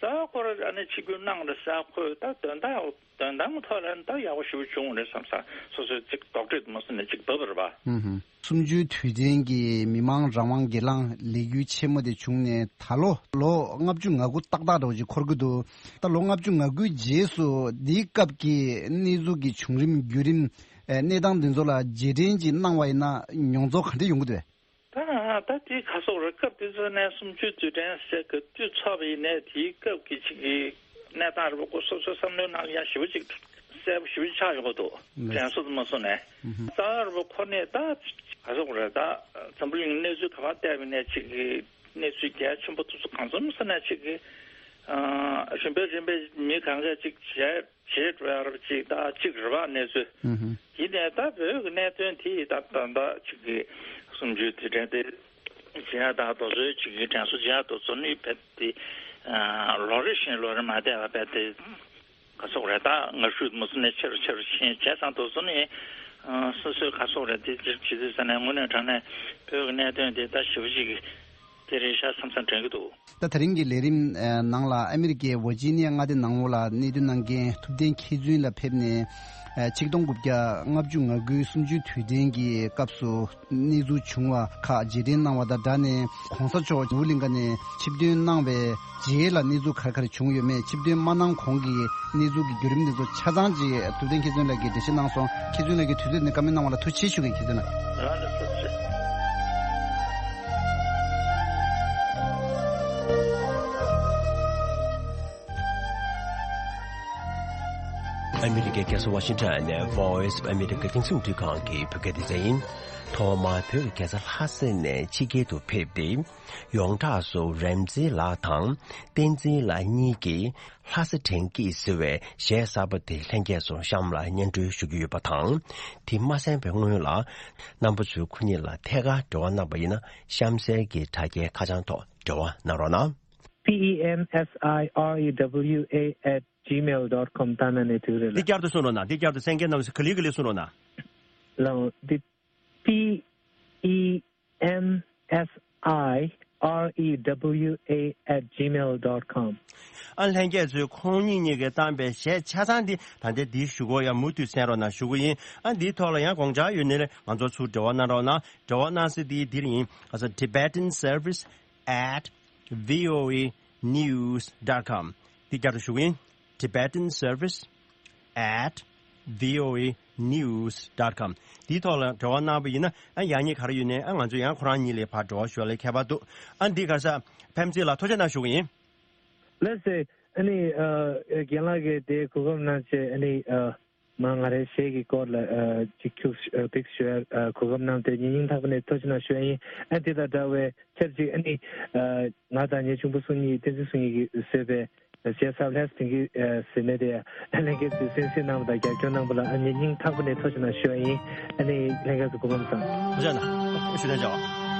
རྩ་བ་ཁོ་རང་ཨ་ནི་ཆིབས་བསྒྱུར་གནང་རེད་ཟེར་ཁོས་ད་དོན་དག་དོན་དག་ཐོག་ལ་ད་ཡག་པོ་ཞེ་པོ་བྱུང་རེད་བསམ་ས་སོ་སོའི་ཅིག་དོགས་འདྲི་མ་སོང་ནས་ཅིག་བབས་པ་རེད་པ། ཧུམ་ཧུམ། གསུམ་བཅུའི་དུས་དྲན་གྱི་མི་མང་རང་དབང་སྒེར་ལངས་ལས་འགུལ་ཆེན་མོ་དེ་བྱུང་ནས་ད་ལོ་ལོ་ལྔ་བཅུ་ང་དགུ་ཏག་ཏག་འདྲ་བོ་ཅིག་འཁོར་གྱི་འདུག་ད་ལོ་ལྔ་བཅུ་ང་དགུའི་རྗེས་སུ་འདིའི་སྐབས་ཀྱི་གནས་ཚུལ་གྱི་བྱུང་རིམ་བརྒྱུད་རིམ་ཨེ་གནས་སྟངས་འདི་ཚོ་ལ་རྗེས་དྲན་ཅིག་གནང་བ་ཡིན་ན་མྱོང་ཚོར་ག་འདྲ་ཡོང་གི་འདུག་ད་ད་དེ་ག་སོག་རེད། སྐབས་དེ་ཚོ་ནས་གསུམ་བཅུའི་དུས་དྲན་ཟེར་ག་དུས་ཚོགས་པ་ཡིན་ནའི་དེའི་སྐབས་ཀྱི་ཅིག་གི་གནས་སྟངས་རེད་པ་ཁོ་སོ་སོའི་བསམ་བློའི་ནང་ལ་ཡང་ཞེ་པོ་ཅིག་གསལ་པོ་ཞེ་པོ་ཅིག་ཆགས་ཡོང་གི་འདུག་ལགས། དྲན་གསོ་དུ་མ་སོང་ནས་ཧུམ་ཧུམ། རྩ་བ་རེད་པ་ཁོ་ནས་ད་ག་སོག་རེད། ད་འཛམ་བུ་གླིང་གནས་ཚུལ་ག་པར་བལྟས་པ་ཡིན་ནའི་ཅིག་གི་གནས་ཚུལ་གལ་ཆེན་པོ་དེ་ཚོ་གང་འཚམ་སོང་ནས་ཅིག་གི་ཨ་རིམ་པས་རིམ་པས་མི་གང་གས་ཅིག་བྱས་བྱེད་འགྲོ་ཡ་རབས་ཅིག་ད་ཅིག་རེད་པ་གནས་ཚུལ། ཧུམ་ཧུམ། ཡིན་ནའི་ད་བོད་ཀྱི་གནད་དོན་དེ་ད་ད་ད་ཅིག་གི་གསུམ་བཅུའི་དུས་དྲན་དེ་བྱེད་ཡ་ད་དེ་ཚོའི་ཅིག་གི་དྲན་གསོ་བྱེད་ཡ་དེ་ཚོ་ནི་རྦད་དེ་ལོ་རེ་བཞིན་ལོ་རེ་མ་བསྡད་པ་རྦད་དེ་ག་སོག་རེད། ད་ང་ཤུལ་མུ་སུ་ནས་ཆེ་རུ་ཆེ་རུ་ཕྱིན་བྱས་ཙང་དེ་ཚོ་ནི་སོ་སོའི་ག་སོག་རེད། དེ་ཅིག་བྱེད་དུས་ཙ་ནས་དངོས་གནས་དྲང་གནས་བོད་ཀྱི་གནད་དོན་དེ་ད་ཞེ་པོ་ཅིག་དེ་རེད་ཤག་བསམ་བསམ་དྲན་གྱི་འདུག་ད་ད་རིང་གི་ལས་རིམ་ནང་ལ་ཨ་མི་རི་ཀའི་ཝར་ཇི་ནི་ཡ་མངའ་སྡེ་ནང་ལོགས་ལ་གནས་སྡོད་གནང་མཁན་ཐུབ་བསྟན་མཁས་བཙུན་ལགས་ཕེབས་ནས་ཆིག་སྟོང་དགུ་བརྒྱ་ལྔ་བཅུ་ང་དགུའི་གསུམ་བཅུའི་དུས་དྲན་གྱི་སྐབས་སུ་གནས་ཚུལ་བྱུང་བ་ཁག་རྗེས་དྲན་གནང་བ་དང་སྦྲགས་ནས་གོང་ས་མཆོག་ནོར་བུ་གླིང་ཁ་ནས་ཆིབས་ཐོན་གནང་བའི་རྗེས་ལ་གནས་ཚུལ་ག་རེ་ག་རེ་བྱུང་ཡོད་མེད། ཆིབས་ཐོན་མ་གནང་གོང་གི་གནས་ཚུལ་གྱི་བརྒྱུད་རིམ་འདི་ཚོ་ཆ་ཚང་ཅིག་ཐུབ་བསྟན་མཁས་བཙུན་ལགས་ཀྱིས་འགྲེལ་བཤད་གནང་སོང་། མཁས་བཙུན་ལགས་ཀྱིས་དུས་ཚོད་འདི་བཀའ་མོལ་གནང་བ་ལ་ཐུགས་རྗེ་ཆེ་ཞུ་གི་མཁས་བཙུན་ལགས། རང་ལ་ཐུགས་རྗེ་ཆེ། ཨ་མི་རི་ཀའི་རྒྱལ་ས་ཝ་ཤིང་ཊོན་ནས་Voice of America རྒྱང་སྲིང་རླུང་འཕྲིན་ཁང་གི་བོད་སྐད་སྡེ་ཚན་ཡིན། ཐོག་མར་བོད་ཀྱི་རྒྱལ་ས་ལྷ་ས་ནས་ཕྱི་རྒྱལ་དུ་ཕེབས་ཏེ། ཡོངས་གྲགས་སུ་རིམ་འཛིན་ལགས་དང་བསྟན་འཛིན་ལགས་གཉིས་ཀྱིས་ལྷ་ས་དྲན་སྐྱེས་ཟེར་བའི་གཞས་གསར་པ་དེ་ལྷན་རྒྱས་ཚོ་གཤམ་ལ་སྙན་སྒྲོན་ཞུ་རྒྱུ་ཡོད་པ་དང་། དེ་མ་གསན་པའི་སྔོན་ལ་རྣམ་པ་ཚོས་ཁོ་གཉིས་ལ་ཐད་ཀར་འབྲེལ་བ་གནང་པ་ཡིན་ན་གཤམ་གསལ་གྱི་དྲ་རྒྱའི་ཁ་བྱང་ཐོག་འབྲེལ་བ་གནང་རོགས་གནང་། P E M S I R E W A at gmail dot com ད་ན་ནས་དུས་རེད་ལ། འདི་བསྐྱར་དུ་གསུང་རོགས་གནང་། འདི་བསྐྱར་དུ་གསན་མཁན་རྣམས་ཚོས་ག་ལེར་ག་ལེར་གསུང་རོགས་གནང་། ལའོ། འདི་P E M S I R E W A at gmail dot com ཨ་ལྷན་རྒྱས་ཚོས་ཁོང་གཉིས་གཉིས་ཀྱིས་བཏང་པའི་གཞས་ཆ་ཚང་འདི་ད་ལྟའི་འདིའི་གཞུག་གུ་ཡང་མུ་མཐུད་གསན་རོགས་གནང་ཞུ་གི་ཡིན། ཨ་འདིའི་ཐོག་ལ་ཡང་དགོངས་འཆར་ཡོད་ན་ང་ཚོ་ཚུར་འབྲེལ་བ་གནང་རོགས་གནང་། འབྲེལ་བ་གནང་ས་འདི་འདིར་ཡིན། ཨ་ས་Tibetan Service at V O A news dot com འདི་བསྐྱར་དུ་ཞུ་གི་ཡིན། Tibetan Service at V O A news dot com འདིའི་ཐོག་ལ་འབྲེལ་བ་གནང་བ་ཡིན་ན་ཨ་ཡག་ཉེས་ག་རེ་ཡོད་ནའི་ཨ་ང་ཚོ་ཡང་ཁོ་རང་གཉིས་ལ་ཕར་འབྲེལ་བ་ཞུ་བ་ལ་ཁྱད་པར་འདུག་ཨ་འདི་ག་ས་ཕེམ་ཙི་ལགས་ཐུགས་རྗེ་གནང་ཞུ་གི་ཡིན། ལགས་སེ། ཨ་ནི་ཨ་རྒན་ལགས་ཀྱིས་དེ་གོ་སྐབས་གནང་བྱས་ཨ་ནི་ཨ་མ་ང་རའི་གཞས་ཀྱི་སྐོར་ལ་ཨ་ཅིག་ཁྱུག་ཨ་པིག་ཞུ་ཡ་ཨ་གོ་སྐབས་གནང་སྟེ་ངས་སྙིང་ཐག་པ་ནས་ཐུགས་རྗེ་གནང་ཞུ་ཡ་ཡིན། ཨ་དེ་དང་འདྲ་བའི་ཆབས་ཅིག་ཨ་ནི་ཨ་ང་དང་ངའི་གཅུང་པོ་སུ་གཉིས་བསྟན་འཛིན་སུ་གཉིས་ཀྱིས་བཟོས་པའི་གཞས་གསར་ལྷས་དེང་གི་ཟེར་ནས་དེ་ལྷན་རྒྱས་ཚོས་གསན་གཟིགས་གནང་བ་དང་རྒྱབ་སྐྱོར་གནང་བ་ལ་ཨ་ནི་སྙིང་ཐག་པ་ནས་ཐུགས་རྗེ་གནང་ཞུ་བ་ཡིན། ཨ་ནི་ལྷན་རྒྱས་ཚོ་སྐུ་ཁམས་བཟང་། ཐུགས་རྗེ་གནང་། ཞུ་དོན་བྱ་བ།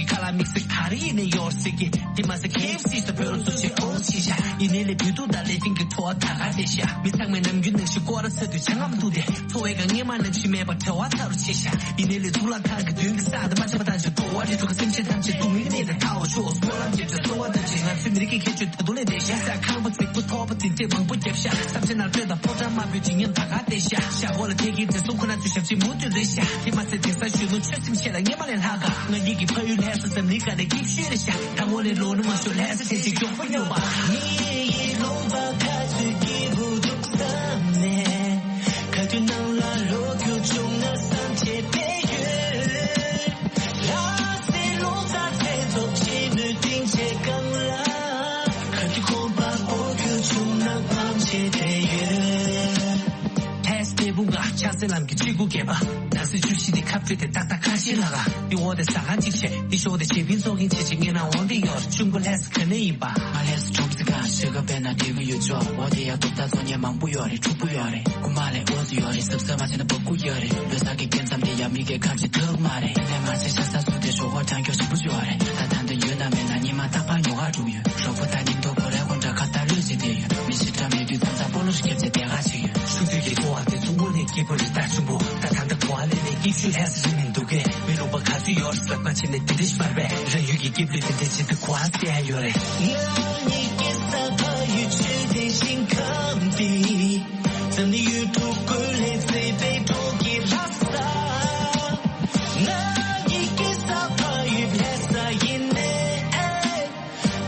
ཁ་ལག་དམིགས་བསལ་ག་རེ་ཡིན་ནའི་ཡོད་སྲིད་ཀྱི། དེ་མ་ཟད་ཁེ་ཨེཕ་སི་ས་བོད་ལ་བཟོ་བྱེད་ཨོ་ཆེ་ཤ། ཡིན་ནའི་ལས་བོད་དུ་དང་ལས་ཅན་གྱི་ཁྲོ་བ་ད་ག་དེ་ཤ། མི་ཚང་མས་ནམ་རྒྱུན་ནང་བཞིན་སྐོར་ར་ཚ་དུས་ཆང་ངམ་འཐུང་སྟེ། འཚོ་བའི་སྒང་སྔས་མ་ནང་བཞིན་མེད་པར་བྲེལ་བ་ཚ་རུ་ཆེ་ཤ། ཡིན་ནའི་ལས་གཙུག་ལག་ཁང་གི་མདུན་གྱི་ས་དེ་མ་ཆགས་པ་དང་ཆེ་འགྲོ་བ་རིགས་དྲུག་གི་སེམས་ཅན་ཐམས་ཅད་སྡུག་བསྔལ་གྱི་གནས་དང་ཐར་བར་ཤོག་སྨོན་ལམ་རྒྱབ་ཀྱི་གསོལ་བ་འདེབས་ཤིང་ང་ཚོའི་མི་རིགས་ཀྱི་ཁྱད་ཆོས་ད་དུང་ལས་འདས་ཤ། ས་ཁང་པ་བརྩེགས་པོ་ཐོག་པ་དེ་འདྲས་མང་པོ་བརྒྱབ་ཤ། ས་ཆ་ནང་སྤྲོད་དང་ཕོ་བྲང་དམར་པོའི་བརྗིད་ཉམས་ད་ག་བལྟས་ཤ། ཤ་འོ་ལ་ཐད་ཀའི་དྲི་བསུང་ཁོ་ན་ཚོས་ཞབས་ཕྱི་མུ་མཐུད་རེད་ཤ། དེ་མ་ཟད་དེང་སང་གཞོན་ནུ་ཆོས་སེམས་བཤད་ལ་སྔས་མ་ལས་ལྷག་ག་ང་གཉིས་ཀྱི་ཕ་ཡུལ་ལྷ་ས་འཛམ་གླིང་ག་ནས་སྐྱིད་ཤོས་རེད་ཤ། ད་ངོ་ནས་ལོ་ན་མ་ཤོར་ལྷ་ས་ཆེ་ཞིག་མགྱོགས་པོ་སྙོམས་པ། མི་ཡི་ལུང་པ་ཁ་ཚུད་སྐྱིད་པོ་འདུག་བསམ་ནས། ཁ་ཐུག་ནང་ལ་ལོ་རྒྱུས་བྱུང་ན་བསམ་བྱས་བསྡད་ཡོད། ལྷ་སའི་ལོ་གསར་མཚན་ཚོགས་ཕྱི་མོས་སྤྲིན་ཆེ་གང་ལ། ཁ་ཐུག་ཁོམ་པ་ཨོ་རྒྱུ་བྱུང་ན་ཕམ་བྱེད་དེ་ཡོད། ཐེས་ཏེ་བུ་ང་ཆགས་སེ་ལམ་གྱི་ཆི་གུ་གས་པ། ད་སི་ཆུ་ཤི་དི་ཁབ་ཏུ་དེ་ཏག་ཏག་ཁ་ཤི་ལ་ག་དི་འོ་དེ་ས་ག་ཅིག་ཆེ་དི་ཤོ་དེ་ཆེ་བིན་སོག་གིན་ཆེ་ཆེ་ངེ་ན་འོང་དེ་ཡོར་ཆུང་གུ་ལྷས་ག་ནས་ཡིན་པ། ང་ལས་སུ་ཁྲོམ་སི་ག་ཤི་ག་པེ་ན་དེ་གུ་ཡོད་ཆོག་འོ་དེ་ཡ་ཏོག་ད་ཚོ་ཉེ་མང་པོ་ཡོད་རེད། ཕྲུ་གུ་ཡོད་རེད། རྐུ་མ་ལས་འོ་སི་ཡོད་རེད། སབ་སབ་མ་བྱས་ན་བབ་གུ་ཡོད་རེད། ལོ་སར་གི་རྐྱེན་ཙམ་དེ་ཡ་མི་གའི་ཁམས་ཤིག་ཐུག་མ་རེད། དེ་ནས་མ་ཟད་ཤ་ས་སུ་དེ་ཞོགས་པ་གྲང་སྐྱོ་ཞིམ་པོ་ཞུ་བ་རེད། ད་ད་འདི་ཡོད་ན་མེད་ན་ཉི་མ་རྟག་པར་ཉོ་ག་འགྲོ་གི་ཡོད། ཞོགས་པ་ད་ཉིན་ཐོ་གོ་རེ་ཁོ་འདྲ་ཁ་ད་ལོས་ཞིག་དེ་ཡོད། མི་ཞིག་འདྲ་མེད་དུས་ཙམ་ཙམ་སྤོ་ལོ་ཞིག་རྒྱབ་ཚེ་དེ་ག་ཞིག་ཡོད། ཆུང་དུས་ཀྱི་འཚོ་བ་དེ་ཚོང་པོ་ནས་སྐྱིད་པོ་རེད། ད་ཆུང་པོ་ད་ད་འདི་གོ་བ་ལེན་ནས་སྐྱིད་ཤོས་ལྷས་སུ་རིང་མི་འདུག་གས། མི་ལུང་པ་ག་ཚོད་ཡོད་རེད་ཟེར་པ་བྱས་ནས་དེ་འདྲ་ཞིག་བར་བས་རང་ཡུལ་གྱི་སྐྱིད་པོའི་དེ་འདྲ་ཞིག་ཏུ་གོ་བ་སྟེ་ཡོད་རེད། ཡང་ཉིད་ཀྱི་ས་ཕ་ཡུལ་ཆོས་དེ་ཞིང་ཁམས་དེ། འཛམ་གླིང་ཡུལ་གྲུ་ཀུན་ལས་མཛེས་པའི་འབྲོག་གི་ལྷ་ས། ང་ཉིད་ཀྱི་ས་ཕ་ཡུལ་ལྷ་ས་ཡིན་ནས།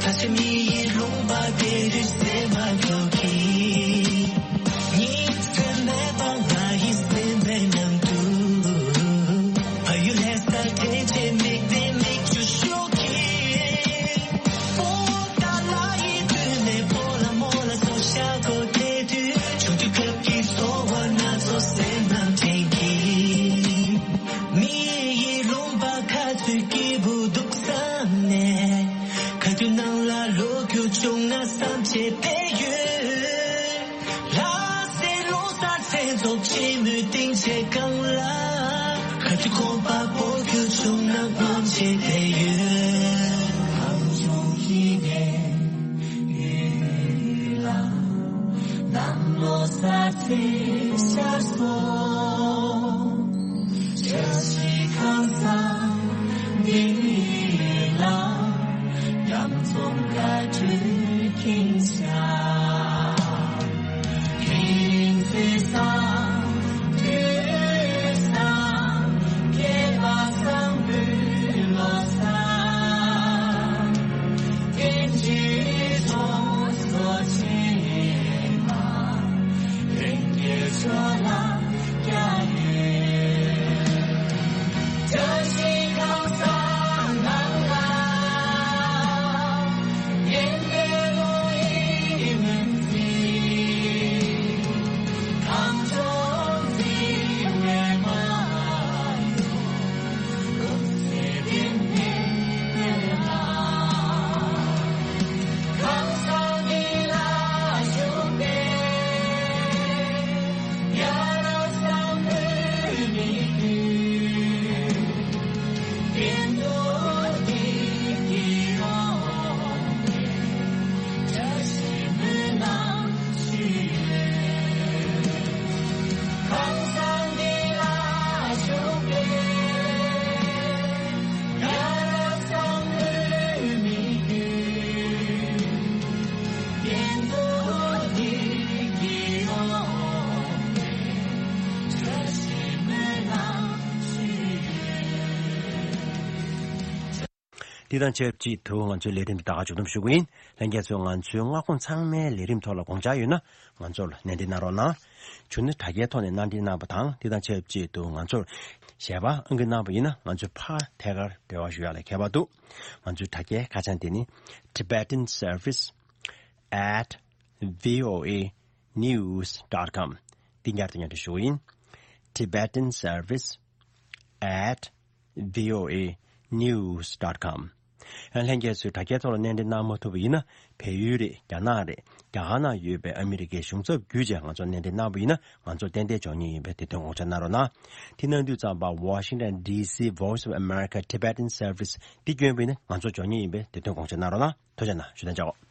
ད་ཆ་མི་ཡི་ལུང་པ་དེ་རུ་སེམས་པ་འགྲོ་གི། ཉིན་མཚན་མེད་པར་ང་ཡི་སེམས་པའི་ནང་དུ། ཕ་ཡུལ་ལྷ་ས་དྲན་བྱེད་མིག་ལྡན་མིག་ཆུ་ཤོག་གིས། པོ་ཏཱ་ལ་ཡི་མདུན་ནས་པོ་ལ་མོ་ལ་སོགས་ཤ་སྒོ་དེ་དུས། ཆུང་དུས་སྐབས་ཀྱི་ཚོར་བ་སྣ་ཚོགས་སེམས་ནང་དྲན་གྱིས། མི་ཡི་ལུང་པ་ཁ་ཚུད་སྐྱིད་པོ་འདུག་བསམ་ནས། ཁ་ཐུག་ནང་ལ་ལོ་རྒྱུས་བྱུང་ན་བསམ་བྱས་བསྡད་ཡོད། ལྷ་སའི་ལོ་གསར་མཚན་ཚོགས་ཆེན་མོའི་སྟེང་ཆེ་གང་ལ། ཁ་ཆུ་ཁོག་པ་སྤོ་རྒྱུ་བྱུང་ན་སྨོན་བྱེད་དེ་ཡོད། གངས་ལྗོངས་ཀྱི་གནས་ལ་གནམ་ལོ་གསར་ཚེས་ཤར་སོང་། བཀྲ་ཤིས་ཁང་བཟང་འདི་ལ་ཉམ་ཆུང་དགའ་སྤྲོའི་ཁྱིམ་བྱ། དེ་རིང་ཚེས་བཟང་དུས་བཟང་སྐྱེས་པ་བཟང་པོའི་ལོ་གསར། བསྟན་འཛིན་གྲོགས་སོ་ཆེན་མ་ལྷན་རྒྱས་ཚོ་ལ་འདི་དང་ཆབས་ཅིག་ཏུ་ང་ཚོའི་ལས་རིམ་འདི་ད་ག་མཇུག་བསྡོམས་ཞུ་གི་ཡིན། ལྷན་རྒྱས་ཚོས་ང་ཚོའི་སྔ་དགོང་ཚང་མའི་ལས་རིམ་ཐོག་ལ་དགོངས་འཆར་ཡོད་ན། ང་ཚོར་གནས་འདྲི་གནང་རོགས་གནང་། བྱུང་ན་དྲ་རྒྱའི་ཐོག་ནས་གནང་འདྲི་གནང་བ་དང་། དེ་དང་ཆབས་ཅིག་ཏུ་ང་ཚོར་ཞལ་པར་ཨང་ཀི་གནང་བ་ཡིན་ན། ང་ཚོས་ཕར་ཐད་ཀར་འབྲེལ་བ་ཞུ་ཡག་ལ་ཁྱད་པར་འདུག་ང་ཚོའི་དྲ་རྒྱའི་ཁ་བྱང་དེ་ནི། Tibetan Service at voa news dot com། འདི་ཉར་དུ་ཉར་དུ་ཞུ་ཡིན། Tibetan Service at voa news dot com། ཡང་ལྷན་རྒྱས་ཚོས་དྲ་རྒྱའི་ཐོག་ལ་གནས་འདྲེན་གནང་མ་ཐུབ་པ་ཡིན་ན། བལ་ཡུལ་རེད། རྒྱ་ནག་རེད། རྒྱ་གར་ནང་ཡོད་པའི་ཨ་མི་རི་ཀའི་གཞུང་ཚབ་བརྒྱུད་བྱས་ང་ཚོ་གནས་འདྲེན་གནང་པ་ཡིན་ན། ང་ཚོ་ཏན་ཏན་འབྱོར་ཉེན་ཡིན་པས་དེ་དོན་དགོངས་འཇགས་གནང་རོགས་གནང་། དེ་གནང་དུས་ཙམ་པ་Washington D C Voice of America Tibetan Service འདི་བསྐྱོན་པ་ཡིན་ན་ང་ཚོ་འབྱོར་ཉེན་ཡིན་པས་དེ་དོན་དགོངས་འཇགས་གནང་རོགས་གནང་། ཐུགས་རྗེ་གནང་། ཞུ་དོན་བྱའོ།